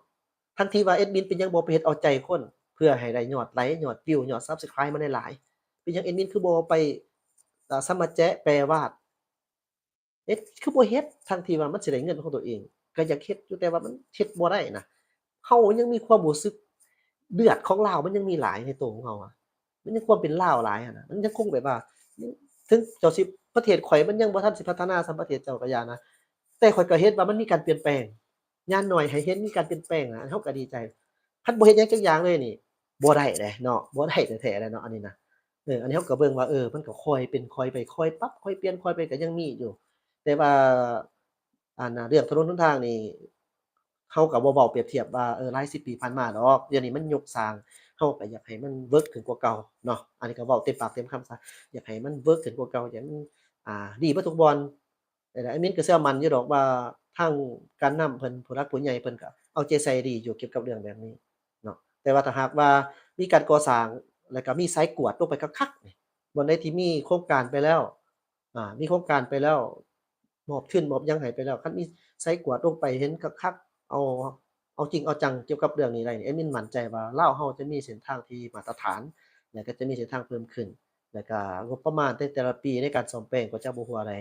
ທັງທີ່ວ່າແອດມິນເປັນຫຍັງບໍ່ໄປເຮັດເອົາໃຈຄົນ ເພື່ອໃຫ້ໄດ້ຍອດໄລ ຍອດວິວ ຍອດ subscribe ມາຫຼາຍໆ? ເປັນຫຍັງແອດມິນຄືບໍ່ໄປ ເອີ ສະມາແຈະແປວາດ ເຮັດ ຄືບໍ່ເຮັດ ທັງທີ່ວ່າມັນຊິໄດ້ເງິນຂອງຕົວເອງ ກໍຢາກເຮັດຢູ່ ແຕ່ວ່າມັນເຮັດບໍ່ໄດ້ນະ. ເຮົາຍັງມີຄວາມຮູ້ສຶກ ເລືອດຂອງລາວມັນຍັງມີຫຼາຍໃນໂຕຂອງເຮົາອະ ມັນຍັງຄວາມເປັນລາວຫຼາຍຫັ້ນນະ. ມັນຍັງຄົງແບບວ່າ ເຖິງເຈົ້າຊິ ປະເທດຂ້ອຍມັນຍັງບໍ່ທັນຊິພັດທະນາສ່ຳປະເທດເຈົ້າກໍຢ່ານະ ແຕ່ຂ້ອຍກໍເຫັນວ່າມັນມີການປ່ຽນແປງ ຢ່າງໜ້ອຍໃຫ້ເຫັນມີການປ່ຽນແປງນະ ເຮົາກໍດີໃຈ. ຄັນບໍ່ເຮັດຫຍັງຈັກຢ່າງເລີຍນີ້ ບໍ່ໄດ້ເດ້ເນາະ ບໍ່ໄດ້ແທ້ໆເດ້ເນາະ ອັນນີ້ນະ. ເອີ ອັນນີ້ເຮົາກໍເບິ່ງວ່າ ເອີ ມັນກໍຄ່ອຍເປັນຄ່ອຍໄປ ຄ່ອຍປັບ ຄ່ອຍປ່ຽນ ຄ່ອຍໄປ ກໍຍັງມີຢູ່. ແຕ່ວ່າ ອັນນ່າ ເລື່ອງຖະໜົນຫົນທາງນີ້ ເຮົາກໍບໍ່ເວົ້າປຽບທຽບວ່າ ເອີ ຫຼາຍສິບປີຜ່ານມາດອກ ດຽວນີ້ມັນຍົກສ້າງ ເຮົາກໍຢາກໃຫ້ມັນເວີກຂຶ້ນກວ່າເກົ່າເນາະ. ອັນນີ້ກໍເວົ້າເຕັມປາກເຕັມຄຳຊະ ຢາກໃຫ້ມັນເວີກຂຶ້ນກວ່າເກົ່າ ຢາກໃຫ້ມັນ ອ່າ ດີເບິດທຸກບ່ອນ. ແອດມິນກໍເຊື່ອໝັ້ນຢູ່ດອກວ່າ ທາງການນຳເພິ່ນ ຜູ້ຫຼັກຜູ້ໃຫຍ່ເພິ່ນກໍເອົາໃຈໃສ່ດີຢູ່ກ່ຽວກັບເລື່ອງແບບນີ້ເນາະ. ແຕ່ວ່າຖ້າຫາກວ່າມີການກໍ່ສ້າງ ແລ້ວກໍມີສາຍກວດລົງໄປຄັກໆ ບ່ອນໃດທີ່ມີໂຄງການໄປແລ້ວ ອ່າ ມີໂຄງການໄປແລ້ວ ມອບທຶນມອບຫຍັງໃຫ້ໄປແລ້ວ ຄັນມີສາຍກວດລົງໄປເຫັນຄັກໆ ເອົາ ເອົາຈິງເອົາຈັງກ່ຽວກັບເລື່ອງນີ້ໄດ້ນີ້ ແອດມິນໝັ້ນໃຈວ່າລາວເຮົາຈະມີເສັ້ນທາງທີ່ມາດຕະຖານ ແລ້ວກໍຈະມີເສັ້ນທາງເພີ່ມຂຶ້ນ ແລ້ວກໍງົບປະມານໃນແຕ່ລະປີໃນການສ້ອມແປງກໍຈະບໍ່ຮົ່ວໄຫຼ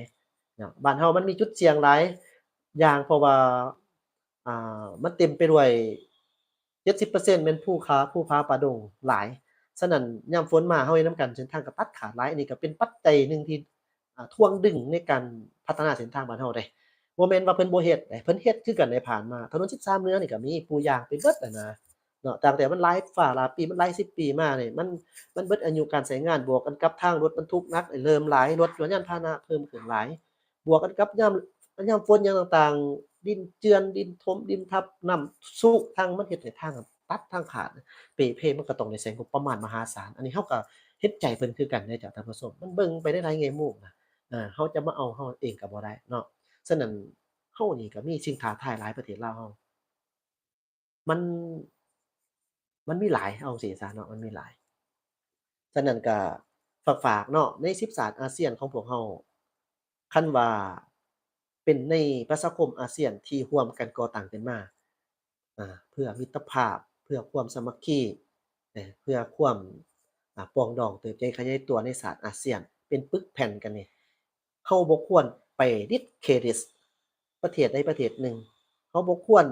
ເນາະ. ບ້ານເຮົາມັນມີຈຸດສ່ຽງຫຼາຍຢ່າງ ເພາະວ່າ ອ່າ ມັນເຕັມໄປດ້ວຍ ເຈັດສິບເປີເຊັນແມ່ນພູຂາ ພູຜາປ່າດົງຫຼາຍ. ສະນັ້ນ ຍາມຝົນມາ ເຮົາເຮັດນຳກັນ ເສັ້ນທາງກໍຕັດຂາດຫຼາຍ. ອັນນີ້ກໍເປັນປັດໄຈໜຶ່ງທີ່ ອ່າ ຖ່ວງດຶງໃນການພັດທະນາເສັ້ນທາງບ້ານເຮົາເດ້. ບໍ່ແມ່ນວ່າເພິ່ນບໍ່ເຮັດເດ້ ເພິ່ນເຮັດຄືກັນໃນຜ່ານມາ. ຖະໜົນສິບສາມເໜືອນີ້ກໍມີ ປູຢາງໄປເບິດຫັ້ນນະເນາະ. ຕັ້ງແຕ່ມັນຫຼາຍຟ້າຫຼາຍປີ ມັນຫຼາຍສິບປີມານີ້ ມັນ ມັນເບິດອາຍຸການໃຊ້ງານ ບວກກັນກັບທາງລົດບັນທຸກໜັກເລີ່ມຫຼາຍ ລົດຍົນຍານພາຫະນະເພີ່ມຂຶ້ນຫຼາຍ ບວກກັນກັບຍາມ ຍາມຝົນຫຍັງຕ່າງໆ ດິນເຈື່ອນ ດິນຖົມ ດິນທັບ ນ້ຳຊຸ ທັງມັນເຮັດໃຫ້ທາງຕັດທາງຂາດ ເປ່ເພ ມັນກໍຕ້ອງໄດ້ໃຊ້ງົບປະມານມະຫາສານ. ອັນນີ້ເຮົາກໍເຫັນໃຈເພິ່ນຄືກັນເດ້ເຈົ້າທ່ານຜູ້ຊົມ ມັນເບິ່ງໄປໄດ້ຫຼາຍແງ່ມຸມນະ. ເອີ ເຮົາຈະມາເອົາເຮົາເອງກໍບໍ່ໄດ້ເນາະ. ສະນັ້ນ ເຮົານີ້ກໍມີສິ່ງທ້າທາຍຫຼາຍ ປະເທດລາວເຮົາ ມັນ ມັນມີຫຼາຍ ເອົາຈັ່ງຊີ້ຊະເນາະ ມັນມີຫຼາຍ. ສະນັ້ນກະຝາກໆເນາະ ໃນສິບຊາດອາຊຽນຂອງພວກເຮົາ ຄັນວ່າເປັນໃນປະຊາຄົມອາຊຽນທີ່ຮ່ວມກັນກໍ່ຕັ້ງຂຶ້ນມາ ອາ ເພື່ອມິດຕະພາບ ເພື່ອຄວາມສາມັກຄີ ເອີ ເພື່ອຄວາມ ອາ ປອງດອງເຕີບໃຫຍ່ຂະຫຍາຍຕົວໃນຊາດອາຊຽນ ເປັນປຶກແຜ່ນກັນນີ້ ເຮົາບໍ່ຄວນໄປດິດເຄຣດິດປະເທດໃດປະເທດໜຶ່ງ. ເຮົາບໍ່ຄວນ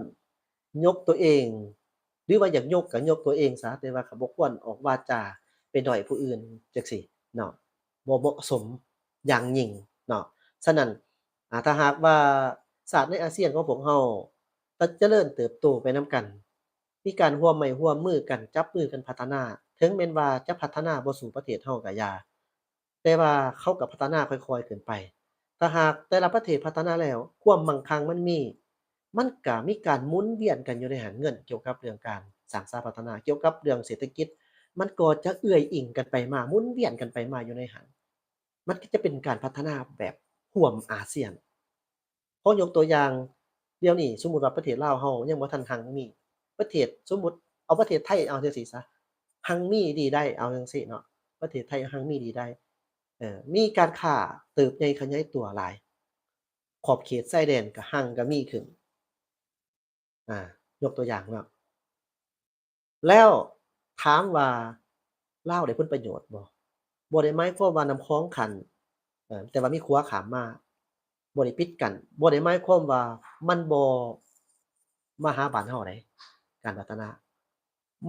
ຍົກຕົວເອງ ຫຼືວ່າຢາກຍົກກໍຍົກຕົວເອງຊະ ແຕ່ວ່າກໍບໍ່ຄວນອອກວາຈາໄປດ້ອຍຜູ້ອື່ນຈັ່ງຊີ້ເນາະ ບໍ່ເໝາະສົມຢ່າງຍິ່ງເນາະ. ສະນັ້ນ ອາ ຖ້າຫາກວ່າຊາດໃນອາຊຽນຂອງພວກເຮົາຈະຈະເລີນເຕີບໂຕໄປນຳກັນ ມີການຮ່ວມໄມ້ຮ່ວມມືກັນ ຈັບມືກັນພັດທະນາ ເຖິງແມ່ນວ່າຈະພັດທະນາບໍ່ສູ້ປະເທດເຮົາກໍຢ່າ ແຕ່ວ່າເຂົາກໍພັດທະນາຄ່ອຍໆຂຶ້ນໄປ. ຖ້າຫາກແຕ່ລະປະເທດພັດທະນາແລ້ວ ຄວາມໝັ່ງຄັ່ງມັນມີ ມັນກະມີການໝູນວຽນກັນຢູ່ໃນຫັ້ນ ເງິນກ່ຽວກັບເລື່ອງການສ້າງສາພັດທະນາ ກ່ຽວກັບເລື່ອງເສດຖະກິດ ມັນກໍຈະເອື້ອຍອີງກັນໄປມາ ໝູນວຽນກັນໄປມາຢູ່ໃນຫັ້ນ ມັນກໍຈະເປັນການພັດທະນາແບບຮ່ວມອາຊຽນ. ຂໍຍົກຕົວຢ່າງ ດຽວນີ້ສົມມຸດວ່າປະເທດລາວເຮົາຍັງບໍ່ທັນຮັ່ງມີ ປະເທດ ສົມມຸດເອົາປະເທດໄທເອົາຈັ່ງຊີ້ຊະ ຮັ່ງມີດີໄດ້ ເອົາຈັ່ງຊີ້ເນາະ ປະເທດໄທຮັ່ງມີດີໄດ້ ເອີ ມີການຄ້າເຕີບໃຫຍ່ຂະຫຍາຍຕົວຫຼາຍ ຂອບເຂດຊາຍແດນກໍຮັ່ງກໍມີຂຶ້ນ ອາ ຍົກຕົວຢ່າງເນາະ ແລ້ວຖາມວ່າລາວໄດ້ຜົນປະໂຫຍດບໍ່? ບໍ່ໄດ້ໝາຍຄວາມວ່ານ້ຳຂອງຂັ້ນ ເອີ ແຕ່ວ່າມີຂົວຂ້າມມາ ບໍ່ໄດ້ປິດກັ້ນ ບໍ່ໄດ້ໝາຍຄວາມວ່າມັນບໍ່ມາຫາບ້ານເຮົາໃດ ການພັດທະນາ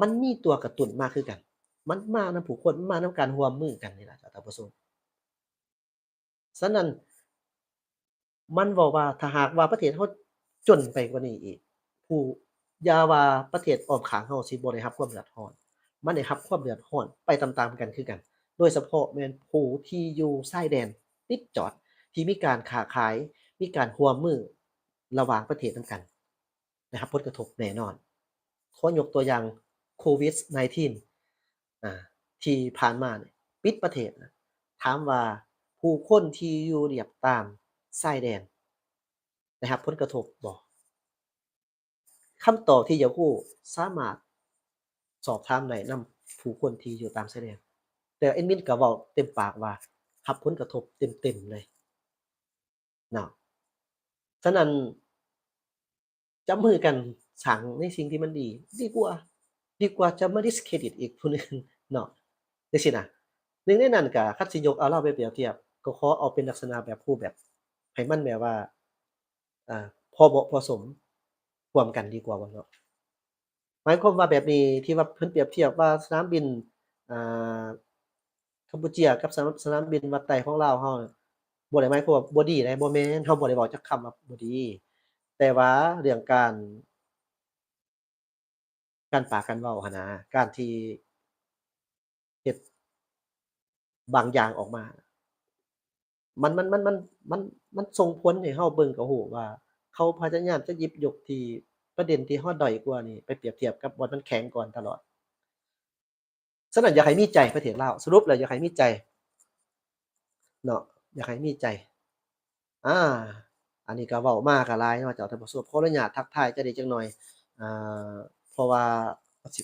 ມັນມີຕົວກະຕຸ້ນມາຄືກັນ ມັນມານຳຜູ້ຄົນ ມັນມານຳການຮ່ວມມືກັນນີ້ລະ ທ່ານຜູ້ຊົມ. ສະນັ້ນ ມັນເວົ້າວ່າ ຖ້າຫາກວ່າປະເທດເຮົາຈົນໄປກວ່ານີ້ອີກ ຜູ້ ຢ່າວ່າປະເທດອ້ອມຂ້າງເຮົາຊິບໍ່ໄດ້ຮັບຄວາມເດືອດຮ້ອນ ມັນໄດ້ຮັບຄວາມເດືອດຮ້ອນໄປຕາມໆກັນຄືກັນ ໂດຍສະເພາະແມ່ນຜູ້ທີ່ຢູ່ຊາຍແດນຕິດຈອດ ທີ່ມີການຄ້າຂາຍ ມີການຮ່ວມມືລະຫວ່າງປະເທດນຳກັນ ໄດ້ຮັບຜົນກະທົບແນ່ນອນ. ຂໍຍົກຕົວຢ່າງໂຄວິດ nineteen ອາ ທີ່ຜ່ານມານີ້ ປິດປະເທດນະ ຖາມວ່າຜູ້ຄົນທີ່ຢູ່ລຽບຕາມຊາຍແດນໄດ້ຮັບຜົນກະທົບບໍ່? ຄຳຕອບທີ່ຢາກຮູ້ ສາມາດສອບຖາມໄດ້ນຳຜູ້ຄົນທີ່ຢູ່ຕາມຊາຍແດນ, ແຕ່ແອດມິນກໍເວົ້າເຕັມປາກວ່າ ຮັບຜົນກະທົບເຕັມໆເລີຍເນາະ. ສະນັ້ນ ຈັບມືກັນສ້າງໃນສິ່ງທີ່ມັນດີ ດີກວ່າ ດີກວ່າຈະມາດິສເຄຣດິດອີກຜູ້ໜຶ່ງເນາະ ຈັ່ງຊີ້ນະ. ໜຶ່ງໃນນັ້ນກໍ ຄັນຊິຍົກເອົາລາວໄປປຽບທຽບ ກໍຂໍເອົາເປັນລັກສະນະແບບຄູ່ແບບ ໃຫ້ມັນແບບວ່າ ເອີ ພໍເໝາະພໍສົມຮ່ວມກັນດີກວ່າບໍ່ເນາະ. ໝາຍຄວາມວ່າແບບນີ້ ທີ່ວ່າເພິ່ນປຽບທຽບວ່າສະໜາມບິນ ອ່າ ກຳປູເຈຍກັບສະໜາມ ສະໜາມບິນວັດໄຕຂອງລາວເຮົາ ບໍ່ໄດ້ໝາຍຄວາມວ່າບໍ່ດີເດ້ ບໍ່ແມ່ນ ເຮົາບໍ່ໄດ້ເວົ້າຈັກຄຳວ່າບໍ່ດີ ແຕ່ວ່າເລື່ອງການ ການປາກການເວົ້າຫັ້ນນະ ການທີ່ເຮັດບາງຢ່າງອອກມາ ມັນ ມັນ ມັນ ມັນ ມັນ ມັນສົ່ງຜົນໃຫ້ເຮົາເບິ່ງກໍຮູ້ວ່າ ເຂົາພະຍາຍາມຈະຫຍິບຍົກທີ່ປະເດັນທີ່ເຮົາດ້ອຍກວ່ານີ້ ໄປປຽບທຽບກັບບ່ອນມັນແຂງກ່ອນຕະຫຼອດ. ສະນັ້ນ ຢາກໃຫ້ມີໃຈປະເທດລາວ ສະຫຼຸບແລ້ວຢາກໃຫ້ມີໃຈເນາະ ຢາກໃຫ້ມີໃຈ. ອາ ອັນນີ້ກໍເວົ້າມາກໍຫຼາຍເນາະເຈົ້າທ່ານຜູ້ຊົມ ຂໍອະນຸຍາດທັກທາຍຈະໄດ້ຈັກໜ່ອຍ ອາ ເພາະວ່າ ວ່າຊິ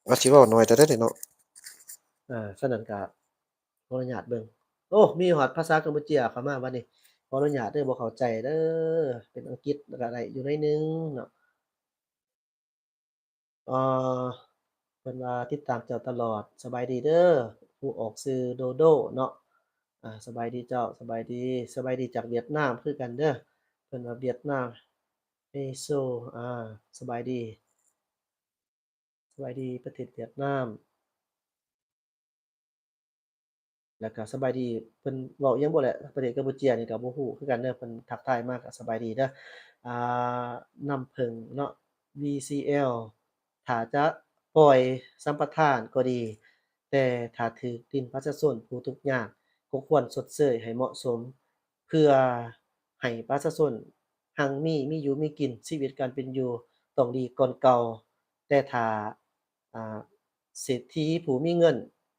ວ່າຊິເວົ້າໜ້ອຍແຕ່ໃດເນາະ. ເອີ ສະນັ້ນກໍ ຂໍອະນຸຍາດເບິ່ງ ໂອ້ ມີຮອດພາສາກຳປູເຈຍເຂົ້າມາບັດນີ້ ຂໍອະນຸຍາດເດີ ບໍ່ເຂົ້າໃຈເດີ ເປັນອັງກິດກໍໄດ້ຢູ່ໜ້ອຍໜຶ່ງເນາະ. ເອີ ເພິ່ນວ່າຕິດຕາມເຈົ້າຕະຫຼອດ ສະບາຍດີເດີ ຜູ້ອອກຊື່ໂດໂດເນາະ. ອາ ສະບາຍດີເຈົ້າ ສະບາຍດີ ສະບາຍດີຈາກຫວຽດນາມຄືກັນເດີ ເພິ່ນວ່າຫວຽດນາມ ເອໂຊ ອາ ສະບາຍດີ ສະບາຍດີປະເທດຫວຽດນາມ ແລ້ວກໍສະບາຍດີ ເພິ່ນເວົ້າອີ່ຫຍັງບໍ່ແຫຼະ ປະເທດກຳປູເຈຍນີ້ກໍບໍ່ຮູ້ຄືກັນເດີ ເພິ່ນທັກທາຍມາກໍສະບາຍດີເດີ. ອ່າ ນ້ຳເຜິ້ງເນາະ ວີຊີແອລ ຖ້າຈະປ່ອຍສຳປະທານກໍດີ ແຕ່ຖ້າຖືກດິນປະຊາຊົນຜູ້ທຸກຍາກ ກໍຄວນຊົດເຊີຍໃຫ້ເໝາະສົມ ເພື່ອໃຫ້ປະຊາຊົນຮັ່ງມີ ມີຢູ່ມີກິນ ຊີວິດການເປັນຢູ່ຕ້ອງດີກ່ອນເກົ່າ. ແຕ່ຖ້າ ອາ ເສດຖີຜູ້ມີເງິນ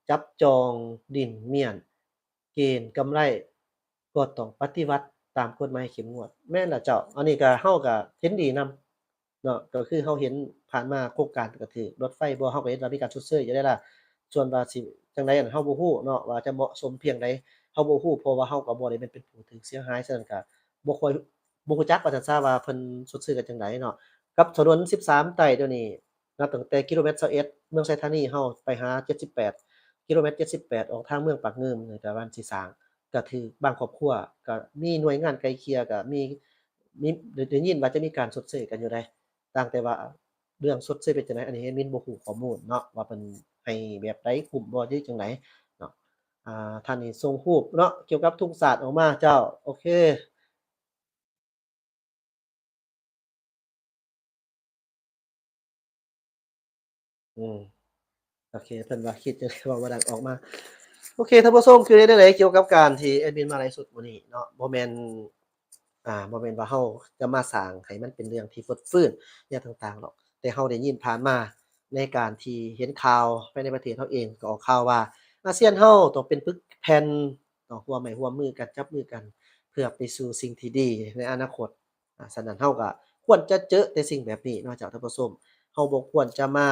ຈັບຈອງດິນມ້ຽນ ເກນກຳໄລກໍຕ້ອງປະຕິບັດຕາມກົດໝາຍເຂັ້ມງວດ. ແມ່ນລະເຈົ້າ ອັນນີ້ກະ ເຮົາກະເຫັນດີນຳເນາະ ກໍຄືເຮົາເຫັນຜ່ານມາໂຄງການກະຖືກລົດໄຟບໍ່ ເຮົາກະເຫັນວ່າມີການຊົດເຊີຍຢູ່ແລ້ວລະ. ສ່ວນວ່າຊິຈັ່ງໃດ ອັນເຮົາບໍ່ຮູ້ເນາະວ່າຈະເໝາະສົມພຽງໃດ ເຮົາບໍ່ຮູ້ ເພາະວ່າເຮົາກະບໍ່ໄດ້ແມ່ນເປັນຜູ້ຖືກເສຍຫາຍ ສະນັ້ນກະບໍ່ຄ່ອຍ ບໍ່ຮູ້ຈັກວ່າຊັ້ນຊະວ່າເພິ່ນຊົດເຊີຍກັນຈັ່ງໃດເນາະ. ກັບຖະໜົນສິບສາມໃຕ້ດຽວນີ້ ນັບຕັ້ງແຕ່ກິໂລແມັດຊາວເອັດ ເມືອງໄຊທານີເຮົາໄປຫາເຈັດສິບແປດ ກິໂລແມັດເຈັດສິບແປດ ອອກທາງເມືອງປາກງື່ມ ກະວ່າຊິສ້າງ ກະຖືກບາງຄອບຄົວ ກະມີໜ່ວຍງານໄກ່ເກ່ຍ ກະມີ ມີ ໄດ້ ໄດ້ຍິນວ່າຈະມີການຊົດເຊີຍກັນຢູ່ໃດ໋ ຕ່າງແຕ່ວ່າເລື່ອງຊົດເຊີຍເປັນຈັ່ງໃດ ອັນນີ້ແອດມິນບໍ່ຮູ້ຂໍ້ມູນເນາະ ວ່າເພິ່ນໃຫ້ແບບໃດ ຄຸ້ມບໍ່ ຫຼືຈັ່ງໃດເນາະ. ອາ ທ່ານນີ້ສົ່ງຮູບເນາະ ກ່ຽວກັບທຸງຊາດອອກມາ ເຈົ້າ ໂອເຄ. ອືມ ໂອເຄ ເພິ່ນວ່າຄິດຈັ່ງໃດ ເວົ້າບໍ່ດັງອອກມາ. ໂອເຄ ທ່ານຜູ້ຊົມ ຄືແນວໃດ ກ່ຽວກັບການທີ່ແອດມິນມາໄລຟ໌ສົດມື້ນີ້ເນາະ ບໍ່ແມ່ນ ອ່າ ບໍ່ແມ່ນວ່າເຮົາຈະມາສ້າງໃຫ້ມັນເປັນເລື່ອງທີ່ຟົດຟື້ນຫຍັງຕ່າງໆດອກ ແຕ່ເຮົາໄດ້ຍິນຜ່ານມາ ໃນການທີ່ເຫັນຂ່າວພາຍໃນປະເທດເຮົາເອງ ກໍອອກຂ່າວວ່າອາຊຽນເຮົາຕ້ອງເປັນປຶກແຜ່ນ ຕ້ອງຮ່ວມໄມ້ຮ່ວມມືກັນ ຈັບມືກັນ ເພື່ອໄປສູ່ສິ່ງທີ່ດີໃນອະນາຄົດ. ອາ ສະນັ້ນເຮົາກໍຄວນຈະເຈີແຕ່ສິ່ງແບບນີ້ເນາະເຈົ້າທ່ານຜູ້ຊົມ ເຮົາບໍ່ຄວນຈະມາ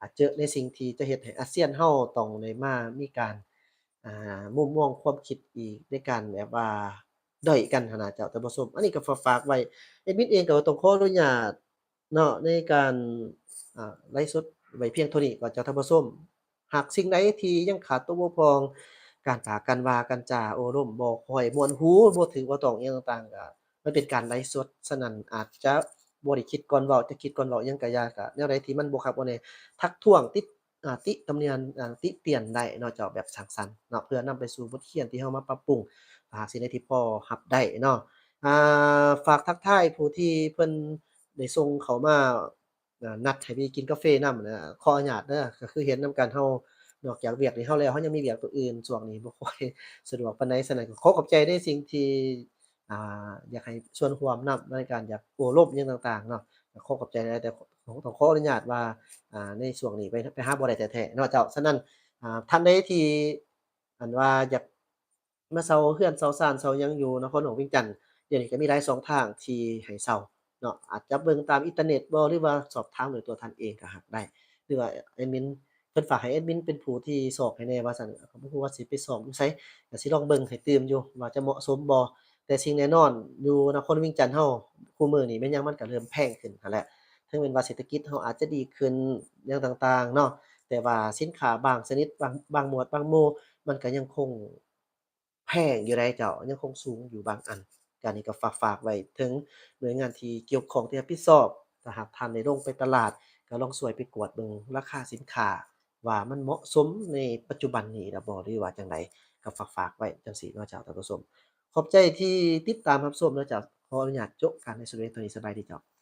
ອາ ເຈີໃນສິ່ງທີ່ຈະເຮັດໃຫ້ອາຊຽນເຮົາຕ້ອງໄດ້ມາມີການ ອາ ມຸມມອງຄວາມຄິດອີກໃນການແບບວ່າດ້ອຍກັນຫັ້ນນະເຈົ້າທ່ານຜູ້ຊົມ. ອັນນີ້ກໍຝາກ ຝາກໄວ້ ແອດມິນເອງກໍຕ້ອງຂໍອະນຸຍາດ ເນາະ ໃນການ ອາ ໄລຟ໌ສົດໄວ້ພຽງເທົ່ານີ້ກ່ອນເຈົ້າທ່ານຜູ້ຊົມ. ຫາກສິ່ງໃດທີ່ຍັງຂາດຕົກບົກຜ່ອງ ການປາກ ການວ່າ ການຈາ ໂອ້ລົມບໍ່ຄ່ອຍມ່ວນຫູ ບໍ່ຖືກບໍ່ຕ້ອງອີ່ຫຍັງຕ່າງໆ ກະມັນເປັນການໄລຟ໌ສົດ ສະນັ້ນອາດຈະບໍ່ໄດ້ຄິດກ່ອນເວົ້າ ຈະຄິດກ່ອນເວົ້າອີ່ຫຍັງກະຢ່າ ກະແນວໃດທີ່ມັນບໍ່ຄັກບໍ່ແນ່ ທັກທ້ວງ ຕິ ອ່າ ຕິຕຳໜິ ອ່າ ຕິຕຽນໄດ້ເນາະເຈົ້າ ແບບສ້າງສັນເນາະ ເພື່ອນຳໄປສູ່ບົດຮຽນທີ່ເຮົາມາປັບປຸງ ຖ້າຫາກສິ່ງໃດທີ່ພໍຮັບໄດ້ເນາະ. ອ່າ ຝາກທັກທາຍຜູ້ທີ່ເພິ່ນໄດ້ສົ່ງເຂົ້າມາ ອ່າ ນັດໃຫ້ໄປກິນກາເຟນຳນະ ຂໍອະນຸຍາດເດີ ກໍຄືເຮັດນຳກັນ ເຮົານອກຈາກວຽກນີ້ເຮົາແລ້ວ ເຮົາຍັງມີວຽກຕົວອື່ນ ຊ່ວງນີ້ບໍ່ຄ່ອຍສະດວກປານໃດ. ສະນັ້ນກໍຂໍຂອບໃຈໃນສິ່ງທີ່ ອ່າ ຢາກໃຫ້ສ່ວນຮ່ວມນຳໃນການຢາກໂອ້ລົມຫຍັງຕ່າງໆເນາະ ກໍຂໍຂອບໃຈຫຼາຍ ແຕ່ຕ້ອງຂໍອະນຸຍາດວ່າ ອ່າ ໃນຊ່ວງນີ້ໄປ ໄປຫາບໍ່ໄດ້ແທ້ໆເນາະເຈົ້າ. ສະນັ້ນ ອ່າ ທ່ານໃດທີ່ ອັນວ່າຢາກມາເຊົ່າເຮືອນເຊົ່າຊານເຊົ່າຫຍັງຢູ່ນະຄອນຫຼວງວຽງຈັນ ດຽວນີ້ກໍມີຫຼາຍຊ່ອງທາງທີ່ໃຫ້ເຊົ່າເນາະ ອາດຈະເບິ່ງຕາມອິນເຕີເນັດບໍ ຫຼືວ່າສອບຖາມໂດຍຕົວທ່ານເອງກໍຫາກໄດ້ ຫຼືວ່າແອດມິນ ເພິ່ນຝາກໃຫ້ແອດມິນເປັນຜູ້ທີ່ຊອກໃຫ້ແດ່ວ່າຊັ້ນ ກໍບໍ່ຮູ້ວ່າຊິໄປຊອກຢູ່ໃສ ກໍຊິລອງເບິ່ງໃຫ້ຕື່ມຢູ່ວ່າຈະເໝາະສົມບໍ່. ແຕ່ສິ່ງແນ່ນອນຢູ່ນະຄອນວຽງຈັນເຮົາ ຄູ່ມື້ນີ້ແມ່ນຫຍັງມັນກໍເລີ່ມແພງຂຶ້ນຫັ້ນແຫຼະ ເຖິງແມ່ນວ່າເສດຖະກິດເຮົາອາດຈະດີຂຶ້ນຫຍັງຕ່າງໆເນາະ ແຕ່ວ່າສິນຄ້າບາງຊະນິດ ບາງ ບາງໝວດບາງໝູ່ ມັນກໍຍັງຄົງແພງຢູ່ໃດ໋ເຈົ້າ ຍັງຄົງສູງຢູ່ບາງອັນ. ການນີ້ກໍຝາກ ຝາກໄວ້ເຖິງໜ່ວຍງານທີ່ກ່ຽວຂ້ອງທີ່ຮັບຜິດຊອບ ຖ້າຫາກທ່ານໄດ້ລົງໄປຕະຫຼາດ ກໍລອງຊ່ວຍໄປກວດເບິ່ງລາຄາສິນຄ້າ ວ່າມັນເໝາະສົມໃນປັດຈຸບັນນີ້ລະບໍ່ ຫຼືວ່າຈັ່ງໃດ ກໍຝາກ ຝາກໄວ້ຈັ່ງຊີ້ເນາະເຈົ້າທ່ານຜູ້ຊົມ. ຂອບໃຈທີ່ຕິດຕາມຮັບຊົມເນາະເຈົ້າ. ຂໍອະນຸຍາດໂຈະການໄລຟ໌ສົດພຽງເທົ່ານີ້. ສະບາຍດີເຈົ້າ.